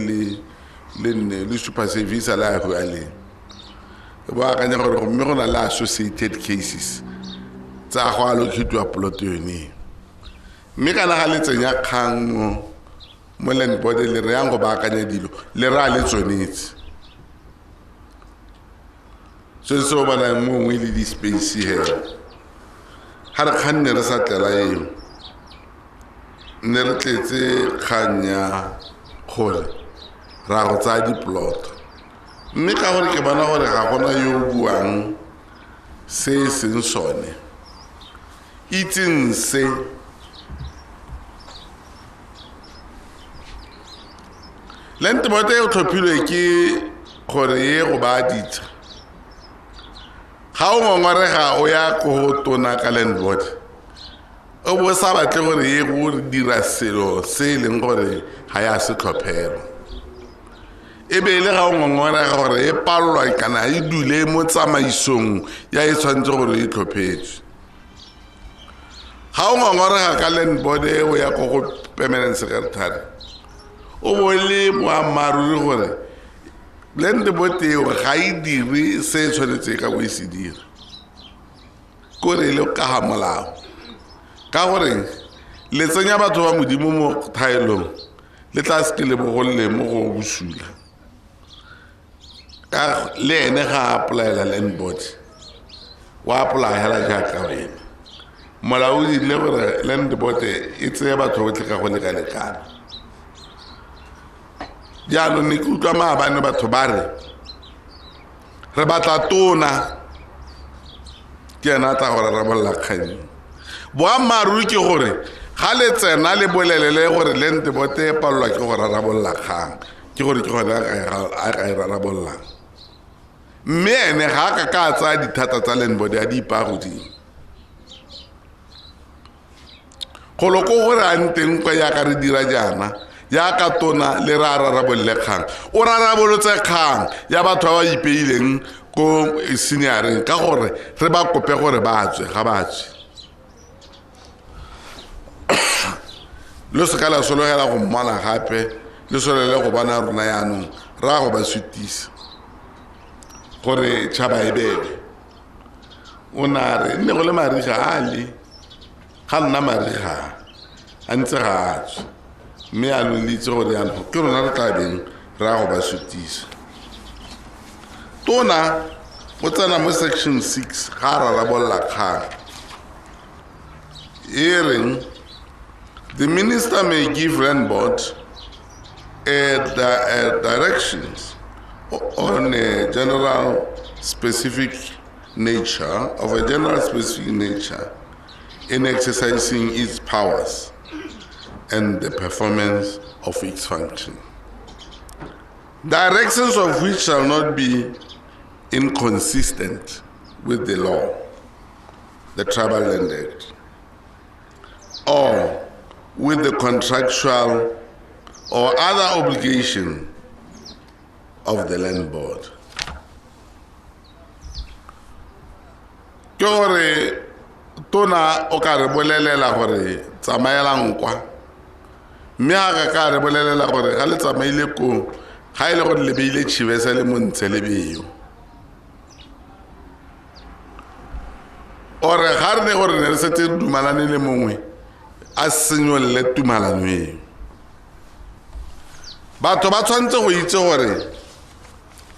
le nne le super service a le a go a leng bo akanya gore mme go na le associated cases tsa go allocate-iwa plot yone mme kana ga le tsenya kgang mo land board le re yang go baakanya dilo le ra le tsonetse se se o bonang mo nngwe le di-space hela ga re kganne re sa tlela eo nne re tletse kgang ya gore ra go tsaya di-plot mme ka gore ke bona gore ga gona yo o buang se e seng sone itseng se land board e tlhophilwe ke gore ye go ba ditsha ga o ngongorega o ya ko go tona ka land board o bo sa batle gore ye go dira selo se e leng gore ga ya se tlhophelo e be e le ga o ngongorega gore e palelwa kana e dule mo tsamaisong ya e tshwanetse gore e tlhophetswe ga o ngongorega ka land board e o ya ko go permanent secretary o bo le boammaaruri gore land board eo ga e dire se e tshwanetse ka bo e se dira kore e le ka ga molao ka gore le tsenya batho ba modimo mo thaelong le tla seke le bogolle mo go bosula ka le ene ga a apply-ela land board wa apply hela jaaka wena molaodi le gore land board e tseye batho botlhe ka go lekalekana jaanong ne ke utlwa maabane batho ba re re batla tona ke ena a tla go rarabolola kgang boammaaruri ke gore ga le tsena le bolelele gore land board e palelwa ke go rarabolola kgang ke gore ke gone a ka e rarabololang mme ene ga a ka ka tsaya dithata tsa land board a di ipaa godimo golo ko gore a nteng kwa jaaka re dira jaana jaaka tona le re a rarabolole kgang o rarabolotse kgang ya batho ba ba ipeileng ko senioreng ka gore re ba kope gore ba tswe ga ba tswe le se ka la sologela go mmona gape le solele go bona rona yaanong ra go ba sutisa gore tšhaba e bebe o na re nne go le mariga a le ga nna mariga a ntse ga a tswe mme yaanong le itse gore yaanong ke rona re tla beng ra go ba sutisa tona o tsena mo section 6 ga a rarabolola kgang e reng the minister may give land board directions on a general specific nature of a general specific nature in exercising its powers and the performance of its function. Directions of which shall not be inconsistent with the law, the Tribal Land Act, or with the contractual or other obligation of the land board. Ke gore tona o ka re bolelela gore tsamaelang kwa, mme ga ka re bolelela gore ga le tsamaile koo, ga e le gore le beile tšhibesa le montshe le beo. Ore ga re ne gore ne re setse re dumalane le mongwe a senyolle tumalano eo. Batho ba tshwanetse go itse gore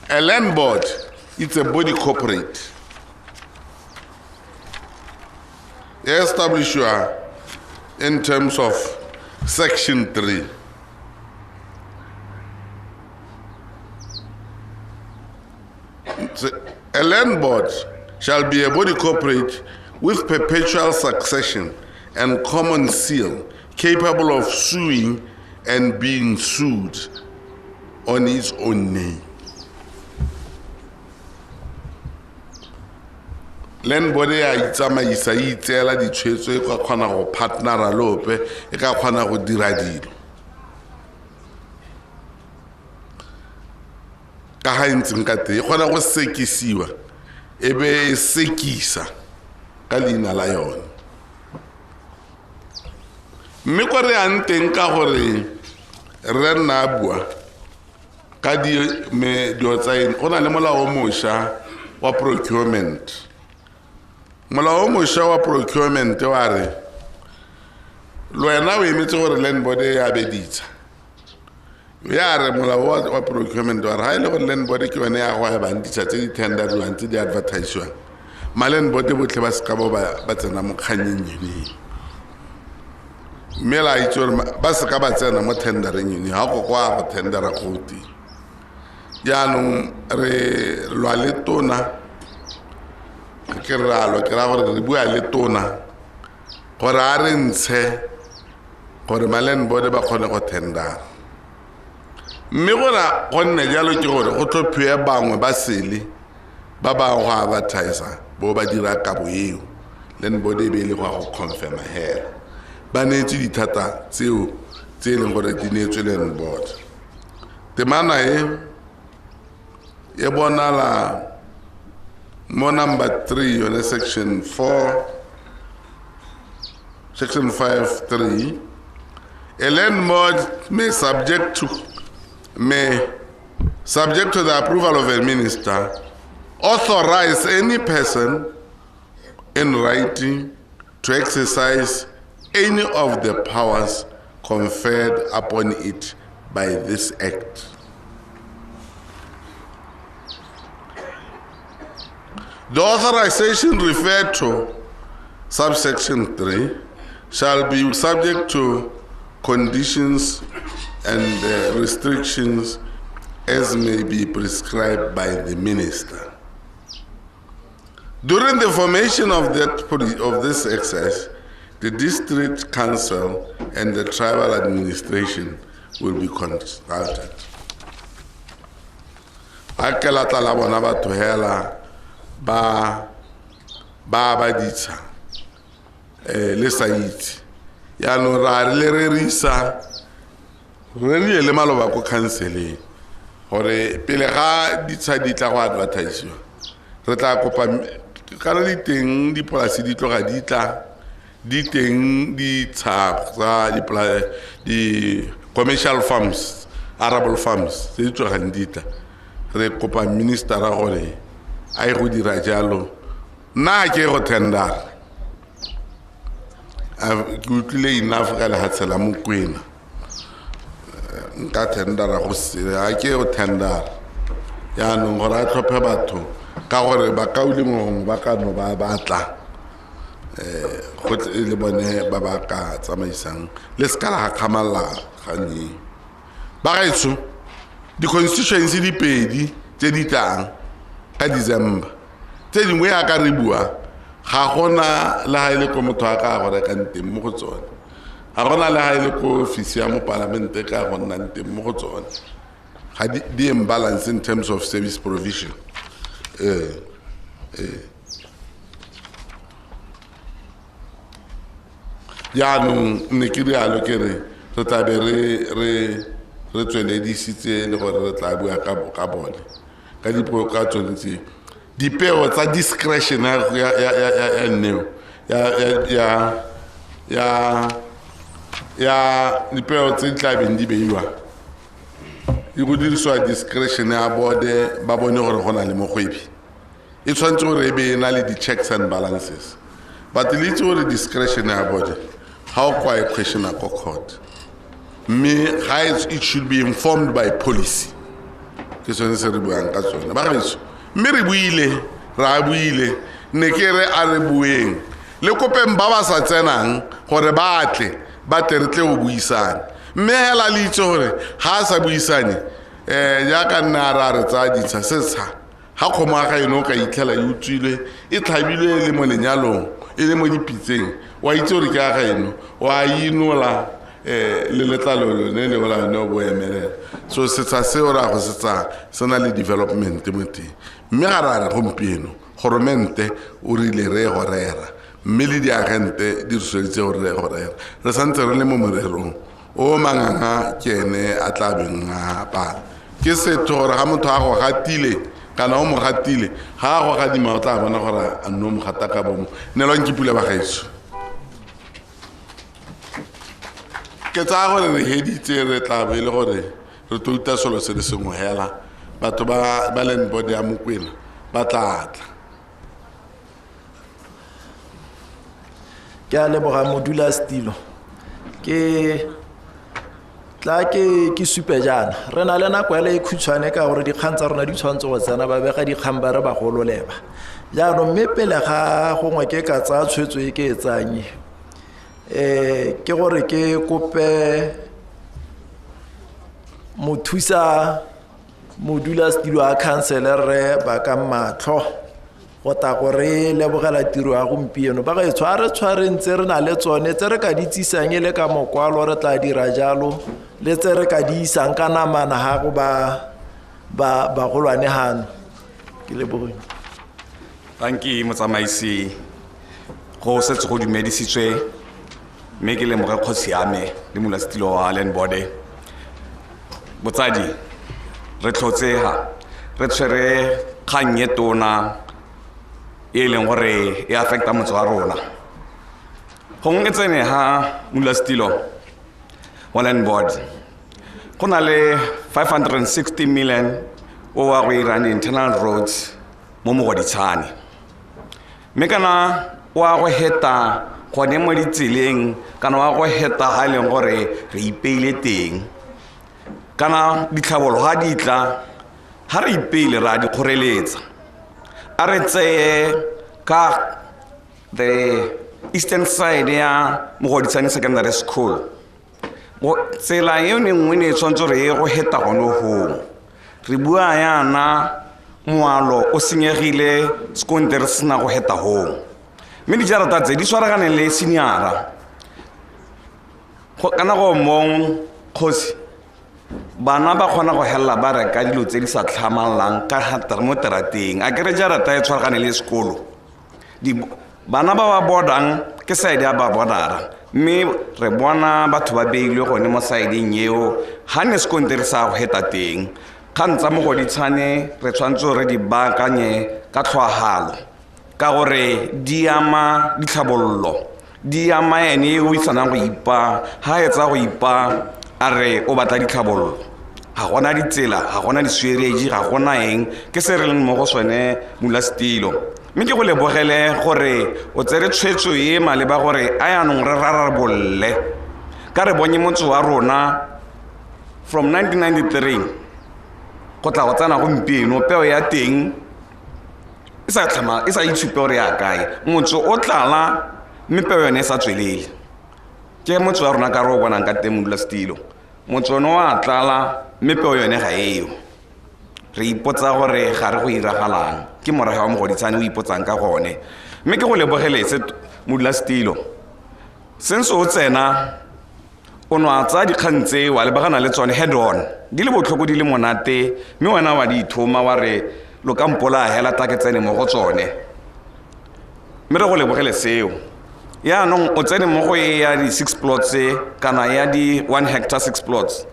a land board it's a body corporate. Established in terms of section 3. A land board shall be a body corporate with perpetual succession and common seal, capable of suing and being sued on its own name. Land board ya itsamaisa e itseela ditshwetso, e ka kgona go partnera le ope, e ka kgona go dira dilo. Ka ga e ntseng ka teng, e kgona go sekisiwa, e be e sekisa ka leina la yone. Mme kwa re yang teng ka gore re nna a bua ka dilo tsa eng, go na le molao o mošwa wa procurement. Molao o mošwa wa procurement wa re le wena o emetse gore land board e abe ditsha. Ya re molao wa procurement wa re ha e le gore land board ke yone ya go abang ditsha tse di tenderiwang, tse di advertisiwang, ma land board botlhe ba seka bo ba tsena mo kganyeng yone. Mme la itse gore ba seka ba tsena mo tendereng yone, ga go kwa go tendera go teng. Jaanong re lwa le tona, ke re a lwa, ke raya gore re bua le tona gore a re ntshe gore ma land board ba kgone go tendera. Mme gore go nne jalo ke gore go tlhophiwe bangwe ba sele ba ba go advertisa bo ba dira kabo eo, land board e be e le go ya go confirma hela. Ba neetse dithata tseo tse e leng gore di neetswe land board. Temana e e bonala mo number 3 yone section 4, section 5(3). A land board may subject to the approval of a minister, authorize any person in writing to exercise any of the powers conferred upon it by this act. The authorization referred to subsection 3 shall be subject to conditions and restrictions as may be prescribed by the minister. During the formation of this exercise, the district council and the tribal administration will be consulted. A ke la tla la bona batho hela ba ba ditsha le sa itse. Jaanong ra re le rerisa, re rile le maloba ko counseling gore pele ga ditsha di tla go advertisiwa, re tla kopa kana di teng dipolasi di tloga di tla, di teng ditsha tsa di commercial farms, arable farms tse di tlogang di tla. Re kopa ministera gore a ye go dira jalo. Nna ke go tendera, ke utlwile enough ka lehatshe la Mokwena. Nka tendera go sele, ga ke go tendera. Jaanong gore a tlhophe batho ka gore bakaulengwe gongwe ba ka no ba batla go le bone ba ba ka tsamaisang le seka la gakgamalla gannye. Bagaetsho, di-constituency di pedi tse di tlang ka December, tse dingwe yaka re bua ga gona le ga e le ko motho a ka go rekang teng mo go tsone, ga gona le ga e le ko ofisi ya mopalamente ka go nnang teng mo go tsone, Ga di imbalance in terms of service provision. Jaanong ne ke rialo ke re re tla be re tsweledisitse le gore re tla bua ka bone ka dipuo ka tsone tse dipeo tsa discretion ya neo ya dipeo tse di tla beng di beiwa e go dirisiwa discretion ya bone ba bone gore go na le mogwebi e tshwanetse gore e be e na le di-checks and balances, but le itse gore discretion ya bone ga o kwa e questiona ko court, mme ga it should be informed by policy. Ke sone se re buang ka tsone ba gaetsho, mme re buile ra buile ne ke re a re bueng le kopeng ba ba sa tsenang gore ba tle ba tle re tle go buisane, mme hela le itse gore ga a sa buisane jaaka nna a re a re tsaya ditsha setsha ga kgomo ya ga eno o ka itlhela e utswilwe e tlhabilwe le mo lenyalong e le mo dipitseng, wa itse gore ke ya ga eno wa inola le letlalo lone le ola lone o bo emelela. So setsha seo re a go se tsaya se na le development mo teng, mme ga re a re gompieno goromente o rile re go rera, mme le diagente di re sweditse gore re go rera, re santse re le mo morerong o manganga ke ene a tla beng a pala. Ke setho gore ga motho a go gatile kana o mo gatile ga a go gadima o tla bona gore a nno mo gata ka bomo. Neelwang ke pula ba gaetsho. Ke tsaya gore re heditse re tla be e le gore re touta selo se le sengwe hela, batho ba land board ya Mokwena ba tla tla.
Ke a leboga modulasetilo. Ke tla ke supe jaana re na le nako ele e khutshwane ka gore dikgang tsa rona di tshwanetse go tsena ba bega dikgang ba re bagolo leba. Jaanong mme pele ga gongwe ke ka tsaya tshwetso e ke e tsayang ke gore ke kope mothusa modulasetilo a khansele rre Bakang Matlho go tla go re lebogela tiro ya gompieno. Ba gaetsho a re tshwareng tse re na le tsone tse re ka di tsisang e le ka mokwalo re tla dira jalo, le tse re ka di isang ka namana ga go ba bagolwane gano. Ke lebogile.
Thank you motsamaisi, go setse go dumedisitswe mme ke lemoge kgosi ya me le modulasetilo wa land board. Botsadi re tlhotsega re tshwere kgang e tona e leng gore e affecta motse wa rona. Gongwe e tsene ha modulasetilo wa land board, go na le 560 million o wa go irang internal roads mo Mogoditshane, mme kana wa go heta gone mo ditseleng kana wa go heta ga e leng gore re ipeile teng, kana ditlhabolo ga di tla ga re ipeile re a di kgoreletsa. A re tseye ka the eastern side ya Mogoditshane Secondary School, tsela e nngwe ne e tshwanetse gore e go heta gone gong. Re bua yana moalo o senyegile sekontere se sena go heta gong, mme dijarata tse di tshwaragane le seniora kana go mong kgosi bana ba kgona go hella ba reka dilo tse di sa tlhamallang ka mo terateng. A kere jarata e tshwaragane le sekolo, bana ba ba bordang ke side ya ba bordara, mme re bona batho ba beilwe gone mo sideng eo ga ne sekontere sa go heta teng. Kgang tsa Mogoditshane re tshwanetse re di baakanye ka tlhoahalo ka gore di ama ditlhabololo, di ama ene o isanang go ipa ga etsa go ipa a re o batla ditlhabololo, ga gona ditsela, ga gona diswereji, ga gona eng. Ke se re leng mo go sone modulasetilo, mme ke go lebogele gore o tsere tshwetso e maleba gore a yaanong re rarabolle ka re bonye motse wa rona from 1993 go tla go tsena gompieno peo ya teng e sa itshupe gore ya kae. Motse o tlala mme peo yone e sa tswelele. Ke motse wa rona ka re o bonang ka teng modulasetilo, motse one wa tlala mme peo yone ga eo. Re ipotsa gore ga re go iragalang, ke morago wa Mogoditshane o ipotsang ka gone. Mme ke go lebogeletse modulasetilo, since o tsena O no a tsaya dikgang tse wa lebagana le tsone head on, di le botlhoko di le monate, mme wena wa di ithoma wa re lo ka mpola hela tla ke tsene mo go tsone. Mme re go lebogele seo. Yaanong o tsene mo go e ya di-6 plots kana ya di-1 hectare 6 plots.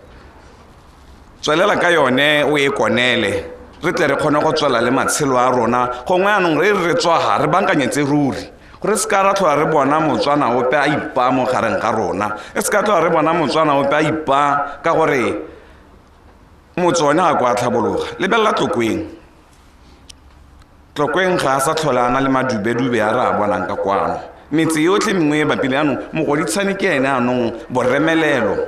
Tswelela ka yone o e konele, re tle re kgone go tswela le matshelo a rona. Gongwe yaanong re re tswa ga re bankanyetse ruri, gore se ka ra tlhola re bona Motswana ope a ipaa mo gareng ga rona, e se ka tlhola re bona Motswana ope a ipaa ka gore motse one ga kwa tlhabologa. Lebelela Tlokweng. Tlokweng ga a sa tlhole a na le madubedube a re a bonang ka kwano. Metse yotlhe mengwe e bapile yanong, Mogoditshane ke ene anong boremelelo.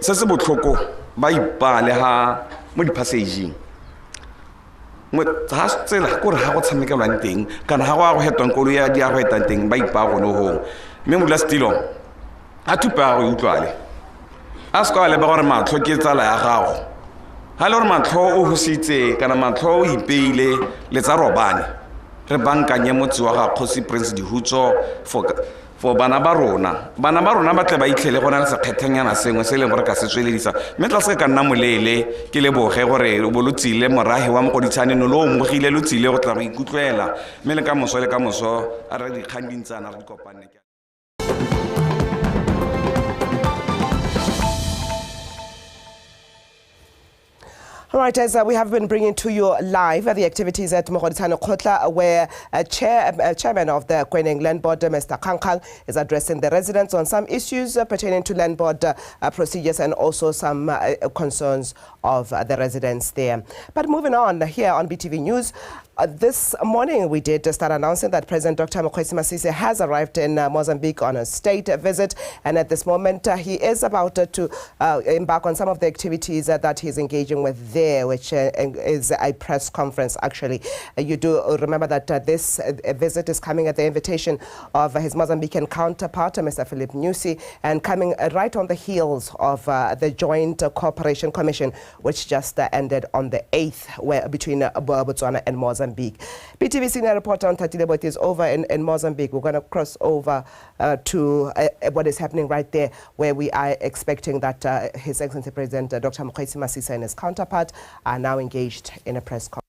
Se se botlhoko ba ipaa le ga mo di-passageng. Ga tsela kore ga go tshamekelwang teng kana ga go a go hetwang koloi ya di a go hetang teng, ba ipaa gone gong. Mme modulasetilo a thupe ya go e utlwale, a se ka leba gore matlho ke tsala ya gago. Ga e le gore matlho o hositse kana matlho o ipeile le tsa robane, re bankanye motse wa ga Kgosi Prince Dihutso for bana ba rona. Bana ba rona ba tle ba itlhele go na le sekgethenyana sengwe se e leng gore ka se tsweledisa. Mme tla se ka nna moleele, ke leboge gore o bo lo tsile morahe wa Mogoditshane no lo omogile, lo tsile go tla go ikutlwela. Mme le ka moso le ka moso a re dikgang dintsana re di kopane.
All right, as we have been bringing to you live the activities at Mogoditshane Kgotla, where chairman of the Kweneng Land Board, Mr. Kgang, is addressing the residents on some issues pertaining to land board procedures and also some concerns of the residents there. But moving on here on BTV News, this morning we did start announcing that President Dr. Mokgweetsi Masisi has arrived in Mozambique on a state visit, and at this moment he is about to embark on some of the activities that he's engaging with there, which is a press conference actually. You do remember that this visit is coming at the invitation of his Mozambican counterpart, Mr. Philip Nyusi, and coming right on the heels of the Joint Cooperation Commission, which just ended on the 8th, where, between Botswana and Mozambique. BTV senior reporter on Tatile Boti is over in Mozambique. We're going to cross over to what is happening right there, where we are expecting that His Excellency President Dr. Mokgweetsi Masisi and his counterpart are now engaged in a press conference.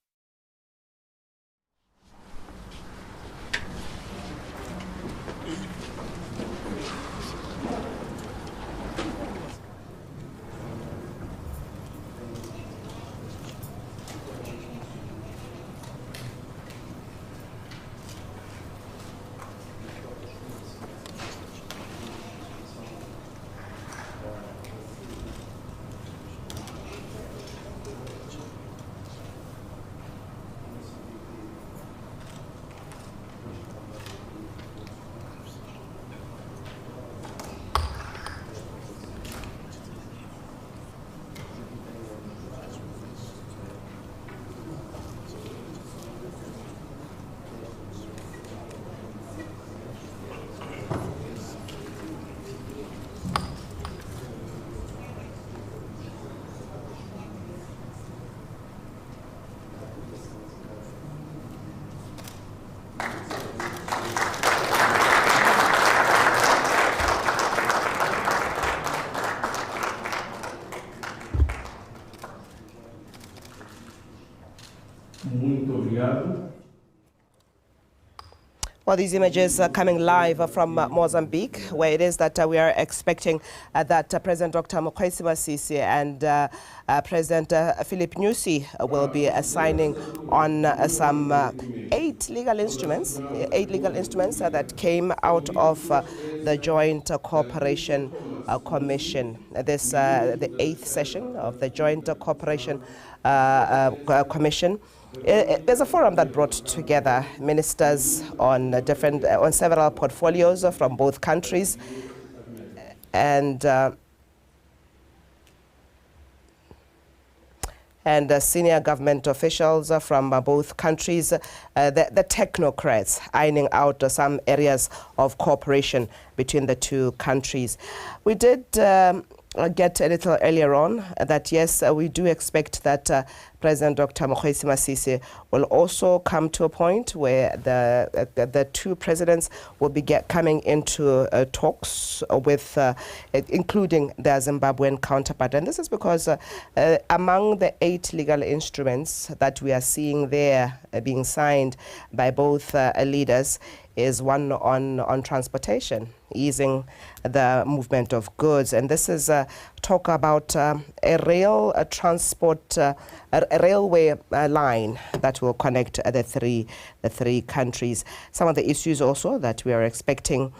Well, these images are coming live from Mozambique, where it is that we are expecting that President Dr. Mokgweetsi Masisi and President Philip Nyusi will be signing on some eight legal instruments that came out of the Joint Cooperation Commission. This the 8th session of the Joint Cooperation Commission. There's a forum that brought together ministers on different, on several portfolios from both countries, and senior government officials from both countries, the technocrats, ironing out some areas of cooperation between the two countries. We did get a little earlier on that yes, we do expect that President Dr. Mokgweetsi Masisi will also come to a point where the two presidents will be coming into talks with, including their Zimbabwean counterpart. And this is because among the 8 legal instruments that we are seeing there being signed by both leaders is one on transportation, easing the movement of goods. And this is talk about a rail transport, a railway line that will connect the three countries. Some of the issues also that we are expecting,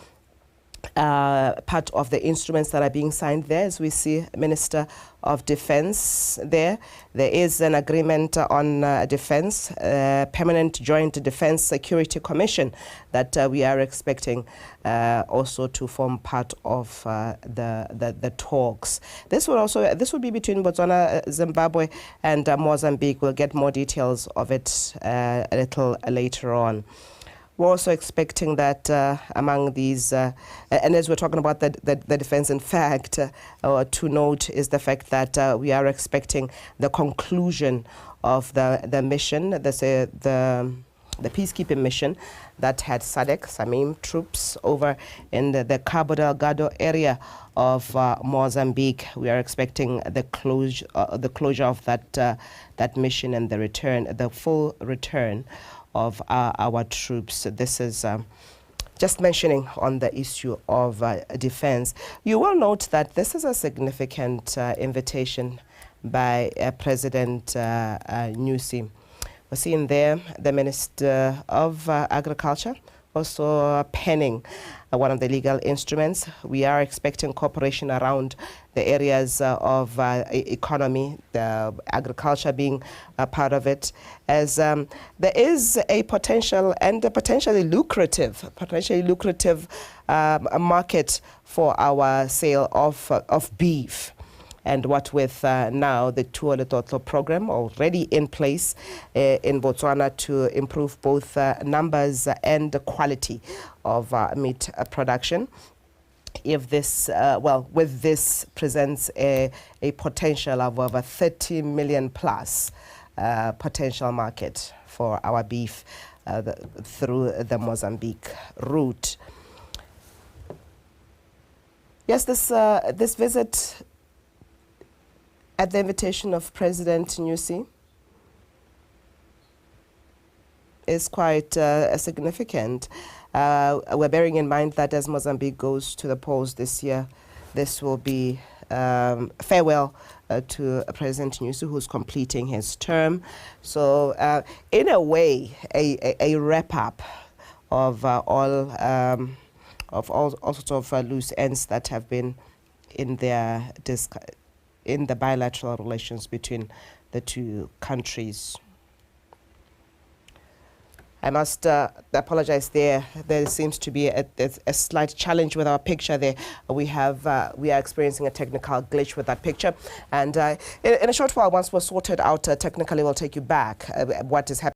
part of the instruments that are being signed there, as we see Minister of Defense there. There is an agreement on defense, Permanent Joint Defense Security Commission that we are expecting also to form part of the talks. This will be between Botswana, Zimbabwe and Mozambique. We'll get more details of it a little later on. We're also expecting that among these, and as we're talking about the defense, in fact, to note is the fact that we are expecting the conclusion of the mission, the peacekeeping mission that had SADC, SAMIM troops over in the Cabo Delgado area of Mozambique. We are expecting the closure of that mission and the full return of our troops. This is just mentioning on the issue of defense. You will note that this is a significant invitation by President Nyusi. We're seeing there the Minister of Agriculture also penning one of the legal instruments. We are expecting cooperation around the areas of economy, the agriculture being a part of it, as there is a potential and a potentially lucrative market for our sale of beef. And what with now the Thuo Letlotlo program already in place in Botswana to improve both numbers and the quality of meat production. If this, with this presents a potential of over 30 million plus potential market for our beef through the Mozambique route. Yes, this visit at the invitation of President Nyusi is quite significant. We're bearing in mind that as Mozambique goes to the polls this year, this will be farewell to President Nyusi, who's completing his term. So in a way, a wrap-up of all sorts of loose ends that have been in their in the bilateral relations between the two countries. I must apologize there. There seems to be a slight challenge with our picture there. We are experiencing a technical glitch with that picture. And in a short while, once we're sorted out technically, we'll take you back what is happening.